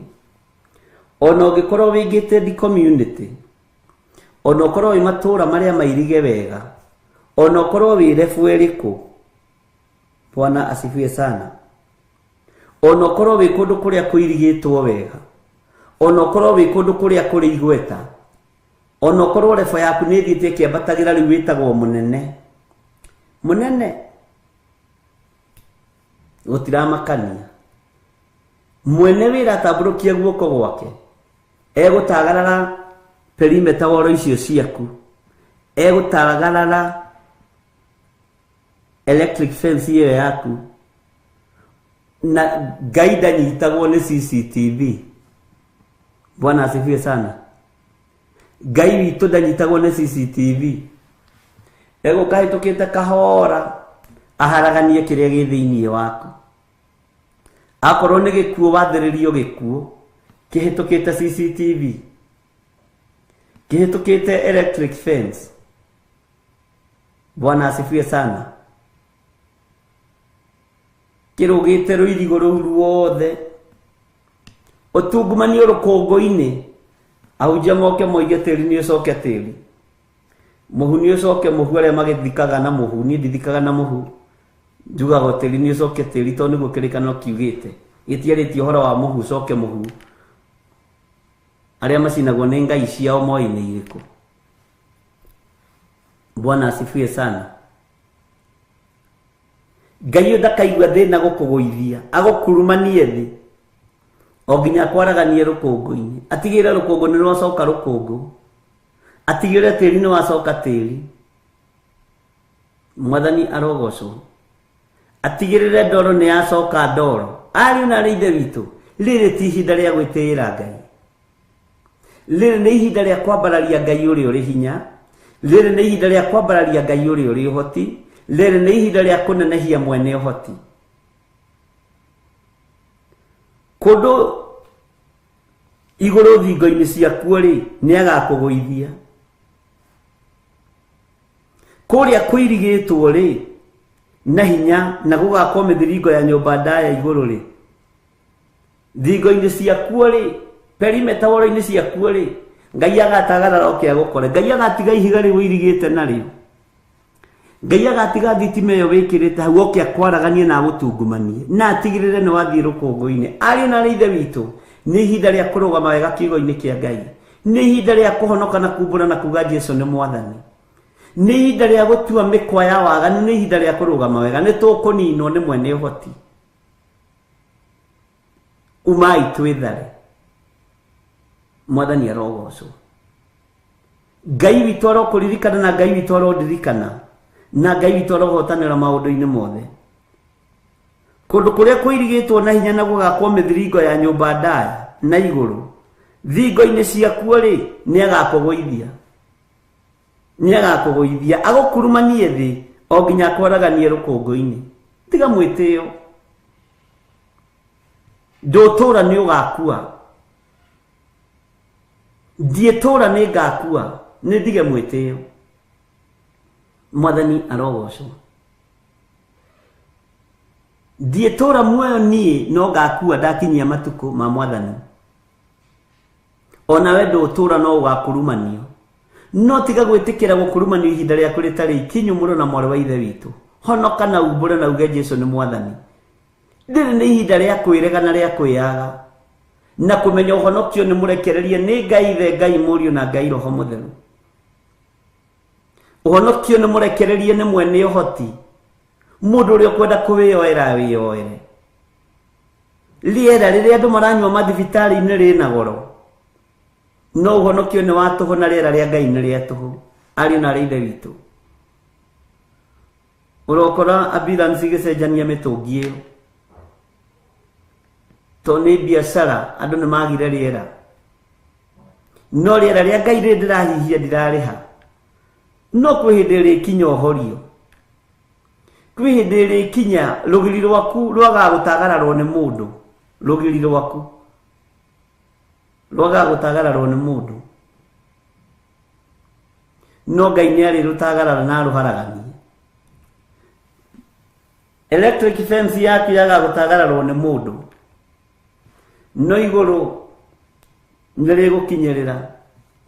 Ona ũngĩkorwo wĩ gated community, ona ũkorwo wĩ matũũra marĩa mairige wega, ona ũkorwo wĩ rebu ĩrĩkũ, Bwana asifiwe sana. Ona ũkorwo wĩ kũndũ kũrĩa kũirigĩtwo wega, ona ũkorwo wĩ kũndũ kũrĩa kũrĩ igweta, ona ũkorwo rebo yaku nĩ ĩthiĩte ĩkĩambatagĩra rĩu wĩtagwo mũnene, mũnene gũtiramakania. Mwene wĩra atambũrũkie guoko gwake, egũtagarara perimeter woro icio ciaku, egũtagarara electric fence ĩyo yaku, na Ngai ndanyitagwo nĩ CCTV. Bwana asifiwe sana. Ngai witũ ndanyitagwo nĩ CCTV. Egũka ahĩtũkĩte kahora aharaganie kĩrĩa gĩ thĩinĩ waku. Akorwo nĩ gĩkuũ wathĩrĩrio gĩkuũ kĩhĩtũkĩte CCTV, kĩhĩtũkĩte electric fence. Bwana asifiwe sana. Kĩrũgĩte rũirigo rũu ruothe, ũtungumanio rũkũngũ-inĩ, ahunjia moke moige tĩri nĩ ũcoke tĩri, mũhu nĩ ũcoke mũhu, arĩa magĩthikaga na mũhu, niĩ ndithikaga na mũhu. Njugaga tĩri nĩ ũcoke tĩri tondũ nĩguo kĩrĩkanĩro kiugĩte. Gĩtiarĩtie ũhoro wa mũhu ũcoke mũhu. Arĩa macinagwo nĩ ngai ciao moĩ nĩ irĩkũ. Bwana asifiwe sana. Ngai ũyũ ndakaigua thĩna gũkũgũithia, agũkurumanie thĩ o nginya akwaraganie rũkũngũ-inĩ. Atigĩrĩre rũkũngũ nĩ rwacoka rũkũngũ, atigĩrĩre tĩri nĩ wacoka tĩri. Mwathani arogocwo. Atigĩrĩre ndoro nĩ yacoka ndoro. Ariũ na arĩ ithe witũ, rĩrĩ ti ihinda rĩa gwĩtĩĩra Ngai. Rĩrĩ nĩ ihinda rĩa kwambararia Ngai ũrĩa ũrĩ hinya. Rĩrĩ nĩ ihinda rĩa kwambararia Ngai ũrĩa ũrĩ ũhoti. Rĩrĩ nĩ ihinda rĩa kũnenehia mwene ũhoti. Kũndũ igũrũ thingo-inĩ ciakuo rĩ, nĩ agakũgũithia. Kũrĩa kũirigĩtwo rĩ, na hinya na gũgakwo mĩthiringo ya nyũmba ndaya igũrũ rĩ, thingo-inĩ ciakuo rĩ, perimeter wall-inĩ ciakuo rĩ, Ngai agatagarara oke agũkore. Ngai agatiga ihiga rĩu ũirigĩte narĩo. Ngai agatiga thitima ĩyo wĩkĩrĩte hau oke akwaraganie na agũtungumanie na atigĩrĩre nĩ wathiĩ rũkũngũ-inĩ. Ariũ na arĩ ithe witũ, nĩ ihinda rĩa kũrũgama wega kiugo-inĩ kĩa Ngai. Nĩ ihinda rĩa kũhonoka na kumbũra na kuga Jesu nĩ mwathani. Nĩ ihinda rĩa gũtua mĩkwa ya waganu, nĩ ihinda rĩa kũrũgama wega. Nĩ tũkũninwo nĩ mwene ũhoti. Umai twĩthare. Mwathani arogocwo. Ngai witũ arokũririkana na Ngai witũ arondirikana na Ngai witũ arohotanĩra maũndũ-inĩ mothe. Kũndũ kũrĩa kũirigĩtwo na hinya na gũgakwo mĩthiringo ya nyũmba ndaya na igũrũ, thingo-inĩ ciakuo rĩ, nĩ agakũgũithia. Nĩ agakũgũithia, agũkurumanie thĩ o nginya akwaraganie rũkũngũ-inĩ. Tiga mwĩtĩo. Ndũtũra nĩ ũgakua. Ndiĩtũra nĩ ngakua, nĩ ndige mwĩtĩo. Mwathani arogocwo. Ndiĩtũra muoyo niĩ no ngakua ndakinyia matukũ ma mwathani. Onawe ndũtũra no ũgakurumanio. No tiga gwĩtĩkĩra gũkurumanio ihinda rĩaku rĩtarĩ ikinyu mũrũ na mwarĩ wa ithe witũ. Honoka na umbũre na uge Jesu nĩ mwathani. Rĩrĩ nĩ ihinda rĩa kwĩrega na rĩa kwĩyaga na kũmenya ũhonokio nĩ mũrekererie nĩ Ngai Ithe, Ngai Mũriũ na Ngai Roho Mũtheru. Ũhonokio nĩ mũrekererie nĩ mwene ũhoti. Mũndũ ũrĩa ũkwenda kũwĩyoera wĩyoere. Rĩera rĩrĩa andũ maranyua mathibitarĩ-inĩ rĩna goro, no ũhonokio nĩ wa tũhũ na rĩera rĩa Ngai nĩ rĩa tũhũ. Ariũ na arĩ ithe witũ, ũrokora ambulance igĩcenjania mĩtũngi ĩyo tondũ nĩ biacara, andũ nĩ magire rĩera. No rĩera rĩa Ngai rĩrĩ ndĩrahihia ndirarĩha. No kwĩ hĩndĩ ĩrĩkinya ũhorio. Kwĩ hĩndĩ ĩrĩkinya rũgiri rwaku rwagaga gũtagararwo nĩ mũndũ. Rũgiri rwaku rwagaga gũtagararwo nĩ mũndũ. No Ngai nĩ arĩrũtagarara na arũharaganie. Electric fence yaku yagaga gũtagararwo nĩ mũndũ, no igũrũ nĩ rĩgũkinyĩrĩra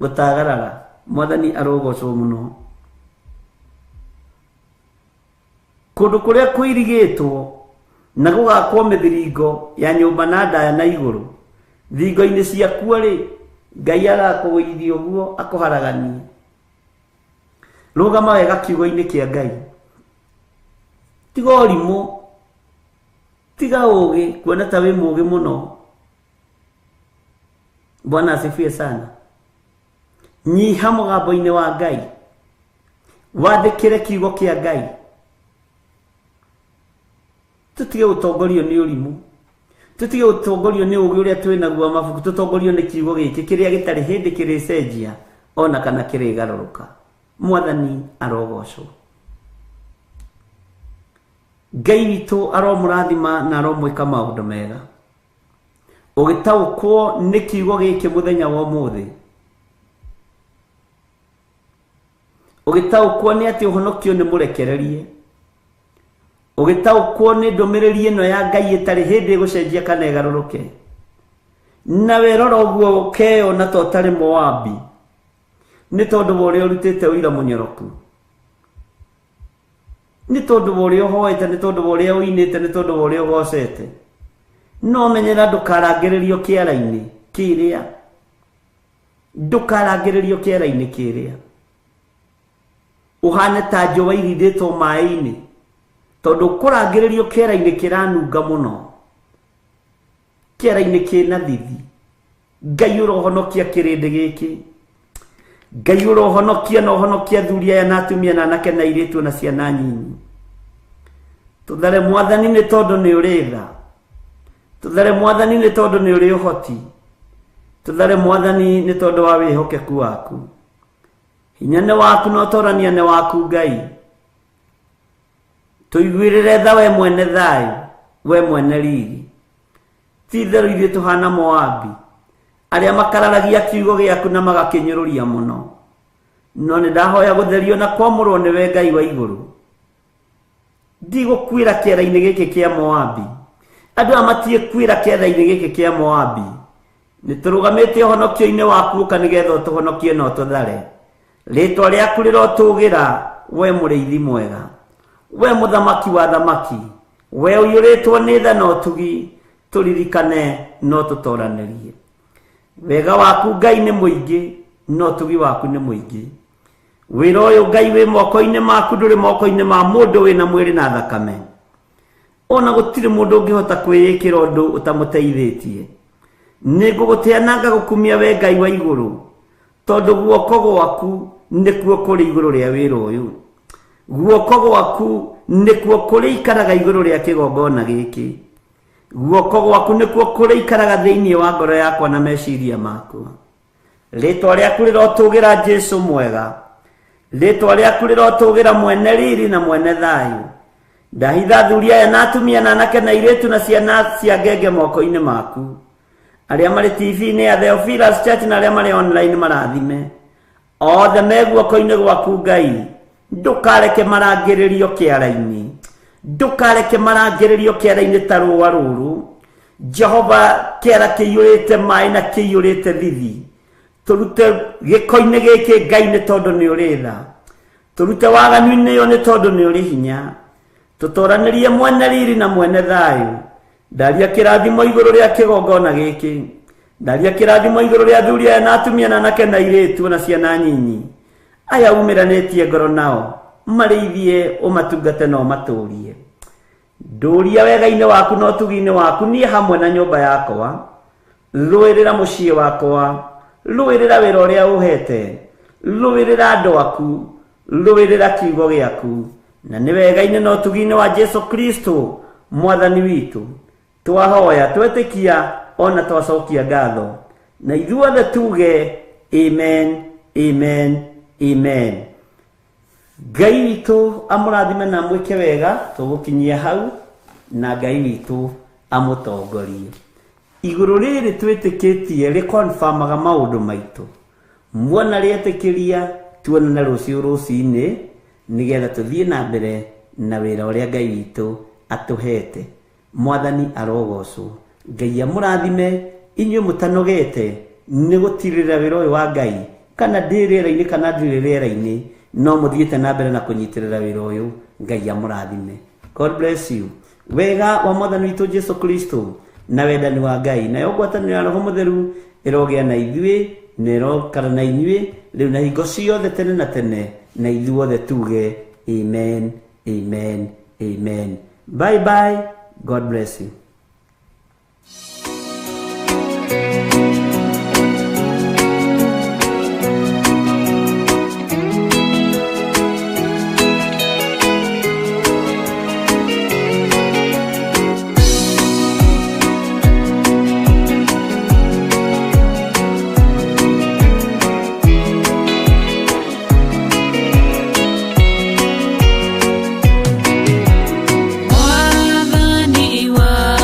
gũtagarara. Mwathani arogocwo mũno. Kũndũ kũrĩa kũirigĩtwo na gũgakwo mĩthiringo ya nyũmba na ndaya na igũrũ, thingo-inĩ ciakuo rĩ, Ngai agakũgũithia ũguo akũharaganie. Rũgama wega kiugo-inĩ kĩa Ngai. Tiga ũrimũ, tiga ũgĩ kuona ta wĩ mũgĩ mũno. Bwana asifiwe sana. Nyiha mũgambo-inĩ wa Ngai, wathĩkĩre kiugo kĩa Ngai. Tũtige gũtongorio nĩ ũrimũ, tũtige gũtongorio nĩ ũgĩ ũrĩa twĩ naguo wa mabuku, tũtongorio nĩ kiugo gĩkĩ kĩrĩa gĩtarĩ hĩndĩ kĩrĩcenjia ona kana kĩrĩgarũrũka. Mwathani arogocwo. Ngai witũ aromũrathima na aromwĩka maũndũ mega. Ũgĩtaũkwo nĩ kiugo gĩkĩ mũthenya wa ũmũthĩ, ũgĩtaũkwo nĩ atĩ ũhonokio nĩ mũrekererie, ũgĩtaũkwo nĩ ndũmĩrĩri ĩno ya Ngai ĩtarĩ hĩndĩ ĩgũcenjia kana ĩgarũrũke, na werora ũguo ũkeyona ta ũtarĩ Moabi nĩ tondũ wa ũrĩa ũrutĩte ũira mũnyoroku. Nĩ tondũ wa ũrĩa ũhoete, nĩ tondũ wa ũrĩa ũinĩte, nĩ tondũ wa ũrĩa ũgocete. No menyera ndũkarangĩrĩrio kĩara-inĩ kĩrĩa. Ndũkarangĩrĩrio kĩara-inĩ kĩrĩa. Ũhane ta njũa irindĩtwo maĩ-inĩ. Tondũ kũrangĩrĩrio kĩara-inĩ kĩranunga mũno. Kĩara-inĩ kĩna thithi. Ngai ũrohonokia kĩrĩndĩ gĩkĩ. Ngai ũrohonokia na ũhonokia athuri aya na atumia na anake na airĩtu na ciana nyinyi. Tũthare mwathani nĩ tondũ nĩ ũrĩ tha. Tũthare mwathani nĩ tondũ nĩ ũrĩ ũhoti. Tũthare mwathani nĩ tondũ wa wĩhokeku waku. Hinya nĩ waku na ũtorania nĩ waku Ngai. Tũiguĩrĩre tha we mwene thayũ, we mwene riri. Ti itherũ ithuĩ tũhana Moabi, arĩa makararagia kiugo gĩaku na magakĩnyũrũria mũno. No nĩ ndahoya gũtherio na kwamũrwo nĩwe Ngai wa igũrũ. Ndigũkuĩra kĩara-inĩ gĩkĩ kĩa Moabi. Andũ aya matiĩkuĩra kĩara-inĩ gĩkĩ kĩa Moabi. Nĩ tũrũgamĩte ũhonokio-inĩ waku ũka nĩgetha ũtũhonokie na ũtũthare. Rĩtwa rĩaku rĩrotũgĩra we mũrĩithi mwega. We mũthamaki wa thamaki. We ũiyũrĩtwo nĩ tha na ũtugi, tũririkane no tũtoranĩrie. Wega waku Ngai nĩ mũingĩ, na ũtugi waku nĩ mũingĩ. Wĩra ũyũ Ngai wĩ moko-inĩ maku, ndũrĩ moko-inĩ ma mũndũ wĩna mwĩrĩ na thakame. Ona gũtirĩ mũndũ ũngĩhota kwĩĩkĩra ũndũ ũtamũteithĩtie. Nĩngũgũtĩa na ngagũkumia we Ngai wa igũrũ, tondũ guoko gwaku nĩkuo kũrĩ igũrũ rĩa wĩra ũyũ. Guoko gwaku nĩkuo kũrĩikaraga igũrũ rĩa kĩgongona gĩkĩ. Guoko gwaku nĩkuo kũrĩikaraga thĩinĩ wa ngoro yakwa na meciria makwa. Rĩtwa rĩaku rĩrotũgĩra Jesũ mwega. Rĩtwa rĩaku rĩrotũgĩra mwene riri na mwene thayũ. Ndahitha athuri aya na atumia na anake na airĩtu na ciana cia ngenge moko-inĩ maku. Arĩa marĩ TV-inĩ ya Theophilus Church na arĩa marĩ online marathime. Othe me guoko-inĩ gwaku Ngai. Ndũkareke marangĩrĩrio kĩara-inĩ. Ndũkareke marangĩrĩrio kĩara-inĩ ta rũa rũrũ. Jehova, kĩara kĩiyũrĩte maĩ na kĩiyũrĩte thithi. Tũrute gĩko-inĩ gĩkĩ Ngai nĩ tondũ nĩ ũrĩ tha. Tũrute waganu-inĩ ũyũ nĩ tondũ nĩ ũrĩ hinya. Tũtoranĩrie mwene riri na mwene thayũ. Ndaria kĩrathimo igũrũ rĩa kĩgongona gĩkĩ. Ndaria kĩrathimo igũrũ rĩa athuri aya na atumia na anake na airĩtu na ciana nyinyi. Aya umĩranĩtie ngoro nao, marĩithie ũmatungate na ũmatũrie. Ndũria wega-inĩ waku na ũtugi-inĩ waku niĩ hamwe na nyũmba yakwa. Rũĩrĩra mũciĩ wakwa, rũĩrĩra wĩra ũrĩa ũhete, rũĩrĩra andũ aku, rũĩrĩra kiugo gĩaku. Na nĩ wega-inĩ na ũtugi-inĩ wa Jesu Kristo mwathani witũ. Twahoya, twetĩkia ona twacokia ngatho. Na ithuothe tuge amen, amen, amen. Ngai witũ amũrathime na amwĩke wega, tũgũkinyia hau na Ngai witũ amũtongorie. Igũrũ rĩrĩ twĩtĩkĩtie rĩkonfamaga maũndũ maitũ. Muona rĩetĩkĩria tuonane rũciũ rũcinĩ nĩgetha tũthiĩ na mbere na wĩra ũrĩa Ngai witũ atũhete. Mwathani arogocwo. Ngai amũrathime inyuĩ mũtanogete nĩ gũtirĩrĩra wĩra ũyũ wa Ngai, kana ndĩ rĩera-inĩ kana ndirĩ rĩera-inĩ, no mũthiĩte na mbere na kũnyitĩrĩra wĩra ũyũ. Ngai amũrathime. God bless you. Wega wa Mwathani witũ Jesu Kristo na wendani wa Ngai nayo ngwatanĩro ya Roho Mũtheru ĩrogĩa na ithuĩ na ĩrokara na inyuĩ rĩu na hingo ciothe tene na tene, na ithuothe tuge amen, amen, amen. Bye bye. God bless you. Mwathani wa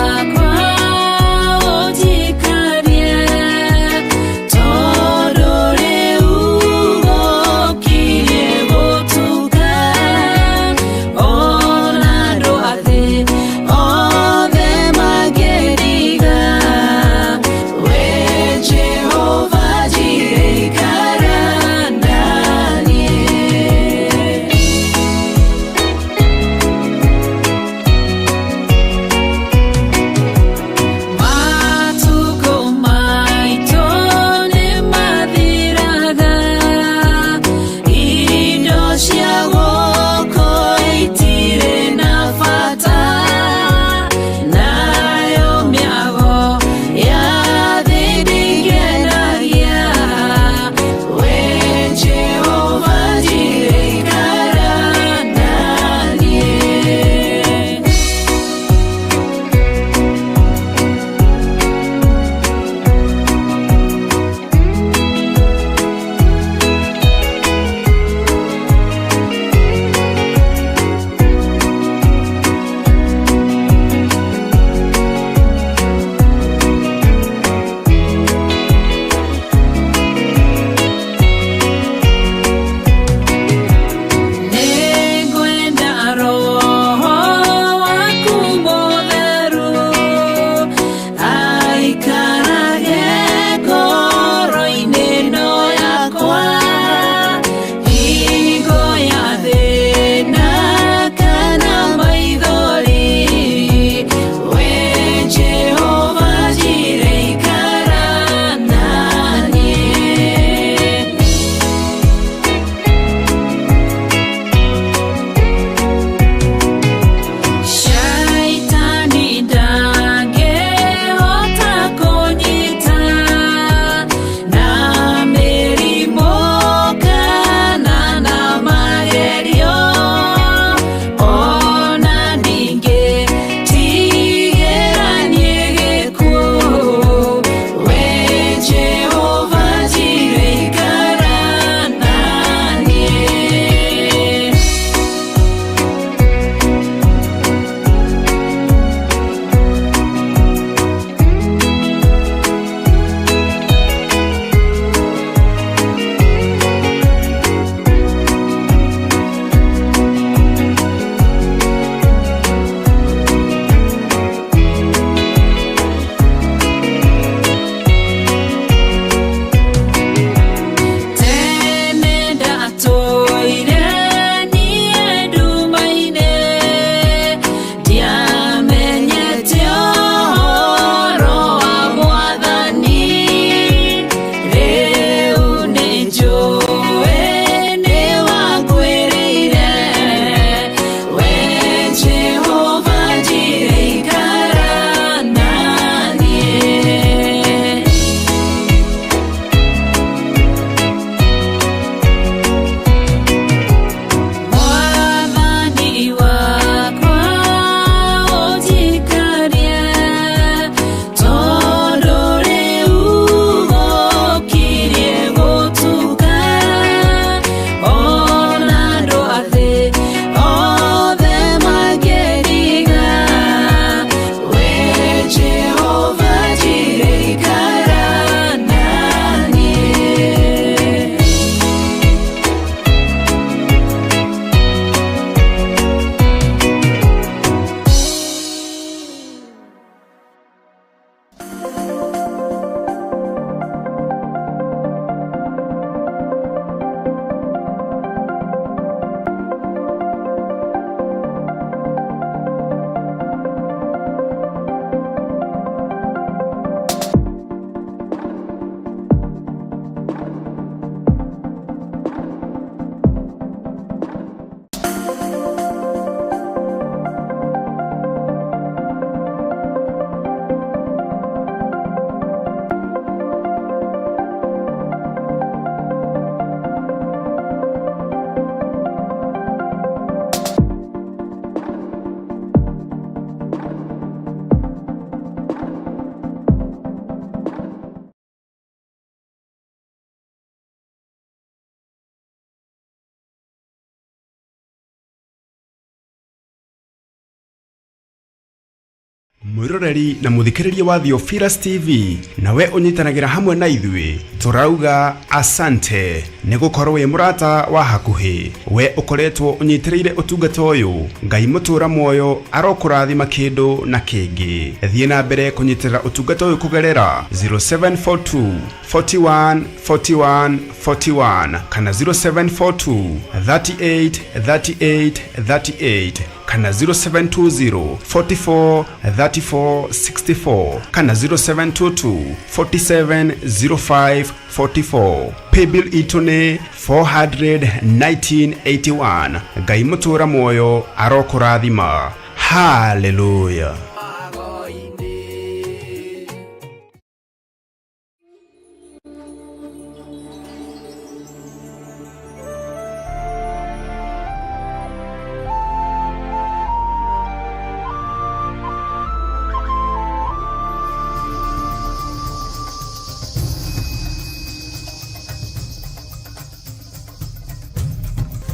Mwĩroreri na mũthikĩrĩria wa Theophilus TV, nawe ũnyitanagĩra hamwe na ithuĩ, tũrauga asante nĩ gũkorwo wĩ mũrata wa hakuhĩ. We ũkoretwo ũnyitĩrĩire ũtungata ũyũ, Ngai mũtũra muoyo arokũrathima kĩndũ na kĩngĩ. Thiĩ na mbere kũnyitĩrĩra ũtungata ũyũ kũgerera 0742 41 41 41 kana 0742 38 38 38 kana 0720 44 34 64 kana 0722 47 05 44. Paybill itũ nĩ 41981. Ngai mũtũra muoyo arokũrathima. Haleluya.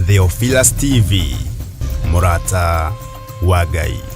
Theophilus TV, mũrata wa Ngai.